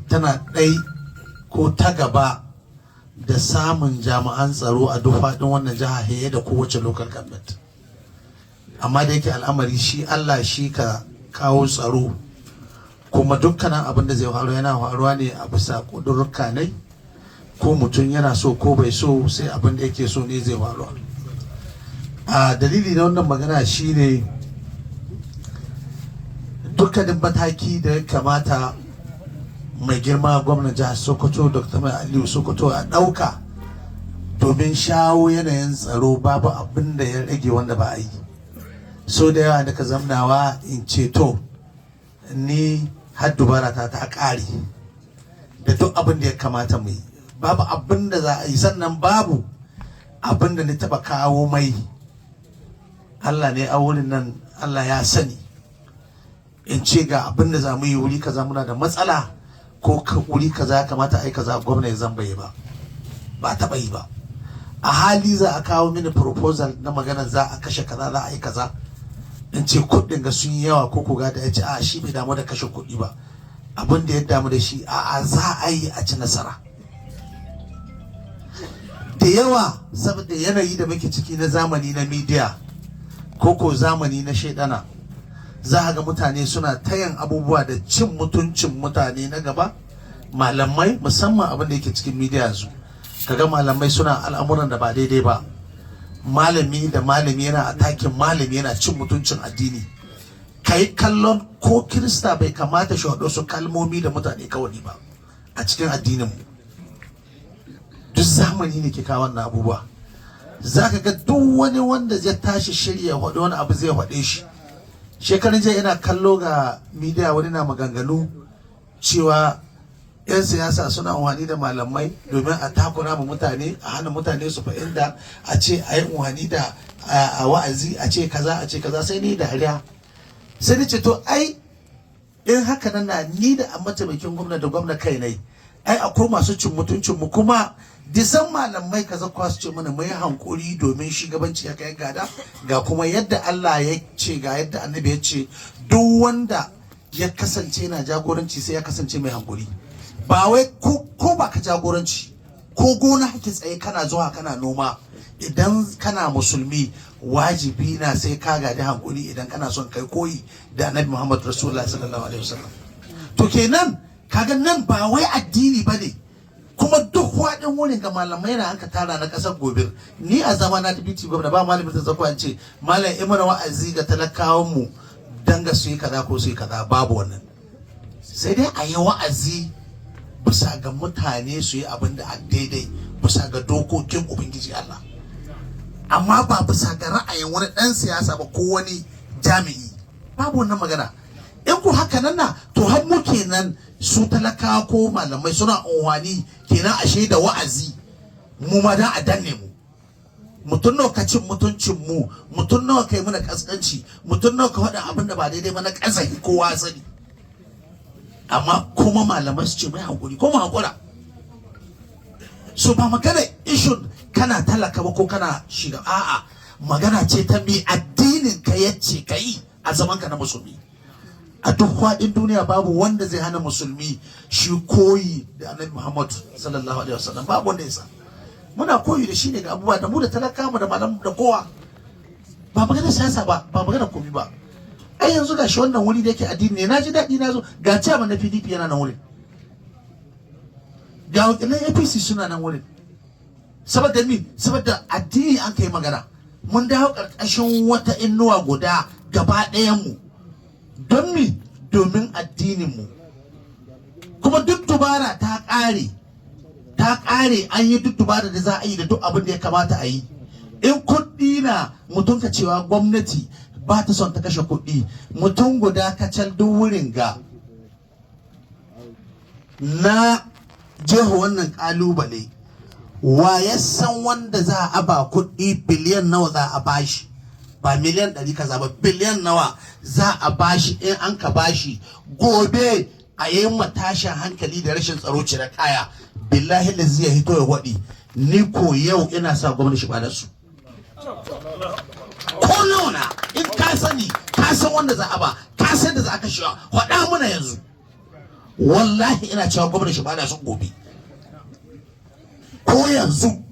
tana ɗai ko ta gaba da samun jami'an tsaro a duk faɗin wannan jiha fiye da kowace local government. Amma da yake al'amari shi Allah shi ka kawo tsaro, kuma dukkanin abin da zai faru yana faruwa ne a bisa ƙudurruka ne, ko mutum yana so ko bai so, sai abin da yake so ne zai faru. A dalili na wannan magana shine dukkanin mataki da ya kamata mai girma gwamnan jihar Sokoto, Dr. Mai Aliyu Sokoto, a ɗauka domin shawo yanayin tsaro, babu abin da ya rage wanda ba a yi. So da yawa daga zamnawa in ceto ni har dubara ta ta ƙare da duk abin da ya kamata mu yi, babu abin da za a yi. Sannan babu abin da ni taɓa kawo mai, Allah ne a wurin nan, Allah ya sani, in ce ga abin da za mu yi wuri kaza muna da matsala, ko wuri kaza ya kamata a yi kaza, gwamna ya zan bai ba, ba taɓa yi ba. A hali za a kawo mini proposal na magana za a kashe kaza, za a yi kaza, in ce kuɗin ga sun yi yawa ko ga da ya ce a shi bai damu da kashe kuɗi ba, abin da ya damu da shi a za a yi a ci nasara. Da yawa saboda yanayi da muke ciki na zamani na media ko ko zamani na shaidana, za a ga mutane suna tayan abubuwa da cin mutuncin mutane na gaba, malamai musamman. Abin da yake cikin media yanzu, kaga malamai suna al'amuran da ba daidai ba, malami da malami yana attacking malami, yana cin mutuncin addini. Kai kallon ko Kirista bai kamata shi su kalmomi da mutane kawai ba a cikin addinin mu. Duk zamani ne ke kawo wannan abubuwa. Za ka ga duk wani wanda zai tashi shirya faɗi wani abu zai faɗe shi. Shekarun jiya ina kallo ga media, wani na maganganu cewa 'yan siyasa suna amfani da malamai domin a takura ma mutane, a hana mutane su fahimta, a ce a yi amfani da a wa'azi, a ce kaza, a ce kaza. Sai ni dariya, sai ni ce to ai in haka nan na ni da a mataimakin gwamna da gwamna kai ne, ai akwai masu cin mutuncin mu, kuma disan malamai kaza kwa su ce mana mu yi hankuri domin shugabanci ya kai gada, ga kuma yadda Allah ya ce, ga yadda Annabi ya ce, duk wanda ya kasance yana jagoranci sai ya kasance mai hankuri. Ba wai ko ba ka jagoranci, ko gona kake tsaye kana zuwa kana noma, idan kana musulmi wajibi na sai ka gadi hankuri idan kana son kai koyi da Annabi Muhammad Rasulullah sallallahu alaihi wasallam. To kenan kaga nan ba wai addini bane, kuma duk waɗin wurin ga malamai na aka tara na ƙasar Gobir. Ni a zama na deputy gwamna, ba malamin ta zakwa ce malam imana wa'azi ga talakawan mu dan ga su yi kaza ko su yi kaza, babu wannan. Sai dai a yi wa'azi bisa ga mutane su yi abin da a daidai bisa ga dokokin Ubangiji Allah, amma ba bisa ga ra'ayin wani ɗan siyasa ba ko wani jami'i, babu wannan magana. In ku haka nan na to har mu kenan su talakawa ko malamai suna unwani kenan ashe da wa'azi mu ma dan a danne mu. Mutum nawa ka cin mutuncin mu, mutum nawa kai muna kaskanci, mutum nawa ka faɗa abin da ba daidai ba na kasahi, kowa sani. Amma kuma malamai su ce mai hankuri ko mu hakura. So ba magana issue kana talaka ba ko kana shiga, a'a, magana ce ta mi addinin ka yace ka yi a zaman ka na musulmi. A duk faɗin duniya babu wanda zai hana musulmi shi koyi da Annabi Muhammad sallallahu alaihi wasallam, babu wanda ya sa. Muna koyi da shi ne ga abubuwa, da mu da talaka mu da malam da kowa. Ba magana siyasa ba, ba magana komi ba. Ai yanzu ga shi wannan wuri da yake addini ne, na ji daɗi na zo ga chairman na PDP yana nan wurin, ga wakilan APC suna nan wurin. Saboda mi? Saboda addini an kai magana, mun dawo ƙarƙashin wata inuwa guda gaba ɗayan mu. Don mi? Domin addinin mu. Kuma duk dubara ta ƙare, ta ƙare, an yi duk dubara da za a yi da duk abin da ya kamata a yi. In kuɗi na mutum ka cewa gwamnati ba ta son ta kashe kuɗi, mutum guda kacal duk wurin ga na jeho wannan ƙalubale, wa ya san wanda za a ba kuɗi biliyan nawa za a bashi? Ba miliyan 100 kaza ba, biliyan nawa za a bashi in an ka bashi gobe a yi tashin hankali da rashin tsaro cire kaya? Billahi da zai hito ya waɗi. Ni ko yau ina sa gwamnati shi bada su ko nauna. In ka sani, ka san wanda za a ba, ka san da za a kashewa, faɗa muna yanzu. Wallahi ina cewa gwamnati shi bada su gobe ko yanzu,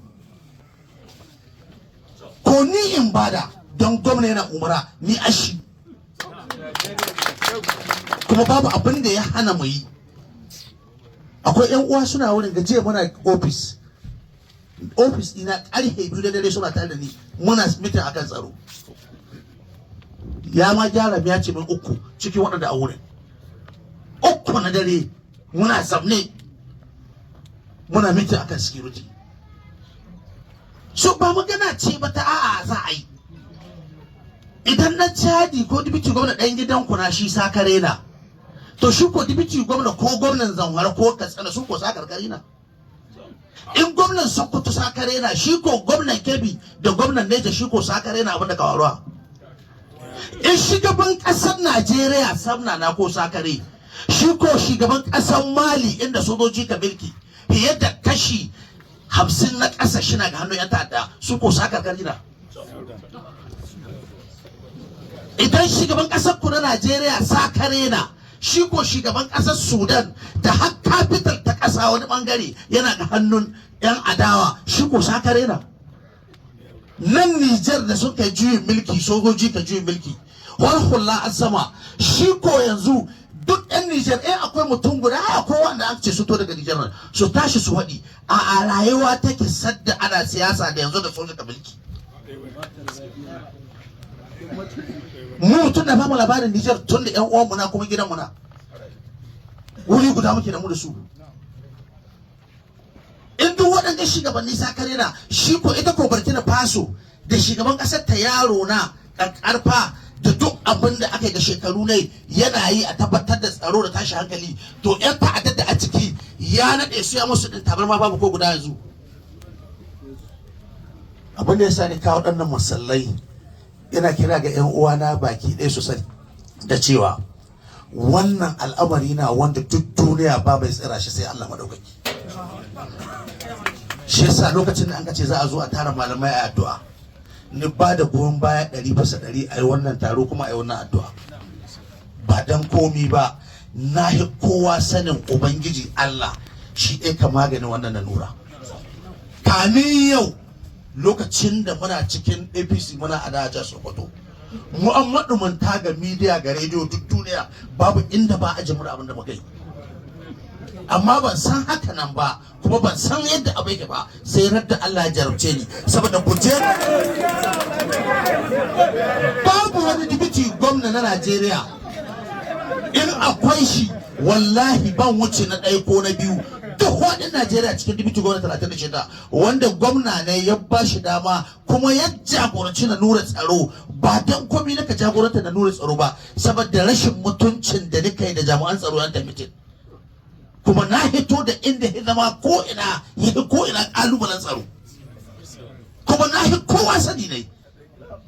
ko ni in bada, don gwamna yana umara ni ashi, kuma babu abin da ya hana mu yi. Akwai yan uwa suna wurin gajiya. Muna ofis, ofis ina karfe 2 da dare suna tare da ni, muna meeting akan tsaro. Ya ma gyara, ya ce min 3 cikin waɗanda a wurin, 3 na dare muna zamne muna meeting akan security. So ba magana ce ba ta a'a za a yi. Idan na Chadi ko deputy gwamna ɗan gidan ku na shi sakare na, to shi ko deputy gwamna ko gwamnan Zamfara ko Katsina su ko sakarkari na. In gwamnan Sokoto sakare na, shi ko gwamnan Kebbi da gwamnan Neja shi ko sakare na abin da kawaruwa. In shugaban ƙasar Najeriya samna na ko sakare, shi ko shugaban ƙasar Mali inda sojoji ka milki fiye da kashi 50 na ƙasa shi na ga hannun 'yan ta'adda, su ko sakarkari na. Idan shugaban ƙasar ku na Najeriya sakare na, shi ko shugaban ƙasar Sudan da har capital ta ƙasa wani bangare yana ga hannun 'yan adawa, shi ko sakare na. Nan Nijar da suka juyin mulki, sojoji ka juyin mulki, hula an sama, shi ko yanzu duk 'yan Nijar in akwai mutum guda akwai wanda aka ce su to daga Nijar nan su tashi su haɗi a rayuwa take sadda ana siyasa da yanzu da soja ka mulki. Mu tun da bamu labarin Nijar, tun da 'yan uwanmu na kuma gidanmu na wuri guda muke da mu da su. In duk waɗanda shugabanni sakare na, shi ko ita ko Burkina Faso da shugaban ƙasar ta yaro na ƙarfa da duk abin da aka yi da shekaru ne yana yi a tabbatar da tsaro da tashi hankali, to 'yan ta'addar da a ciki ya naɗe su ya musu ɗin tabarma, babu ko guda yanzu. Abin da ya sa ni kawo waɗannan masallai, ina kira ga 'yan uwana baki ɗaya su sani da cewa wannan al'amari na wanda duk duniya ba mai tsira shi sai Allah maɗaukaki. Shi yasa lokacin da an ce za a zo a tara malamai a addu'a, ni ba da goyon baya 100% a yi wannan taro kuma a yi wannan addu'a. Ba dan komi ba, na yi kowa sanin Ubangiji Allah shi ɗaya ka maganin wannan lalura. Kamin yau, lokacin da muna cikin APC, muna a jihar Sokoto, mu an maɗumanta ga media, ga rediyo, duk duniya babu inda ba a ji mura abin da muka yi. Amma ban san haka nan ba, kuma ban san yadda abu yake ba, sai radda Allah ya jarabce ni. Saboda kuje babu wani deputy gwamna na Najeriya, in akwai shi wallahi ban wuce na ɗaya ko na biyu duk waɗin Najeriya cikin deputy gwamna 36 wanda gwamna ne ya ba shi dama kuma ya jagoranci na nura tsaro. Ba don komi naka jagoranta na nura tsaro ba, saboda rashin mutuncin da nika yi da jami'an tsaro yan tamitin, kuma na hito da inda ya zama ko ina ya fi ko ina kalubalen tsaro, kuma na fi kowa sani ne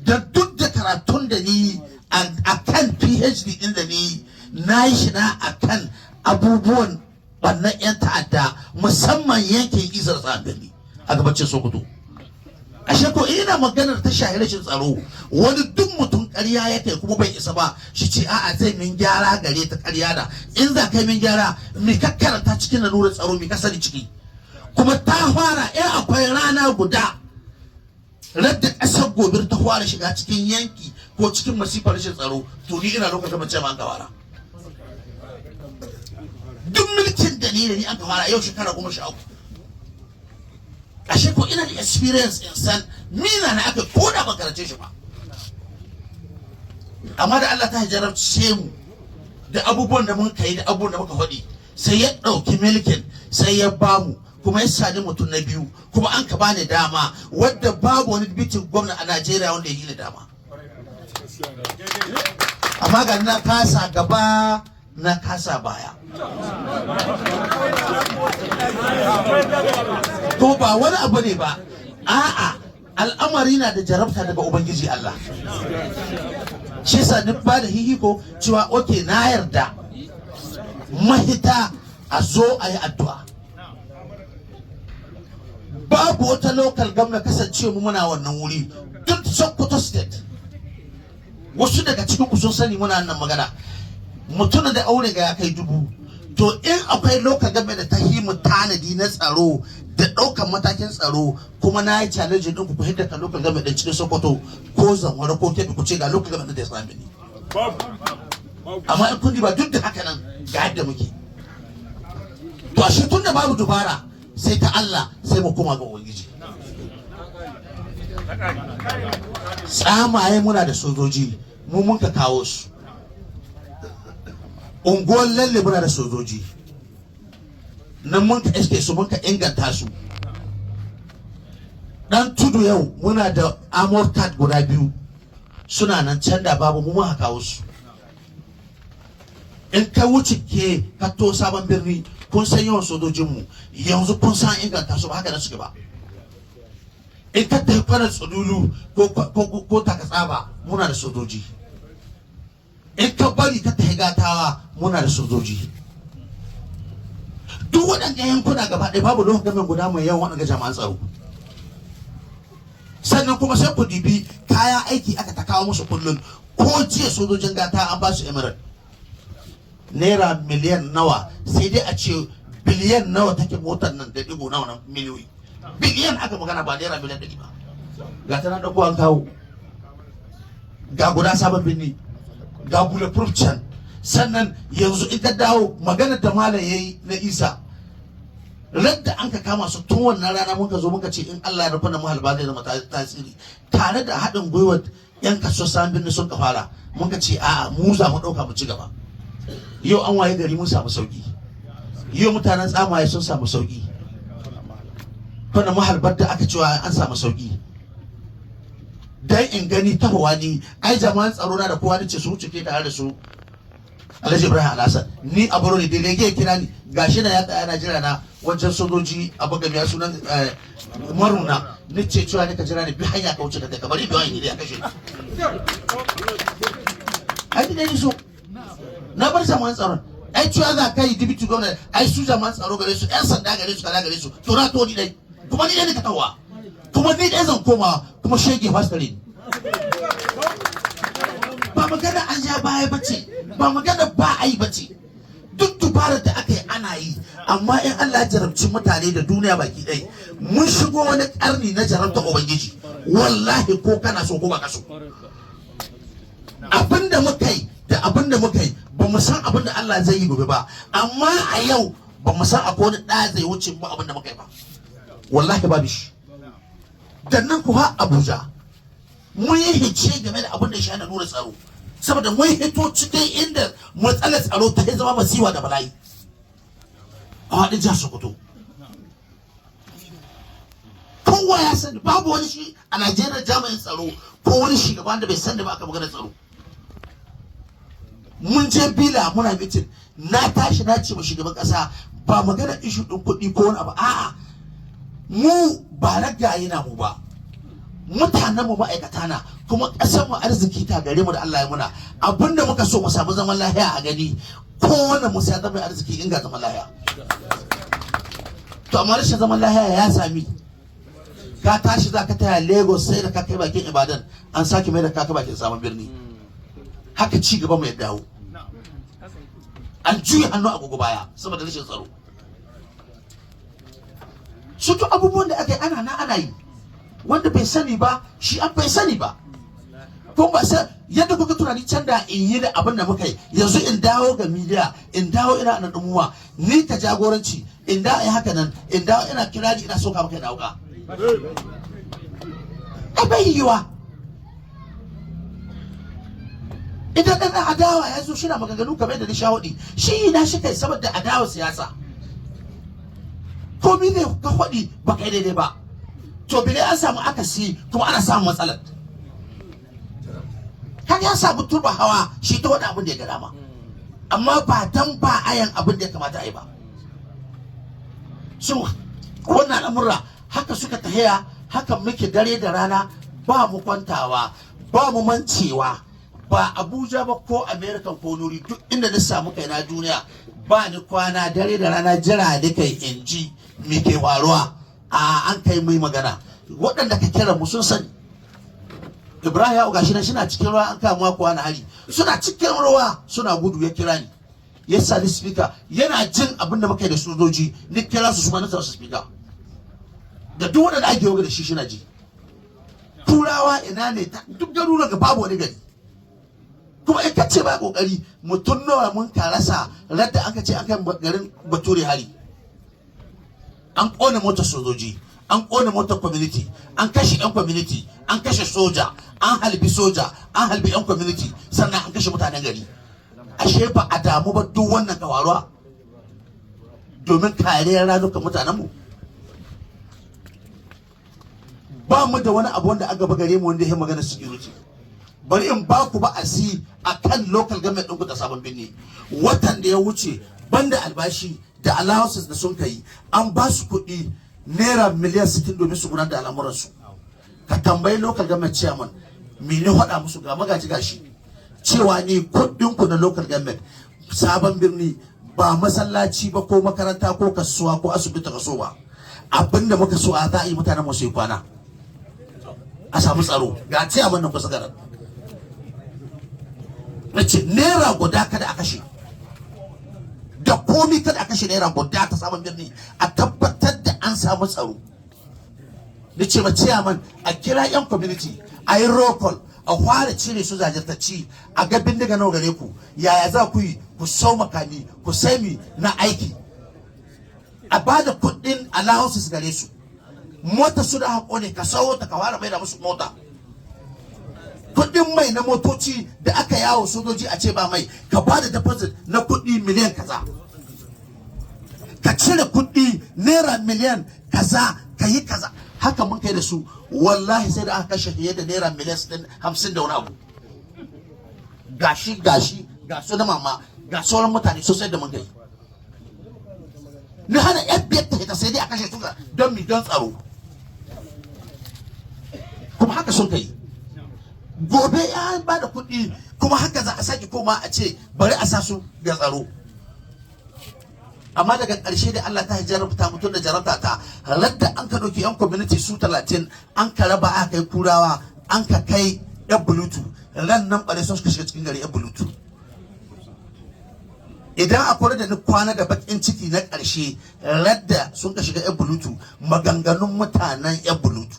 da duk da karatun da ni a kan PhD din da ni na yi shi na a kan abubuwan bannan 'yan ta'adda, musamman yankin Izar Tsambili a gabacin Sokoto. Ashe ko ina maganar ta shahi rashin tsaro, wani duk mutum ƙarya ya kai kuma bai isa ba shi ce a'a zai min gyara gare ta. Ƙarya da in za kai min gyara, mi ka karanta cikin lalurar tsaro, mi ka sani ciki? Kuma ta fara in akwai rana guda radda ƙasar Gobir ta fara shiga cikin yanki ko cikin masifar rashin tsaro, to ni ina lokacin mace ma an fara. Duk mulkin da ni da ni an fara yau shekara 13. Ashe ko ina da experience in san mina na aka ko da ban karance shi ba. Amma da Allah ta jarabce mu da abubuwan da muka yi da abubuwan da muka faɗi, sai ya ɗauki milkin sai ya bamu, kuma ya sani mutum na biyu, kuma an ka bani dama wadda babu wani bitin gwamna a Najeriya wanda ya yi ni dama. Amma ga na kasa gaba, na kasa baya. To ba wani abu ne ba, a'a, Al'amari na da jarabta daga Ubangiji Allah. Shi yasa ni ba da hihiko cewa okay, na yarda mahita a zo a yi addu'a. Babu wata local government, kasance mu muna wannan wuri, duk Sokoto State, wasu daga cikin ku sun sani muna nan magana, mutumin da aure ga ya kai 1000. To in akwai local government da ta yi mu tanadi na tsaro da ɗaukar matakin tsaro, kuma na yi challenge ɗin ku, ku hidda ka local government ɗin cikin Sokoto ko Zamfara ko Kebbi, ku ce ga local government da ya sami ni. Amma in kun ba duk da haka nan, ga yadda muke. To ashe tun da babu dubara sai ta Allah, sai mu koma ga Ubangiji. Tsamaye muna da sojoji, mu mun ka kawo su. Unguwar Lalle muna da sojoji, nan mun ka iske su, mun ka inganta su. Dan Tudu yau muna da armor card guda biyu, suna nan can, da babu, mu muka kawo su. In ka wuce ke ka to Sabon Birni, kun san yawan sojojinmu yanzu, kun san inganta su, ba haka nan suke ba. In ka tafi kwanar Tsululu ko Takatsaba, muna da sojoji. In ka bari ka tafi Gatawa, muna da sojoji. Duk waɗanda yankuna gaba ɗaya, babu lokacin gamin guda mai yawan waɗanda jami'an tsaro. Sannan kuma sai ku dibi kayan aiki aka ta kawo musu kullum. Ko jiya sojojin Gata an ba su emirate, naira miliyan nawa, sai dai a ce biliyan nawa take motar nan da digo nawa na miliyoyi, biliyan aka magana, ba naira miliyan 100 ba. Ga ta nan ɗauko an kawo, ga guda Sabon Birni, ga bulletproof can. Sannan yanzu in ka dawo maganar da malam yayi na Isa, radda an ka kama su, tun wannan rana muka zo muka ce in Allah ya rufa na mahalba zai zama tasiri, tare da haɗin gwiwar yan kasuwar Sabon Birni sun ka fara. Muka ce a'a, mu za mu ɗauka mu ci gaba. Yau an waye gari mun samu sauki, yau mutanen Tsamaye sun samu sauki, kuna mahalbar da aka cewa an samu sauki. Dan in gani tahowa ni ai jama'an tsaro na da kowa ni ce su wuce ke tare da su Alhaji Ibrahim Alhassan, ni a baro ne daidai ya kira ni, gashi na ya tsaya na jira na wajen sojoji a buga sunan Maruna. Ni ce cewa ni ka jira ni, bi hanya ka wuce ka kai, ka bari biyu ni da ya kashe ni. Ai ni so na bar jama'an tsaron, ai cewa za ka yi deputy governor, ai su jama'an tsaro gare su, yan sanda gare su, kaza gare su. To na to ni dai, kuma ni dai ne ka tawa, kuma ni dai zan koma, kuma shege fasitare. Ba magana an ja baya bace, ba magana ba a yi bace. Duk dubarar da aka yi ana yi, amma in Allah ya jarabci mutane da duniya baki ɗaya, mun shigo wani karni na jarabta Ubangiji. Wallahi ko kana so ko ba ka so, abinda muka yi da abinda muka yi, ba mu san abinda Allah zai yi gobe ba. Amma a yau ba mu san akwai wani ɗa zai wuce mu abinda muka yi ba, wallahi babu shi. Da nan kuwa Abuja mun yi hice game da abin da shi nuna tsaro, saboda mun hito cikin inda matsalar tsaro ta zama masiwa da bala'i a haɗin jihar Sokoto. Kowa ya sani, babu wani shi a Najeriya jami'in tsaro ko wani shugaban da bai san da ba aka magana tsaro. Mun je Bila muna meeting, na tashi na ce ma shugaban kasa, ba magana issue ɗin kuɗi ko wani abu, a'a, mu ba ragaye na mu ba, mutanen mu ma'aikata na, kuma ƙasar mu arziki ta gare mu da Allah ya muna. Abinda muka so, mu samu zaman lahiya a gani kowane mu sai zama arziki in ga zaman lahiya. To amma rashin zaman lahiya ya sami ka tashi za ka taya Lagos, sai da ka kai bakin Ibadan an sake mai da ka kai bakin Sabon Birni. Haka ci gaba mai dawo, an juya hannu agogo baya saboda rashin tsaro. Su duk abubuwan da aka yi ana na ana yi, wanda bai sani ba shi an bai sani ba. Ko ba sai yadda kuka tunani can da in yi da abin da muka yi yanzu, in dawo ga media, in dawo ina na dumuwa ni ta jagoranci, in dawo in haka nan, in dawo ina kirari, ina soka maka ina wuka, ai bai yiwa. Idan ɗan adawa ya zo shi na maganganu kamar yadda ni sha waɗi, shi na shi kai saboda adawa siyasa, komi ne ka faɗi ba kai daidai ba. To bile an samu akasi kuma ana samun matsalar kan ya samu turba hawa shi ta wani abin da ya ga dama, amma ba dan ba ayan abin da ya kamata a yi ba. So wannan al'amura haka suka tahiya. Haka muke dare da rana, ba mu kwantawa, ba mu mancewa. Ba Abuja ba ko America ko nuri, duk inda na samu kaina duniya, ba ni kwana dare da rana, jira da kai in ji me ke faruwa. A an kai mai magana, waɗanda ka kira mu sun sani. Ibrahim ya gashi nan suna cikin ruwa, an kama kuwa na hari, suna cikin ruwa suna gudu, ya kira ni, ya sani speaker yana jin abin da muka yi da sojoji. Ni kira su, su ma na su speaker da duk waɗanda ake yoga da shi shina ji. Turawa ina ne, duk garuruwan ga babu wani gari. Kuma in ka ce ba kokari, mutum nawa mun ka rasa radda aka ce an kai garin Bature hari, an kone motar sojoji, an kone motar community, an kashe yan community, an kashe soja, an halbi soja, an halbi yan community, sannan an kashe mutanen gari. Ashe ba a damu ba duk wannan kawaruwa domin kariyar ranukan mutanenmu. Ba mu da wani abu wanda aka gare mu wanda ya magana security. Bari in ba ku ba asi a kan local government ɗinku da Sabon Birni, watan da ya wuce, banda albashi da allowances da sun kai, an ba su kuɗi naira miliyan 60 domin su gudanar da al'amuransu. Ka tambayi local government chairman me ne faɗa musu. Ga magaji gashi cewa ni kuɗin ku na local government Sabon Birni, ba masallaci ba ko makaranta ko kasuwa ko asibiti ka so ba. Abinda muka so a za a yi mutanen mu su yi kwana a samu tsaro. Ga chairman nan kusa garan, na ce naira guda kada a kashe da komi, kada a kashe naira guda ta Sabon Birni, a tabbatar da an samu tsaro. Na ce ma chairman a kira yan community, a yi roll call, a fara cire su zajirtacci, a ga bindiga nawa gare ku, yaya za ku yi ku sau makami, ku sai mi na aiki, a ba da kuɗin allowances gare su. Mota su da haƙo ne, ka sawo ta, ka fara mai da musu mota. Kuɗin mai na motoci da aka yawo sojoji a ce ba mai, ka ba da deposit na kuɗi miliyan kaza, ka cire kuɗi naira miliyan kaza, ka yi kaza. Haka mun kai da su. Wallahi sai da aka kashe fiye da naira miliyan 50 da wani abu. Gashi gashi ga su na mama, ga sauran mutane sosai da mun kai. Ni hana yan biyar ta sai dai a kashe su don mi? Don tsaro. Kuma haka sun kai. Gobe ya ba da kuɗi, kuma haka za a sake koma a ce bari a sa su ga tsaro. Amma daga ƙarshe da Allah ta jarabta mutum da jarabta ta radda an ka ɗauki 'yan community su 30, an ka raba, aka kai Kurawa, an ka kai yan Bulutu. Ran nan ɓare sun suka shiga cikin gari yan Bulutu. Idan akwai da ni kwana da bakin ciki na ƙarshe, radda sun ka shiga yan Bulutu, maganganun mutanen yan Bulutu.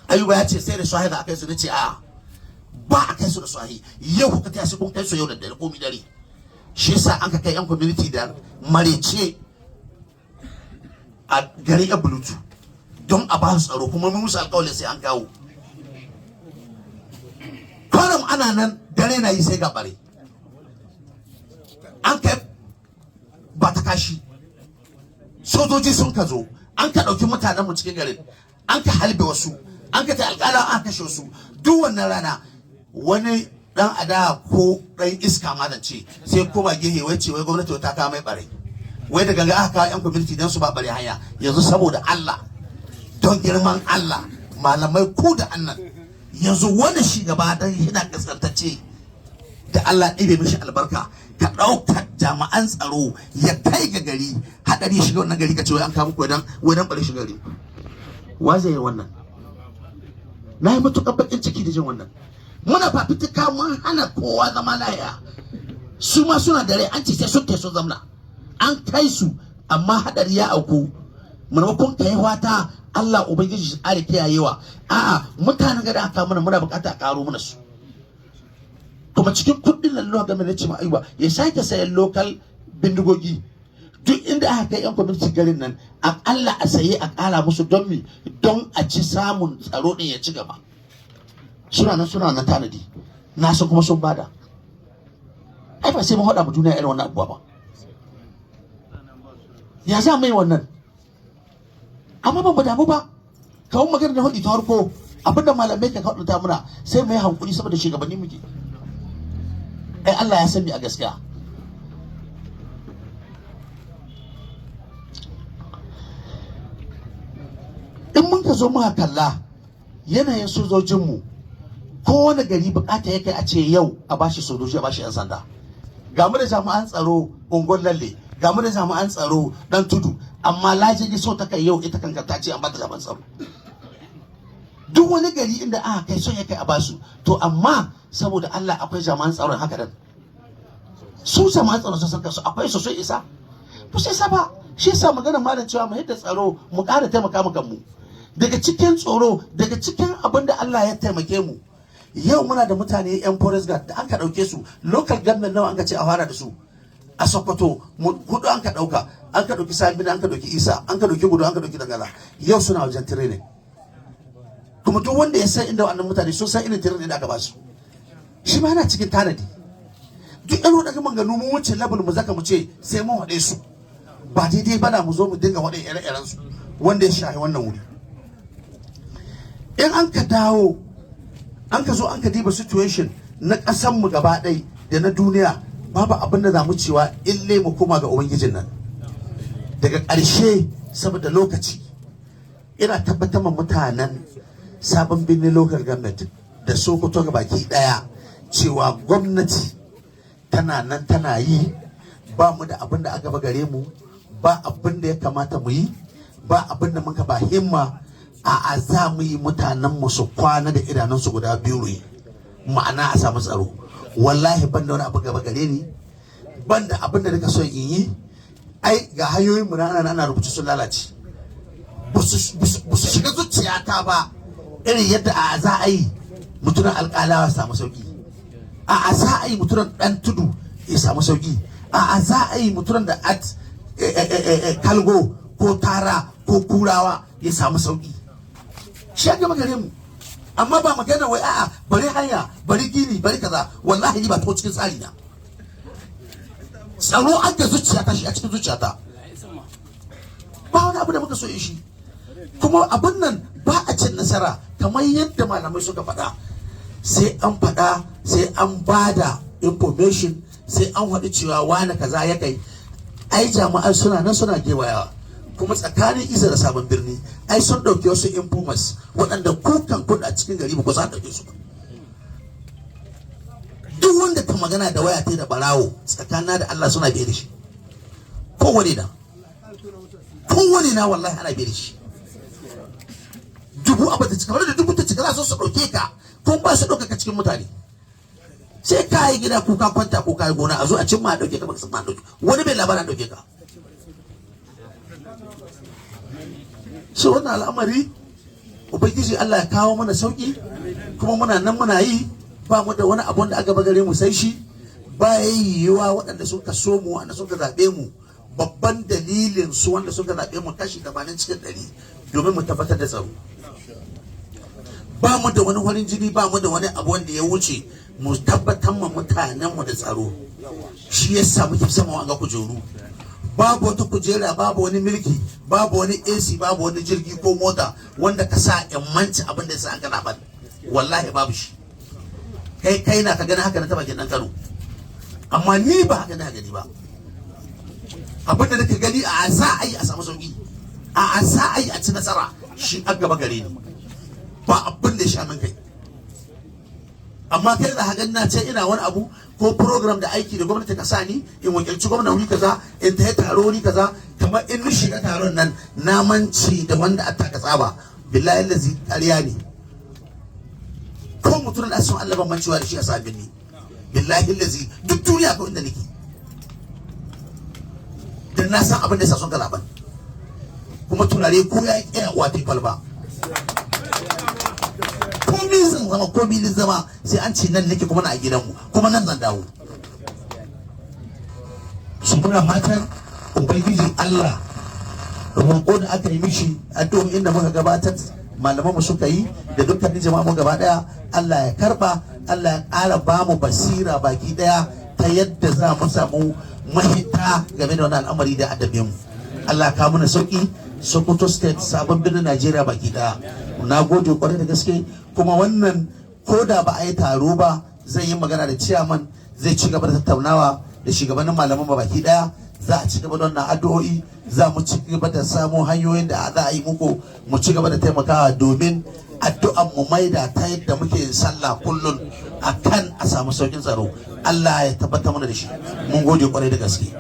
Ayuba ya ce sai da sahi da aka yi su. Nace a ba a kai su da sahi. Yau kuka taya su, kun kai su yau da dare ko mi dare. Shi yasa an ka kai yan community da marece a garin yan Bulutu don a ba su tsaro, kuma mun musu alƙawarin sai an kawo. Kwanan ana nan, dare na yi, sai ga bare an kai ba ta kashi. Sojoji sun ka zo, an ka ɗauki mutanen mu cikin garin, an ka halbe wasu, an ka ta alƙala, an kashe wasu. Duk wannan rana wani dan ada ko dan iska ma ce sai koma gehe, wai ce wai gwamnati ta kawo mai bare, wai da ganga aka kawo yan community dan su ba bare hanya. Yanzu saboda Allah, don girman Allah, malamai ku da annan, yanzu wani shugaba dan yana kaskantacce da Allah ɗibe mishi albarka, ka ɗauka jami'an tsaro ya kai ga gari, haɗari ya shiga wannan gari, ka ce wai an kawo muku wai dan bare shiga gari. Wa zai yi wannan? Na yi matuƙar baƙin ciki da jin wannan. Muna fafutuka mun hana kowa zama laya, su ma suna da rai, an ce sai sun kai sun zamna, an kai su, amma haɗari ya auku. Maimakon ka yi wata Allah ubangiji shi ƙara kiyayewa, a'a, mutanen gada aka mana muna bukata a ƙaro mana su. Kuma cikin kuɗin lalluwa game da cewa Ayuba ya sake sayan lokal bindigogi, duk inda aka kai yan kwamiti garin nan, akalla a saye a ƙara musu. Don mi? Don a ci samun tsaro ɗin ya ci gaba. Suna nan, suna nan tanadi na san kuma sun bada. Ai ba sai mun haɗa mu duniya irin wannan abubuwa ba. Ya za mu yi wannan? Amma ba mu damu ba. Kawo magana da hudu ta farko, abinda malamai ka kaɗuta muna, sai mu yi hankuri saboda shugabanni muke. Ai Allah ya sani a gaskiya. mun ka zo muka kalla yanayin sojojinmu, kowane gari bukata ya kai a ce yau a bashi sojoji, a bashi 'yan sanda. Ga mu da jami'an tsaro Unguwar Lalle, ga mu da jami'an tsaro Dan Tudu, amma Lajigi so ta kai yau ita kanka ta ce an bata jami'an tsaro. Duk wani gari inda aka kai son ya kai a basu. To amma saboda Allah, akwai jami'an tsaron haka nan? Su jami'an tsaron sun san kansu, akwai su sun isa? Ba su isa ba. Shi yasa magana malam cewa mu yadda tsaro, mu ƙara taimaka mu kanmu daga cikin tsoro, daga cikin abin da Allah ya taimake mu. Yau muna da mutane yan forest guard da aka ɗauke su. Local government nawa an ka ce a fara da su a Sokoto? Hudu an ka ɗauka. An ka ɗauki Sabin, an ka ɗauki Isa, an ka ɗauki Gudu, an ka ɗauki Dangala. Yau suna wajen training. Kuma duk wanda ya san inda wannan mutane sun san irin training da aka ba su. Shi ma yana cikin tanadi. Duk ɗan waɗanda maganganu mun wuce level mu zaka mu ce sai mun haɗe su. Ba daidai ba na mu zo mu dinga waɗe ire-iren su wanda ya shahi wannan wuri. In an ka dawo, an ka zo an ka diba situation na ƙasan mu gaba ɗai da na duniya, babu abin da za mu cewa ille mu koma ga Ubangijin nan. Daga ƙarshe, saboda lokaci, ina tabbatar ma mutanen Sabon Birnin Local Government da Sokoto ga baki ɗaya cewa gwamnati tana nan tana yi. Ba mu da abin da aka gare mu, ba abin da ya kamata mu yi, ba abin da muka ba himma. A za mu yi mutanen mu su kwana da idanunsu guda biyu ruyi, ma'ana a samu tsaro. Wallahi ban da wani abu gaba gare ni, ban da abin da nika son in yi. Ai ga hanyoyin mu na ana rubuce sun lalace, ba su shiga zuciyata ba irin yadda a za a yi mutunan Alƙalawa samu sauki, a za a yi mutunan Dan Tudu ya samu sauki, a za a yi mutunan da at Kalgo ko Tara ko Kurawa ya samu sauki. Shi ya gama gare mu. Amma ba magana wai a'a, bari hanya, bari gini, bari kaza. Wallahi ni ba to cikin tsari na, tsaro an da zuciyata, shi a cikin zuciyata. Ba wani abu da muka so in shi. Kuma abin nan ba a cin nasara, kamar yadda malamai suka faɗa, sai an faɗa, sai an bada information, sai an faɗi cewa wani kaza ya kai. Ai jama'ai suna nan suna gewayawa. Kuma tsakanin Isa da Sabon Birni, ai sun ɗauki wasu informers waɗanda kukan kuɗa a cikin gari ba ku za ɗauke su ba. Duk wanda ta magana da waya ta da barawo, tsakanin da Allah suna biye da shi. Kowane na, kowane na, wallahi ana biye da shi. Dubu abu ta cika, wanda dubu ta cika za su ɗauke ka, ko ba su ɗauka ka cikin mutane. Sai ka yi gida ko ka kwanta ko ka yi gona, a zo a cimma a ɗauke ka, baka san ma ɗauke wani bai labarin ɗauke ka. So wannan al'amari, Ubangiji Allah ya kawo mana sauki. Kuma muna nan muna yi, ba mu da wani abu da aka bagare mu sai shi. Ba yiwuwa waɗanda suka so mu, waɗanda suka zaɓe mu, babban dalilin su wanda suka zaɓe mu kashi 80% domin mu tabbatar da tsaro. Ba mu da wani farin jini, ba mu da wani abu wanda ya wuce mu tabbatar ma mutanen mu da tsaro. Shi yasa muke sama wanga kujeru. Babu wata kujera, babu wani milki, babu wani AC, babu wani jirgi ko mota wanda ka sa in manci abin da ya sa an gana ba. Wallahi babu shi. Kai kai na ka gani haka na taba dan Kano, amma ni ba haka na gani ba. Abin da nake gani, a za a yi a samu sauki, a za a yi a ci nasara, shi an gaba gare ni. Ba abin da ya sha min kai. Amma kai da hagan na ce ina wani abu ko program da aiki da gwamnati ka sa ni in wakilci gwamna wuri kaza, in ta taro wuri kaza, kamar in ni shiga taron nan na manci da wanda a taka tsaba. Billahi lazi ƙarya ne. Ko mutum da son Allah ban mancewa da shi a sabin ni. Billahi lazi duk duniya ko inda nake dan na san abin da yasa son galaban. Kuma turare ko ya yi ƙera uwa ta kwalba, komi zan zama, komi zan zama, sai an ce nan nake kuma na a gidanmu, kuma nan zan dawo. Su muna fatan Ubangiji Allah, roƙo da aka yi mishi, addu'o'in da muka gabatar, malaman mu suka yi da dukkanin jama'a mu gaba daya, Allah ya karba, Allah ya ƙara ba mu basira baki daya ta yadda za mu samu mahita game da wannan al'amari da addabe mu. Allah ya kawo mana sauki Sokoto State, Sabon Birnin, Najeriya baki daya. Na gode kwarai da gaske. Kuma wannan ko da ba a yi taro ba, zai yi magana da ciyaman, zai ci gaba da tattaunawa da shugabannin malaman ba baki daya. Za a ci gaba da wannan addu'o'i, za mu ci gaba da samun hanyoyin da za a yi muku, mu ci gaba da taimakawa domin addu'an mu maida ta yadda muke yin sallah kullun akan a samu saukin tsaro. Allah ya tabbatar mana da shi. Mun gode kwarai da gaske.